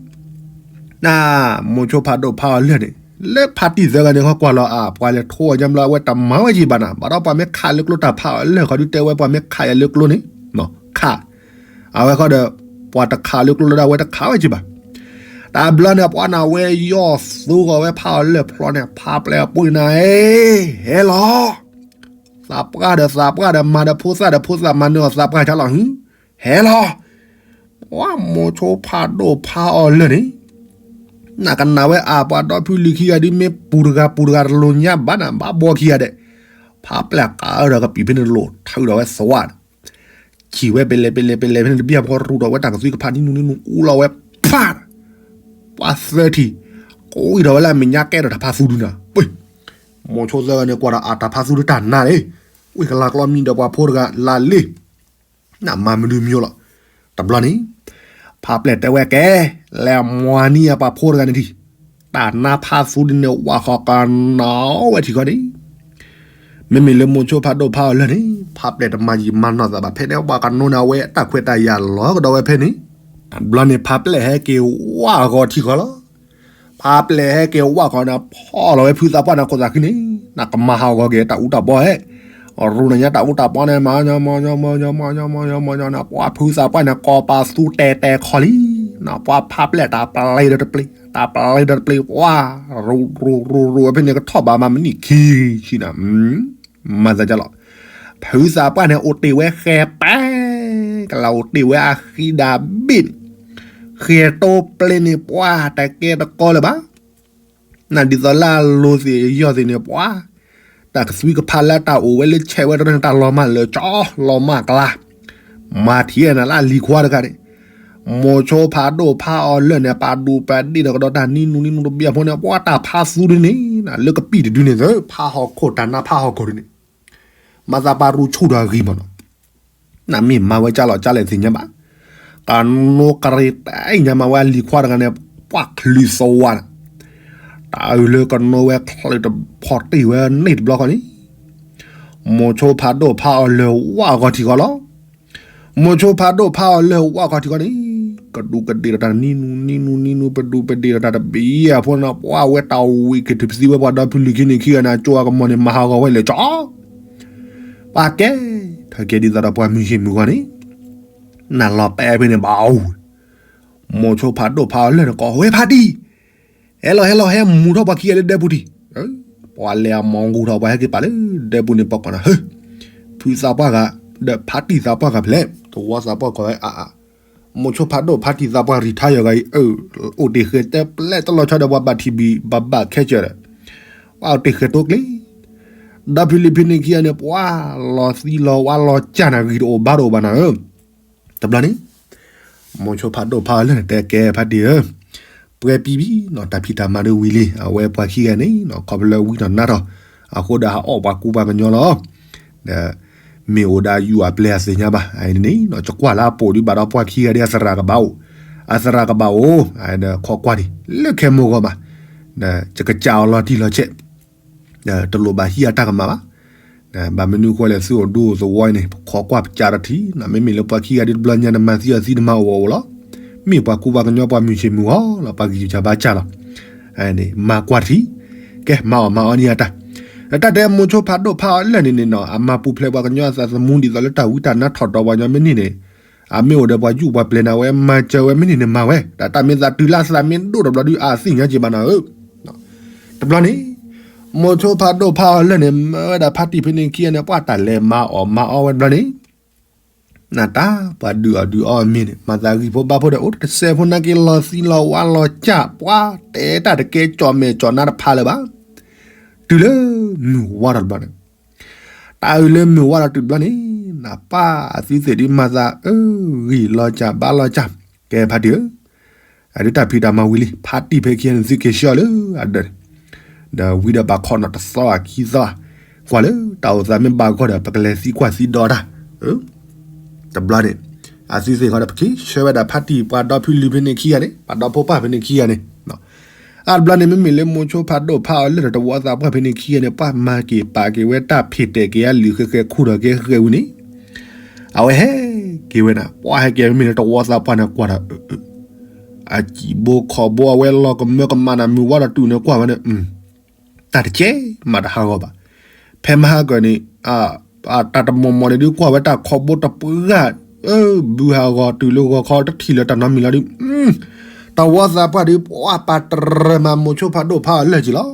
နမိၤဆိဖးဒိၣ်ဖးအီၤလၢာ်န့ၣ် လၢဖးတံၢ်သၢဂၤန့ၣ် ခီကွၢ်လီၤအါ ပှၤလဲၤထိအီၤညါဘျီ အဝဲတမၤဝဲက့ၤဘၣ်နၤ ဘၣ်ဒီးပှၤမ့ၢ်ခးလၢကျိတၢ်ဖးအီၤလၢာ်ဃီဒုးတဲဝဲပှၤမ့ၢ်ခးယၤလၢကျိန့ၣ်, ခး အဝဲဃီဒီး ပှၤတခးလၢကျိလၢဒၣ်ဝဲတခးဝဲက့ၤဘၣ်, တဘျီန့ၣ် ပှၤနဝဲယီၤသူဂီၤဝဲဖးအီၤလၢာ်ဖျိန့ၣ် ဖးပျဲၢ်အပူၤန့ၣ် ဟဲလီၤ, သးပှၢ်ဒီးသးပှၢ်ဒီးမၤဒီးဖိသၣ်ဒီးဖိသၣ်မၤနၢၤအီၤသးပှၢ်ကလီၤ, ဟဲလီၤ, ပှၤမိၤဆိဖးဒိၣ်ဖးအီၤလၢာ်န့ၣ် နကနၣ်ဝဲအါ ပှၤဒီဖုလံၤခံဂၤဒ်မ့ၢ်ပူၤတဂၤပူၤတဂၤတလိၤညါဘၣ်နၤ ဘၣ်ဘီခံဂၤဒဲး, ဖးပျဲၢ်ကးအၢဒီးကပံာ်ဖဲန့ၣ်တလိၤ ထုးဒီးဝဲသဝါန့ၣ်, ဆံၣ်ဝဲပလဲၤပလဲၤပလဲၤဖဲန့ၣ်တဘျီ ပှၤရူၢ်ဒီးဝဲတၢ်ကသွံကဖးနံၤနူနံၤနူ အူလီၤဝဲဖး, ပှၤသၢထံၣ်, ကိးအံၤဒီးဝဲလၢအမဲာ်ညါကဲဒီးတၢ်ဖးသူဒုနၤ, မိၤဆိသၢဂၤန့ၣ် ကွၢ်ဒီးအတၢ်ဖးသူဒီးတၢ်နါန့ၣ်, ဝံၢ်ကလၤကျီမံဒီးပှၤဖိတဂၤလၢလ့ နမၤမနုၤမၠိလီၤ, တဘျီန့ၣ်, ဖးပျဲၢ်တဲဝဲကဲ, လဲၤမၤန့ၢ်ယပှၤဖိတဂၤန့ၣ်ထံၣ်, တၢ်နါဖးသူဒ်န့ၣ် ဝးဃီၤကနီၤဝဲထံၣ်ဃီန့ၣ်, မ့မ့ၢ်လၢမိၤဆိဖးဒိၣ်ဖးအီၤလၢာ်န့ၣ် ဖးပျဲၢ်တမၤယံာ်မၤနီၢ်သးဘၣ် ဖဲန့ၣ် ပှၤကနိန့ၣ်အဝဲအတၢ်ခွဲးတၢ်ယာ်လီၤကဒီးဝဲဖဲန့ၣ်, တဘျီန့ၣ် ဖးပျဲၢ်ဟဲက့ၤဝးဃီၤထံၣ်ဃီလီၤ. ဖးပျဲၢ်ဟဲက့ၤဝးဃီၤန့ၣ် ဖီၣ်လီၤဝဲဖုသးပှၢ်န့ၣ်ခိၣ်သးခုန့ၣ်, နကမၤဟးဂီၤက့ၤတၢ်အူတၢ်ပီဟဲ, ရူၢ်န့ၣ်ညါတၢ်အူတၢ်ပီန့ၣ် မၤညီမၤညီမၤညီမၤညီမၤညီန့ၣ် ပှၤဖုသးပှၢ်န့ၣ် ကိးပာ်သူတဲာ်တဲာ်ခီလံ, နပှၤဖးပျဲၢ်တၢ်ပျ့ၤဒီးတပျ့ၤ, တၢ်ပျ့ၤဒီးတပျ့ၤ ပှၤရူၢ်ရူၢ်ရူၢ်ရူၢ်ဝဲဖဲန့ၣ် ကထီၣ်ဘးမးမုၢ်နံၤခံဆံနၤ မၤသးကလီၤ, ဖုသးပှၢ်န့ၣ် အိၣ်တ့ၢ်ဝဲဃဲၤပဲ, ကလးအိၣ်တ့ၢ်ဝဲအဃံဒၣ်ဘ့ၣ်န့ၣ်, ဃဲၤတိပျ့ၤန့ၣ် ပှၤတကဲတကီလၢၤဘၣ်, နဒ်သိးလၢအလိၤသ့ၣ်ယီၢ်သ့ၣ်န့ၣ် ပှၤ, တၢ်ကသွံကဖးလၢတၢ်အိၣ်ဝဲလၢဆဲးဝဲတရၢၢ်န့ၣ် တၢ်လီၤမၢ်လၢာ်ကၠီ လီၤမၢ်ကျါ, မၤထံၣ်နၤလၢအလံၤခွါတဂၤန့ၣ်, မိၤဆိဖးဒိၣ်ဖးအီၤလၢာ်န့ၣ် ပာ်ဒူၣ်ပာ်ဒ့ၣ်ဒီးကဒီးတၢ်နံၤနူနံၤနူတဘျီဖိန့ၣ် ပှၤတၢ်ဖးသူဒ်န့ၣ် လၢကပံာ်တဒုန့ၣ်သၢ ဖးဟီၣ်ခိၣ်တၢ်နါဖးဟီၣ်ခိၣ်ဒ်န့ၣ်, မၤသးပာ်ရူၢ်ဆူၣ်ဒီးအဂံၢ်မးနီၤ, နမ့ၢ်မၤဝဲကၢ်လီၤကၢ်လဲၣ်သ့ၣ်ညါဘၣ်, ကနိကရ့ၤတညါမၤဝဲအလံၤခွါတဂၤန့ၣ် ပှၤချုးသဝါန့ၣ်, တၢ်အုၣ်လၢကနိဝဲချၢးတဖီၣ်တ့ၢ်ဝဲန့ၣ်တဘျီဃီန့ၣ် မိၤဆိဖးဒိၣ်ဖးအီၤလၢဝၣ်ဂီၤထံးဃီလီၤ. မိၤဆိဖးဒိၣ်ဖးအီၤလၢဝၣ်ဂီၤထံးဃီန့ၣ် ကဒူးကဒ့ၣ်ဒီးတၢ်နံနူနံနူနံနူ ပဒူးပဒ့ၣ်ဒီးတၢ်တဘ့ၣ်အဖိန့ၣ် ပှၤဝဲတၢ်ဝံၤက့ၤထုးပသံဝဲပှၤဒီဖုလံၤခံန့ၣ်ခံဂၤန့ၣ် အကၠိအကမီၤန့ၣ် မၤဟးဂီၤဝဲလဲၤကၠီ ပှၤကဲ ထီၣ်ကဲဒ်သိးဒီးပှၤမုၢ်ဆ့ၣ်မုၢ်ဂီၤန့ၣ် နလီၤပဲဖဲန့ၣ်ဘၣ်အိၣ် မိၤဆိဖးဒိၣ်ဖးအီၤလၢာ်န့ၣ် ကိးဝဲဖါတံၢ် ဟဲလီၤဟဲလီၤ ဟဲမူထီၣ်ပှၤခံဂၤလၢဒဲပူၤထံး, ပှၤလဲၤအမၤဂူာ်ထီၣ် ပှၤဟဲက့ၤပာ်လၢဒဲပူၤန့ၣ် ပှၤကိးနၤ ဟၢ ဖုသးပှၢ်ဂၤ ဒီးဖါတံၢ်သးပှၢ်ဂၤဖဲလဲၣ် တဝီသးပှၢ်ကိးဝဲအါအါ, မိၤဆိဖးဒိၣ်ဖါတံၢ်သးပှၢ် retire ဂၤအံၤ အိၣ်တ့ၢ်ဃဲတဲပျဲတလီၤဆီဒီးပှၤဘၣ်ထံးဘံၣ် ဘၣ်ဘၣ်ခဲစၢၤဒီး ပှၤအိၣ်တ့ၢ်ဃဲတိကျ့ ဒီဖုလံၤဖဲန့ၣ်ခံဂၤန့ၣ် ပှၤလီၤသံလီၤဝါလီၤကၢ်နၤဂံၢ်တအိၣ်ဘါတအိၣ်ဘၣ်နၤဧၢ တဘျီန့ၣ် မိၤဆိဖးဒိၣ်ဖးအီၤလၢာ်န့ၣ် တဲကဲဖါတံၢ်ဧၢ, ပှဲၤပံပံနီၤ တၢ်ဖံးတၢ်မၤဒုးဝံၤလံ အဝဲပှၤခံဂၤန့ၣ်နီၤ ခီဖျိလၢဝံထီၣ်နါထီၣ် အဃိဒီးဟးအီၣ်ပှၤကူပှၤကညီလီၤ. ဒီးမ့ၢ်အိၣ်ဒီးယူၢ်အပျဲၢ်အသ့ၣ်ညါဘၣ် အန့ၣ် ယကွၢ်လၢအပိာ်ဒုးဘၣ်ဒီးပှၤခံဂၤဒ်အသရၣ်ကဘၣ်အိၣ်, အသရၣ်ကဘၣ်အိၣ် ဒီးခိးကွၢ်ဒံးလၢခဲမိၢ်ဂီၤမး, ဒီးယကစးအီၤလီၤတံၢ်လီၤဆဲး တလိၣ်ဘၣ်ဟံးအတၢ်ကမၣ်ဘၣ်. ဘၣ်မနုၤဃိလဲၣ် သုအိၣ်ဒူအိၣ်သဝီအံၤန့ၣ် ပခိးကွၢ်ပစးထီၣ်ထံး, မ့မ့ၢ်လၢပှၤခံဂၤဒ်တဘျီညါနမၤသံအီၤသံနမၤအိၣ်အီၤအိၣ်လီၤ. မ့ၢ်ပှၤကူပှၤကညီပှၤမုၢ်ဆ့ၣ်မုၢ်ဂီၤလီၤ ပှၤဂံၢ်စၢ်ဘါစၢ်လီၤ. မၤကွၢ်ထံး, ကဲမၤအီၣ်မၤအီန့ၢ်အတၢ်, တၢ်တဲမိၤဆိဖးဒိၣ်ဖးအီၤလၢာ်န့ၣ်န့ၣ်နီၤ အမၤပူၤဖျဲးပှၤကညီအသးသမူဒ်သိးလၢတၢ်ဝံတၢ်နါထီၣ်ဒီးပှၤကညီမ့ၢ်န့ၢ်န့ၣ် အမ့ၢ်အိၣ်ဒီးပှၤယူၢ်ပှၤပျဲၤန့ၣ် အဝဲမၤစၢၤဝဲမ့ၢ်န့ၢ်န့ၣ်မၤဝဲ, တၢ်တၢ်မ့ၢ်သးတုၤလၢအသးမ့ၢ်ဒိၣ်တဘျီဒုးအသ့ၣ်ညါက့ၤဘၣ်နၤဧၢ တဘျီန့ၣ် မိၤဆိဖးဒိၣ်ဖးအီၤလၢာ်န့ၣ် မၢဝဲဒၣ်ဖါတံၢ်ဖဲန့ၣ်ခံဂၤန့ၣ် ပှၤတၢ်လဲၤမၤအီၣ်မၤအီဝဲတဘျီန့ၣ်, နတၢ် ပှၤဒုးအီၣ်ဒုးအီအီၤမ့ၢ်န့ၣ် မၤသးဂံၢ်ဖိဘါဖိဒီး အိၣ်တစဲးဖိနာ်က့ၤလီၤသံလီၤဝါလီၤကၢ် ပှၤတဲတၢ်တကဲကၠီၣ်မဲာ်ကၠီၣ်နါတဖၣ်လၢၤဘၣ်. တုၤလၢမုၢ်ဝါထီၣ်တဘျီန့ၣ် တၢ်အုးလၢမုၢ်ဝါထီၣ်တုၤတဘျီန့ၣ် နပၢ်အသုသ့ၣ်ဒုးမၤသးအၢဂံၢ်လီၤကၢ်ဘါလီၤကၢ်, ကဲဖါတံၢ်ဧၢ အဒုးတၢ်ဖံးတၢ်မၤဝံၤလံ ဖါတံၢ်ဖဲခံဂၤန့ၣ် သုက့ၤဆှၢအီၤလၢအဒၢးန့ၣ်, ဒီးဝံဒီးပှၤခီနီၤတသီခံသီ, ကွၢ်လၢတၢ်အိၣ်သးမ့ၢ်ဘၣ်ဂီၢ်ဒီး ပကလဲၤသံကွၢ်သံဒီးတၢ်, တဘျီန့ၣ် အသုသ့ၣ်ဃီဒီး ပက့ၤဆှၢဝဲဒၣ်ဖါတံၢ်ပှၤဒီဖုလံၤဖဲန့ၣ်ခံဂၤန့ၣ် ပှၤဒီဖိပၢ်ဖဲန့ၣ်ခံဂၤန့ၣ် အါတဘျီန့ၣ် မ့မ့ၢ်လၢမိၤဆိဖးဒိၣ်ဖးအီၤလၢာ်ဒီးတဝီသးပှၢ်ဖဲန့ၣ်ခံဂၤန့ၣ် ပှၤမၤက့ၤပာ်က့ၤဝဲတၢ်ဖံးတဲာ်က့ၤအလုၢ်ဃဲဃဲခူၣ်ထီၣ်က့ၤဃဲဝံၤန့ၣ်, အဝဲဟဲက့ၤဝဲနၤ ပှၤဟဲက့ၤမ့မ့ၢ်လၢတဝီသးပှၢ်န့ၣ်ကွၢ်ဒီး အစံာ်ဘိခီၣ်ဘိအဝဲလီၤကမၢကမၣ်နၤ မုၢ်ဝါထီၣ်တုၤန့ၣ်ကွၢ်ဝဲန့ၣ် တၢ်တကဲမးတဟးဂီၤဘၣ်. ဖဲမဟါကၢၤန့ၣ် တၢ်တမီၢ်မီၢ်န့ၣ်ဒုးကွၢ်ဝဲတၢ်ခီဘိတပှၢ်, ဘုဟးဂီၤတုၤလၢဂီၤခီတထံၣ်လၢတၢ်နီတမံၤလီၤဒုး, တဝီသးပှၢ်ဒုး ပှၤပာ်တရၢမၤမိၤဆိဖးဒိၣ်ဖးအီၤလၢာ်က့ၤလီၤ.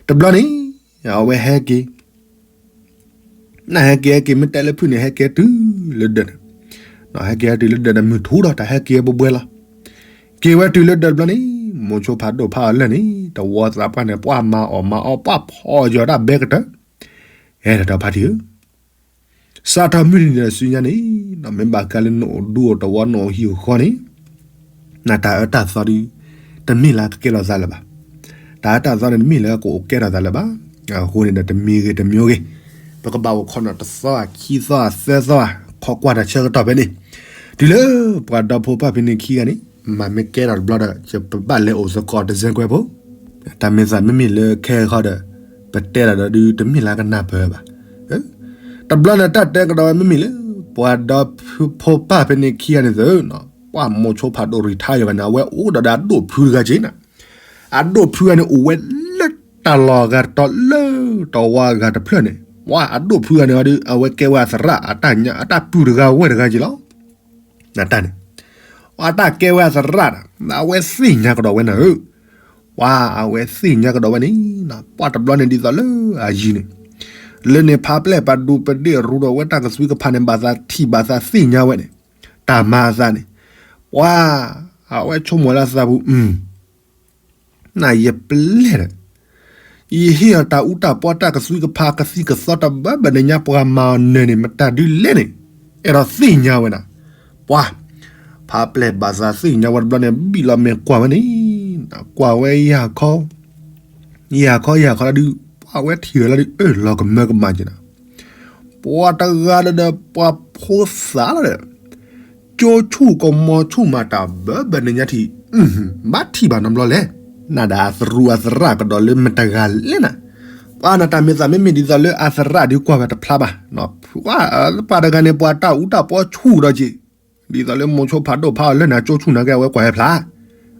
တဘျီန့ၣ် အဝဲဟဲက့ၤ နဟဲက့ၤဟဲက့ၤမ့ၢ်တဲလၢဖုၣ်န့ၣ် ဟဲက့ၤတုၤလၢဒၢးန့ၣ်, ဟဲက့ၤတုၤလၢဒၢးန့ၣ် မုၢ်ထူဒီး တၢ်ဟဲက့ၤဘှဲဘှဲလီၤ. က့ၤဝဲတုၤလၢဒၢးတဘျီန့ၣ် မိၤဆိဖးဒိၣ်ဖးအီၤလၢာ်န့ၣ် တဝီသးပှၢ်န့ၣ် ပှၤမၤအီၣ်မၤအီ ပှၤဖီၣ်ယီၤတၢ်ဘဲကတၢၢ်, အဲၣ်ဒိးဖါတံၢ်ဧၢ စးထီၣ်မုၢ်နံၤဒီးစုညါန့ၣ် မ့ၢ်ဘၣ်ဃးလၢနအိၣ်ဒူအိၣ်တဝီနအိၣ်ဟံၣ်အိၣ်ဃီန့ၣ် နတၢ်အၢတၢ်သီဒုး တမ့ၢ်လၢကကဲထီၣ်သးလၢၤဘၣ်. တၢ်အၢတၢ်သီန့ၣ် တမ့ၢ်လၢကအိၣ်ကဲထီၣ်သးလၢၤဘၣ်. အဃိန့ၣ်ဒီးတမံၤဂ့ၤတမံၤဂ့ၤ ပကဘၣ်အိၣ်ခိးနီၤတသီခံသီသၢသီ ခိးကွၢ်တၢ်ဆၢကတီၢ်ဖဲန့ၣ်, တုၤလၢပှၤဒီဖိပၢ်ဖဲန့ၣ်ခံဂၤန့ၣ် မၤမ့ၢ်ကဲထီၣ်တဘျီဒီး ယပဘၣ်လဲၤအိၣ်သကိးတစဲးကွဲးဖိ, တၢ်မ့ၢ်သးမ့မ့ၢ်လၢခဲဃီဒီး ပတဲတၢ်ဒီးဒုးတမ့ၢ်လၢကနၢ်ပၢၢ်ဘၣ်. တဘျီန့ၣ်တၢ်တဲကဒီးဝဲမ့မ့ၢ်လၢ ပှၤဒီဖိပၢ်ဖဲန့ၣ်ခံဂၤန့ၣ်သ့ၣ်နီၤ ပှၤမိၤဆိဖးဒိၣ် retire ယဂၤန့ၣ် အဝဲအိၣ်ဒီးဒီးအဒိၣ်ဖုတဂၤက့ၤနၤ, အဒိၣ်ဖုဂၤန့ၣ် အိၣ်ဝဲလၢတၢ်လီၢ်အဂၤတတီၤလၢတဝီအဂၤတဖျၢၣ်န့ၣ် ပှၤအဒိၣ်ဖုဂၤန့ၣ်ဒီး အဝဲကဲဝဲအသရၣ် အတၢ်ညါအတၢ်ပုၢ်တဂၤဝဲၢ်တဂၤက့ၤလီၤ. နတၢ်န့ၣ် အတၢ်ကဲဝဲအသရၣ် အဝဲသ့ၣ်ညါကဒီးဝဲနၤဧၢ, ပှၤအဝဲသ့ၣ်ညါကဒီးဝဲန့ၣ် ပှၤတဘျီန့ၣ်ဒ်သိးလၢအယံၤန့ၣ် လၢန့ၣ်ဖးပျဲၢ်ပဒူပဒ့ၣ်ရူဒီးဝဲတၢ်ကသွံကဖးန့ၣ် ဘၣ်သးထံၣ်ဘၣ်သးသ့ၣ်ညါဝဲန့ၣ် တၢ်မၤအသးန့ၣ် ပှၤအဝဲဆိကမိၣ်လၢအသးပူၤ နယပျဲၢ်ဒီး ယဟ့ၣ်အီၤတၢ်အူတၢ်ပီတၢ်ကသွံကဖးကသံၣ်ကသီတဘၣ်ဘၣ်န့ၣ်ညါ ပှၤမၤအီၤနၢၤန့ၣ် မတၤဒုးလဲၣ်န့ၣ် အဲၣ်ဒိးသ့ၣ်ညါဝဲနၤ, ပှၤ ဖးပျဲၢ်ဘၣ်သးသ့ၣ်ညါဝဲတဘျီန့ၣ် ဘံၣ်လီၤမဲာ်ကွၢ်ဝဲန့ၣ်, ကွၢ်ဝဲ ယၤခီ ယၤခီယၤခီလီၤဒုး ပှၤဝဲထံၣ်ဝဲလီၤဒုး အၢၣ်လီၤကမၢကမၣ်က့ၤနၤ ပှၤတဂၤဒီး ပှၤဖိသၣ်လီၤဒီး ကၠိဆူၣ်ကမီၤဆူၣ်မၤတၢ်ဘၢဘၢန့ၣ်ညါထံၣ်, ဘၣ်ထံၣ်ဘၣ်နီတဘျီလဲၣ်, နဒၣ်အသရူးအသရၣ်ကဒီးလၢမတၤတဂၤလဲၣ်နၤ, ပှၤနတၢ်မ့ၢ်သးမ့မ့ၢ်ဒ်သိးလၢအသရၣ်ဒုးကွၢ်ဝဲတဖျါဘၣ်, ပှၤတဂၤန့ၣ် ပှၤတၢ်အူတၢ်ပီဆူၣ်ဒီးက့ၤ, ဒ်သိးလၢမိၤဆိဖးဒိၣ်ဖးအီၤလၢာ်န့ၣ် ကၠိဆူၣ်နာ်က့ အဝဲကွၢ်ဟဲဖျါ,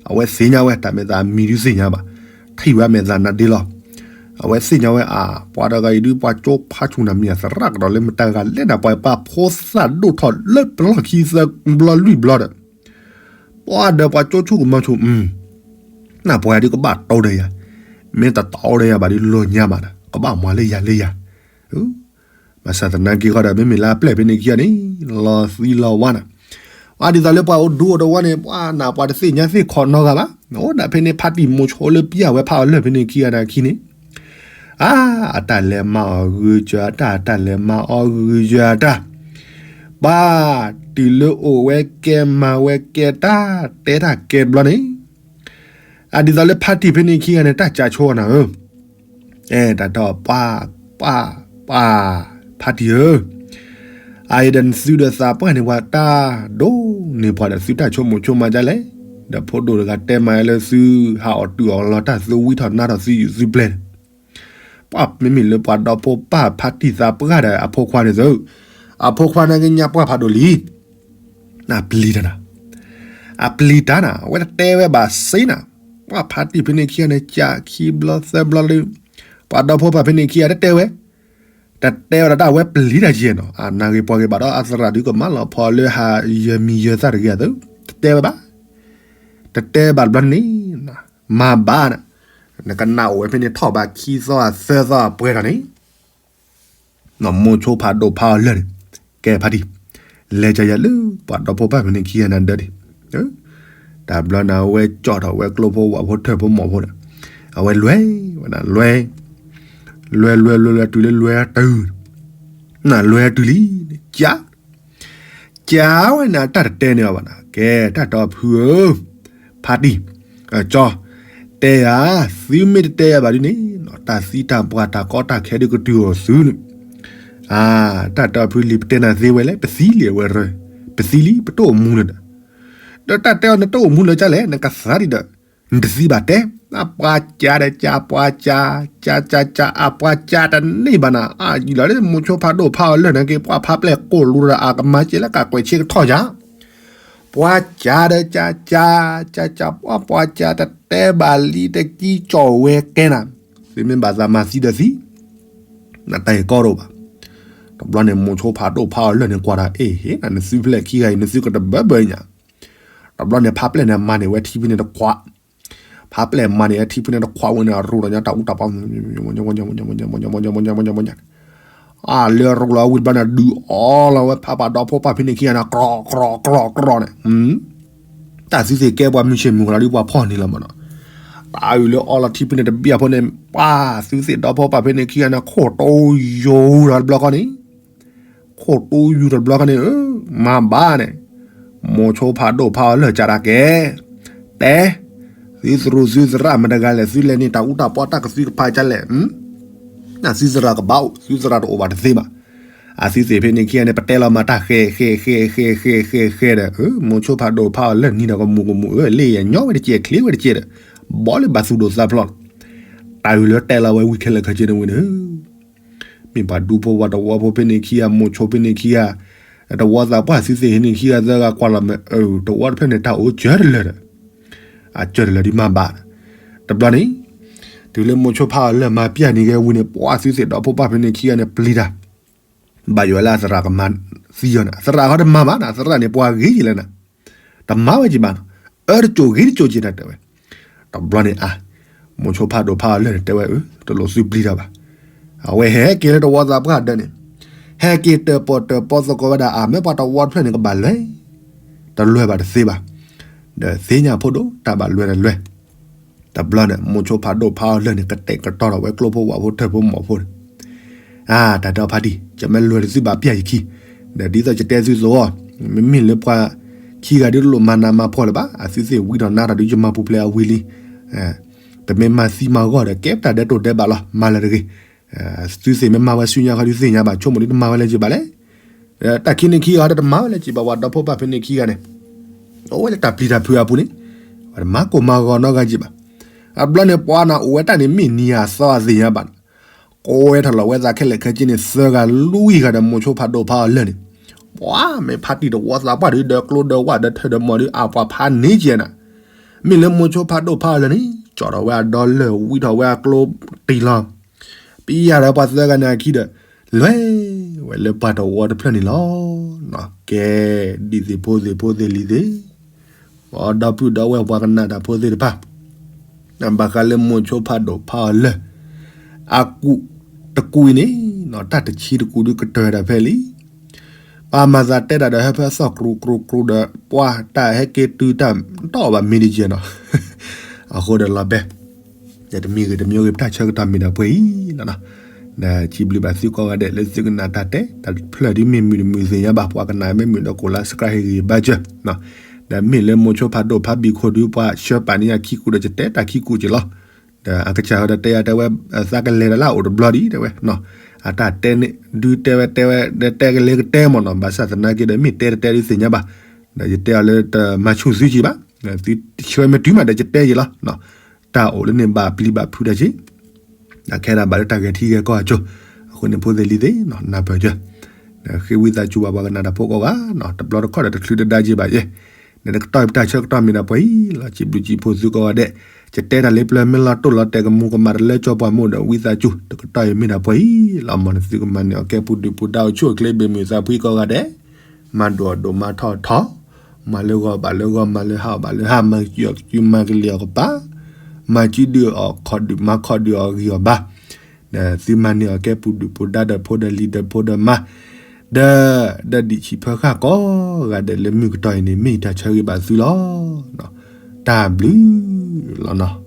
အဝဲသ့ၣ်ညါဝဲ တၢ်မ့ၢ်သးအမံၤဒုးသ့ၣ်ညါဘၣ်, ထံၣ်ဝဲအမဲာ်သးနၤဒ့လီၤ, အဝဲသ့ၣ်ညါဝဲအ ပှၤတဂၤအံၤဒုး ပှၤကၠိဖးဆူၣ်နၤမံၤအသရၣ်ကဒီးလၢမတၤဂၤလဲၣ်နၤ ပှၤပာ်ဖိသၣ်ဒိၣ်ထီၣ်လၢပလီၢ်ခံသၢဘျီလွံၢ်ဘျီဒီး ပှၤဒီးပှၤကၠိဆူၣ်ကမီၤဆူၣ်, နၢ်ပှၤဒုးကဘၣ်တီဒီးယၤ, မ့ၢ်တတီဒီးယၤဘၣ်ဒုးလီၤညါဘၣ်ဒီး ကဘၣ်မၤလၢယၤလၢယၤ, ဘၣ်ဆၣ်သနာ်က့ဃီဒီး မ့မ့ၢ်လၢအပျဲၢ်ဖဲန့ၣ်ခံဂၤန့ၣ် လီၤသံလီၤဝါနၤ, အဒ်သိးလၢပှၤအိၣ်ဒူအိၣ်တဝီန့ၣ် ပှၤနၢ်ပှၤတသ့ၣ်ညါသ့ၣ်ခီနီတဂၤဘၣ်, အိၣ်ဒၣ်ဖဲန့ၣ် ဖါတံၢ်မိၤဆိလၢပျၢ်ဝဲဖးအီၤလၢာ်ဖဲန့ၣ်ခံဂၤန့ၣ်အခံန့ၣ် အါ အတၢ်လဲၤမၤအီၤဂုာ်စၢၤတၢ် အတၢ်လဲၤမၤအီၤဂုာ်စၢၤတၢ်, ပှၤတုၤလၢအိၣ်ဝဲကဲမၤဝဲကဲတၢ် တဲတၢ်ကဲတဘျီန့ၣ်, အဒ်သိးလၢဖါတံၢ်ဖဲန့ၣ်ခံဂၤန့ၣ် တၢ်ကးဆိနၤဧၢ, အဲ တၢ်တီပှၤ ပှၤ ပှၤ ဖါတံၢ်ဧၢ, အအံၤဒီးနသုဒီးသးပှၢ်န့ၣ် ပှၤတၢ်ဒိၣ်န့ၢ်ပှၤဒီးသုတၢ်ဆိကမိၣ်ဆိကမးဒ်လဲၣ်, ဒီးဖိဒိၣ်တဂၤတဲမၤလၢသု ဟးအီၣ်တုၤအီၣ်လီၤတၢ်သုဝံထီၣ်နါထီၣ်သုယုၢ်သုပျဲၢ်န့ၣ်, ပှၤမ့မ့ၢ်လၢပှၤဒီဖိပၢ်ဖါတံၢ်သးပှၢ်ဒီးအဖိခွါန့ၣ်သု, အဖိခွါန့ၣ်ကညါပှၢ်ဖးဒိၣ်လံ အပျံၤတၢ်နၤ, အပျံၤတၢ်နၤ အဝဲတတဲဝဲဘၣ်စ့နၤ, ပှၤဖါတံၢ်ဖဲန့ၣ်ခံဂၤန့ၣ် ကးခံဘျီသၢဘျီလၢ, ပှၤဒီဖိပၢ်ဖဲန့ၣ်ခံဂၤတတဲဝဲ, တတဲဝဲဒၣ်တၢ်ဝဲပျံၤတၢ်ယဲၢ်နီၤ, အနၢ်ဂ့ၤပှၤဂ့ၤဘၣ်ဒီး အသရၣ်ဒုးကမၤလီၤဖီလၢဟးယၢၤမံၤယၢၤသၣ်တဂ့ၤအသိး, တတဲဝဲဘၣ်, တတဲဘၣ်တဘျီန့ၣ်, မၤဘၣ်နၤ, နကနၣ်အိၣ်ဝဲဖဲန့ၣ်ထီၣ်ဘၣ်ခံသီအသၢသီအပှဲၤထီၣ်န့ၣ် မိၤဆိဖးဒိၣ်ဖးအီၤလၢာ်န့ၣ်, ကဲဖါတံၢ်, လဲၤကယၤလၢပှၤဒီဖိပၢ်ဖဲန့ၣ်ခံဂၤန့ၣ်ဒၢးဒံး, တဘျီန့ၣ် အဝဲကၠီထီၣ်ဝဲကျိဖိဝၣ်ဖိထၢၣ်ဖိမီၢ်ဖိဒီး, အဝဲလွဲၢ်ဝဲဒၣ်လွဲၢ်, လွဲၢ်လွဲၢ်လွဲၢ်လွဲၢ်တုၤလၢလွဲၢ်တုၤ, နလွဲၢ်တုၤလံ, ကး ကးဝဲန့ၣ် တၢ်တတဲန့ၢ်အီၤဘၣ်နၤ, ကဲတၢ်တီဖုဧၢ, ဖါတံၢ်, ကၠီ, တဲယၤ, သုမ့ၢ်တတဲယၤဘၣ်ဒ်န့ၣ်, တၢ်သံတၢ်ပှၢ်တၢ်ကီတၢ်ခဲဒုးကတုၤအီၤသုန့ၣ်, အါ, တၢ်တီဖုလံၤ ပတဲနၤသ့ဝဲလဲၣ် ပသံလံအဝဲရၢ, ပသံလံ ပတအိၣ်မူလၢၤဒီး, ဒီးတၢ်တဲအီၤနတအိၣ်မူလၢၤကၢ်လဲၣ် နကသါဒံးဒီး နတသံဘၣ်တဲ, အပှၤကးဒီးကး ပှၤကး, ကးကးကး အပှၤကးတန့ၢ်ဘၣ်နၤ, အယံာ်လီၤလၢမိၤဆိဖးဒိၣ်ဖးအီၤလၢာ်န့ၣ်က့ၤ ပှၤဖးပျဲၢ်ကိၢ်လူၤဒီးအကမၤစဲးလၢကးကွဲးဆ့ကထီၣ်ယၤ, ပှၤကးဒီးကး ကး, ကးကး ပှၤပှၤကးတတဲဘၣ်လံတကံကၠီၣ်ဝဲကဲနၤ, သုမ့ၢ်ဘၣ်သးမၤသံဒီးသံ, နတၢ်အံၤကီတအိၣ်ဘၣ်, တဘျီန့ၣ် မိၤဆိဖးဒိၣ်ဖးအီၤလၢာ်န့ၣ် ကွၢ်တၢ်အ့ၣ်ဟ့ၣ်နၤ နသုဖျဲၣ်ခံဂၤအံၤ နသုကတဘၢဘၢညါ, တဘျီန့ၣ် ဖးပျဲၢ်န့ၣ်မၤန့ၢ်ဝဲထံဖဲန့ၣ်တခွး, ဖးပျဲၢ်မၤန့ၢ်ဝဲထံဖဲန့ၣ်တခွးဝဲန့ၣ် အရူၢ်ဒီးညါတၢ်အူတၢ်ပီ အလၢအရူၢ်လီၤဝံၤတဘျီန့ၣ် ဒုးအီလီၤဝဲဖးပှၤဒီဖိပၢ်ဖဲန့ၣ်ခံဂၤန့ၣ် ကြီကြီကြီန့ၣ်, တၢ်သုသ့ၣ်ကဲပှၤမုၢ်ဆ့ၣ်မုၢ်ဂီၤလီၤဒ်ပှၤဖီၣ်န့ၣ်လီၤမးနီၤ, တၢ်အုၣ်လၢအီလီၤထံဖဲန့ၣ်တဘျီဖိန့ၣ် ပှၤသုသ့ၣ်ဒီဖိပၢ်ဖဲန့ၣ်ခံဂၤန့ၣ် ခိၣ်တိယိၤဒီးတဘျီဃီန့ၣ် ခိၣ်တိယူၤတဘျီဃီန့ၣ်, မၤဘၣ်န့ၣ်, မိၤဆိဖးဒိၣ်ဖးအီၤလၢာ်ကးတၢ်ကဲ, တဲ, သုသရူးသုသရၣ်မတၤတဂၤလဲၣ် သုလဲၤန့ၢ်တၢ်အူတၢ်ပီတၢ်ကသုကဖးကလဲၣ်, သုသရၣ်ကဘၣ်အိၣ် သုသရၣ်တအိၣ်ဘၣ်တသ့ဘၣ်, အသုသ့ၣ်ဖဲန့ၣ်ခံဂၤန့ၣ် ပတဲလီၤမၤတၢ်ဃဲးဃဲးဃဲးဃဲးဃဲးဃဲးဃဲးဒီး, မိၤဆိဖးဒိၣ်ဖးအီၤလၢာ်နံၤဒီးကမူးကမူး အၢလဲၤယၤညီဝဲတကဲးချ့ဝဲတကဲးဒီး, ဘီလၢဘၣ်သူၣ်ဒိၣ်သးဖျိးလီၤ, တၢ်အုၣ်လၢတဲလီၤဝဲဝံၤခဲလၢာ်ခဲဆ့န့ၣ်ဝံၤန့ၣ် မ့ၢ်ပှၤဒူဖိပှၤတဝီဖိဖဲန့ၣ်ခံဂၤ မိၤဆိဖဲန့ၣ်ခံဂၤ, တဝီသးပှၢ်သုသ့ၣ်ဟဲန့ၣ်ခံဂၤသၢဂၤကွၢ်လီၤမ့ၢ်အၢ တဝီတဖျၢၣ်န့ၣ် တၢ်အိၣ်ကၢတလၢာ်ဒီး, အကၢတလၢာ်ဒ်မၤဘၣ်, တဘျီန့ၣ်, တုၤလၢမိၤဆိဖးအီၤလၢာ်မၤပျၢ်န့ၢ်က့ၤဝံၤန့ၣ် ပှၤသုသ့ၣ်ဒီဖိပၢ်ဖဲန့ၣ်ခံဂၤန့ၣ် ပျံၤတၢ် ဘၣ်ယိၣ်ဝဲလၢအသရၣ်ကမၤသံအီၤန့ၣ် အသရၣ်ဃီတမၤဘၣ်နီၤ အသရၣ်န့ၣ် ပှၤဂ့ၤယံာ်လၢနၤ, တမၤဝဲက့ၤဘၣ်နီၤ, အၢတကိၤဂ့ၤတကိၤက့ၤနၤတဲဝဲ, တဘျီန့ၣ်အါ, မိၤဆိဖးဒိၣ်ဖးအီၤလၢာ်န့ၣ်တဲဝဲအၢ တလိၣ်သုပျံၤတၢ်ဘၣ်, အဝဲဟဲက့ၤလၢတဝီသးပှၢ်ဒၢးန့ၣ်, ဟဲက့ၤတၢၣ်ပီၣ်တၢၣ်ပီသကိးဝဲဒၣ်အါ မ့ၢ်ပှၤတဝီတဖျၢၣ်န့ၣ်ကဘၣ်လွဲၢ်, တလွဲၢ်ဘၣ်တသ့ဘၣ်, ဒီးသ့ၣ်ညါဖိဒိၣ်တၢ်ဘၣ်လွဲၢ်တလွဲၢ် တဘျီန့ၣ် မိၤဆိဖးဒိၣ်ဖးအီၤလၢာ်န့ၣ် ကတဲာ်ကတီၤထီၣ်ဝဲကျိဖိဝၣ်ဖိထၢၣ်ဖိမီၢ်ဖိန့ၣ်, အါ တၢ်တဲအီၤဖါတံၢ် ယမ့ၢ်လွဲၢ်တသုဘၣ်ပျၢ်ယခံ, ဒီးဒ်သိးယတဲသုသိးအီၤ, မ့မ့ၢ်လၢပှၤခံဂၤဒ်တလိၣ်မၤနးမၤဖှီၣ်လၢၤဘၣ် အသုသ့ၣ်ဝံထီၣ်နါထီၣ်ဒုးယမၤပူၤဖျဲးအဝံၤလံ, ပမ့ၢ်မၤသံမၤဂီၢ်ဒီး ကဲပတၢ်ဒဲးတိၢ်ဒဲးဘးလီၤ မၤလၢၤတဂ့ၤ, သုသ့ၣ်မ့ၢ်မၤဝဲဆူညါခီဒုးသ့ၣ်ညါဘၣ် ဆိကမိၣ်ဒ်တမၤဝဲလၢၤက့ၤဘၣ်လဲၣ် တၢ်ခံန့ၣ်ခံဂၤဒီးတမၤဝဲလၢၤက့ၤဘၣ် ပှၤဒီဖိပၢ်ဖဲန့ၣ်ခံဂၤန့ၣ်, အိၣ်ဝဲလၢတၢ်ပျံၤတၢ်ဖုးအပူၤန့ၣ်, ပှၤတမၤကိၢ်မၤဂီၤနီတဂၤက့ၤဘၣ်. အဘျီန့ၣ်ပှၤနၤအိၣ်ဝဲတၢ်န့ၣ်မ့ၢ်နံၤအသီအသ့ၣ်ညါဘၣ်န့ၣ်, ကွဲထီၣ်လီၤဝဲသးခဲလၢာ်ခဲဆ့န့ၣ် သၢဂၤလွံၢ်ဂၤဒီးမိၤဆိဖးဒိၣ်ဖးအီၤလၢာ်န့ၣ်, ပှၤမ့ၢ်ဖးတံၢ်တဝီသးပှၢ်ဒုးဒီးကျိဒီးဝၣ်ဒီးထၢဒီးမီၤဒုး အပှၤဖးန့ၢ်ကဲနၤ, မ့ၢ်လၢမိၤဆိဖးဒိၣ်ဖးအီၤလၢာ်န့ၣ် ကၠီထီၣ်ဝဲအဒီလၢာ် ဝံထီၣ်ဝဲအကျိတံၢ်လီၤ. ပယၤဒီးပှၤသၢဂၤန့ၣ်အခံဒီး လဲၤဝဲလၢပှၤတဝီတဖျၢၣ်န့ၣ်လီၤ. ကဲ, ဒ်သ့ၣ်ဖိသ့ၣ်ဖိသ့ၣ်လံၤသ့ၣ်, ပှၤဒီပုၢ်ဒီဝဲၢ်ပှၤကနၣ်တၢ်ဖိသ့ၣ်တဖၣ်, ဘၣ်ဃးလၢမိၤဆိဖးဒိၣ်ဖးအီၤလၢာ် အကူၣ်တကူၣ်အံၤန့ၣ်, တၢ်တဆံတကူၣ်ဒုးကတၢၢ်တၢ်ဖဲလံ. ပှၤမၤသးတဲတၢ်ဒီးဟဲဖဲအသီၣ်ကြူကြူကြူဒီး ပှၤတၢ်ဟဲက့ၤတုၤတၢ်တီၢ်ဘၣ် မ့ၢ်တယဲၢ်နီၤ, အဃိဒီးလီၤဘဲ ဒီးတမံၤဂ့ၤတမံၤဂ့ၤ ပတၢ်ဆၢကတီၢ်မ့ၢ်ဒၣ်ပှဲၤအံၤလီၤနီၤ. ဒီးစံးဘျုးဘၣ်သုကိးဂၤဒဲး လၢသုကနၣ်တၢ်တဲ တၢ်တဖျၢၣ်ဒ်မ့ၢ်မုာ်တမုာ်သ့ၣ်ညါဘၣ် ပှၤကနၣ်မ့ၢ်မုာ်ဒီး ကိးလါ subscribe ဟ့ၣ်ဂံၢ်ဘါစၢၤ, ဒီးမ့ၢ်လၢမိၤဆိဖးဒိၣ်ဖးဘံၣ်ခိၣ်ဒုး ပှၤဆှၢပာ်န့ၢ်ယၤခံကူၣ်ဒီး ယတဲတၢ်ခံကူၣ်က့ၤလီၤ. ဒီးအကစၢ်ဟီဒီးတဲယၤတဲဝဲ သးကလဲၤတလၢအိၣ်တဘျီဒံးတဲဝဲ, အတၢ်တဲန့ၣ် ဒုးတဲဝဲတဲဝဲ တဲကလဲၤကတဲမ့ၢ်နီၤ, ဘၣ်ဆၣ်သနာ်က့ဒီး မ့ၢ်တဲတတဲဒုးသ့ၣ်ညါဘၣ်, ဒီးယတဲအီၤလၢတမၤဆူၣ်သုက့ၤဘၣ်, သုဆှၢမ့ၢ်တုၤမးဒီး ယတဲက့ၤလီၤ. တၢ်အိၣ်လၢန့ၣ်ဘၣ်ပျံၤဘၣ်ဖုးတၢ်က့ၤ, ဒီးခဲဒၣ်ဘၣ်လၢတၢ်ဂဲၤထံဂဲၤကီၢ်အကၠိ, အဃိန့ၣ်ဖိသ့ၣ်လံၤသ့ၣ် နၢ်ပၢၢ်စၢၤ, ဒီးဃ့ဝံသးစူၤဘၣ်ပှၤကနၣ်တၢ်ဖိကိးဂၤနီၤ, တဘျီတခီၣ်ဒီးတချုးတဒါက့ၤဘၣ်ယဲ, ဒီးတကတီၢ်အံၤပတၢ်ဆၢကတီၢ်မ့ၢ်ဒၣ်ပှဲၤအံၤလီၤ, စံးဘျုးစံးဖှိၣ်သုကိးဂၤဒဲး, ယတဲတၢ်လၢပျၢၤမ့ၢ်လီၤတိၢ်လီၤတဲာ်ကမူၤကမၣ်တလၢကၠီပှၤမိၢ်ဒီးဝံသးစူၤ, တကတီၢ်အံၤမ့ၢ်ဒၣ်ပှဲၤအံၤလီၤ, မ်နသုကမၤန့ၢ်အီၤကဲပူၤဒုၣ်ပူၤဒါအိၣ်ဆူၣ်အိၣ်ချ့ဘၣ်မုာ်သးဖှံကိးဂၤဒဲး, မၤဒိၣ်အဒိၣ်မၤထီၣ်ထီၣ်, မၤလၢဂီၤဘၣ်လၢဂီၤ မၤလၢဟါဘၣ်လၢဟါ, မၤကစုမၤကလံၤအီၤကပၤ, မၤစုဒုးအီၤခီၣ်ဒုး မၤခီၣ်ဒုးအီၤဂံၢ်အီၤဘါ, ဒီးသုမၤန့ၢ်အီၤကဲပူၤဒုၣ်ပူၤဒါဒီးဖိဒီးလံၤဒီးဖိဒီးမါ, ဒီး ဒီးဒံၣ်ဆံးဖၢဃာ်ကိးဂၤဒဲးလၢမုၢ်ကတီၢ်အံၤန့ၣ် မ့ၢ်တၢ်ဆၢဂ့ၤဘၣ်သုလီၤ. တၢ်ဘျုးလီၤနီၤ.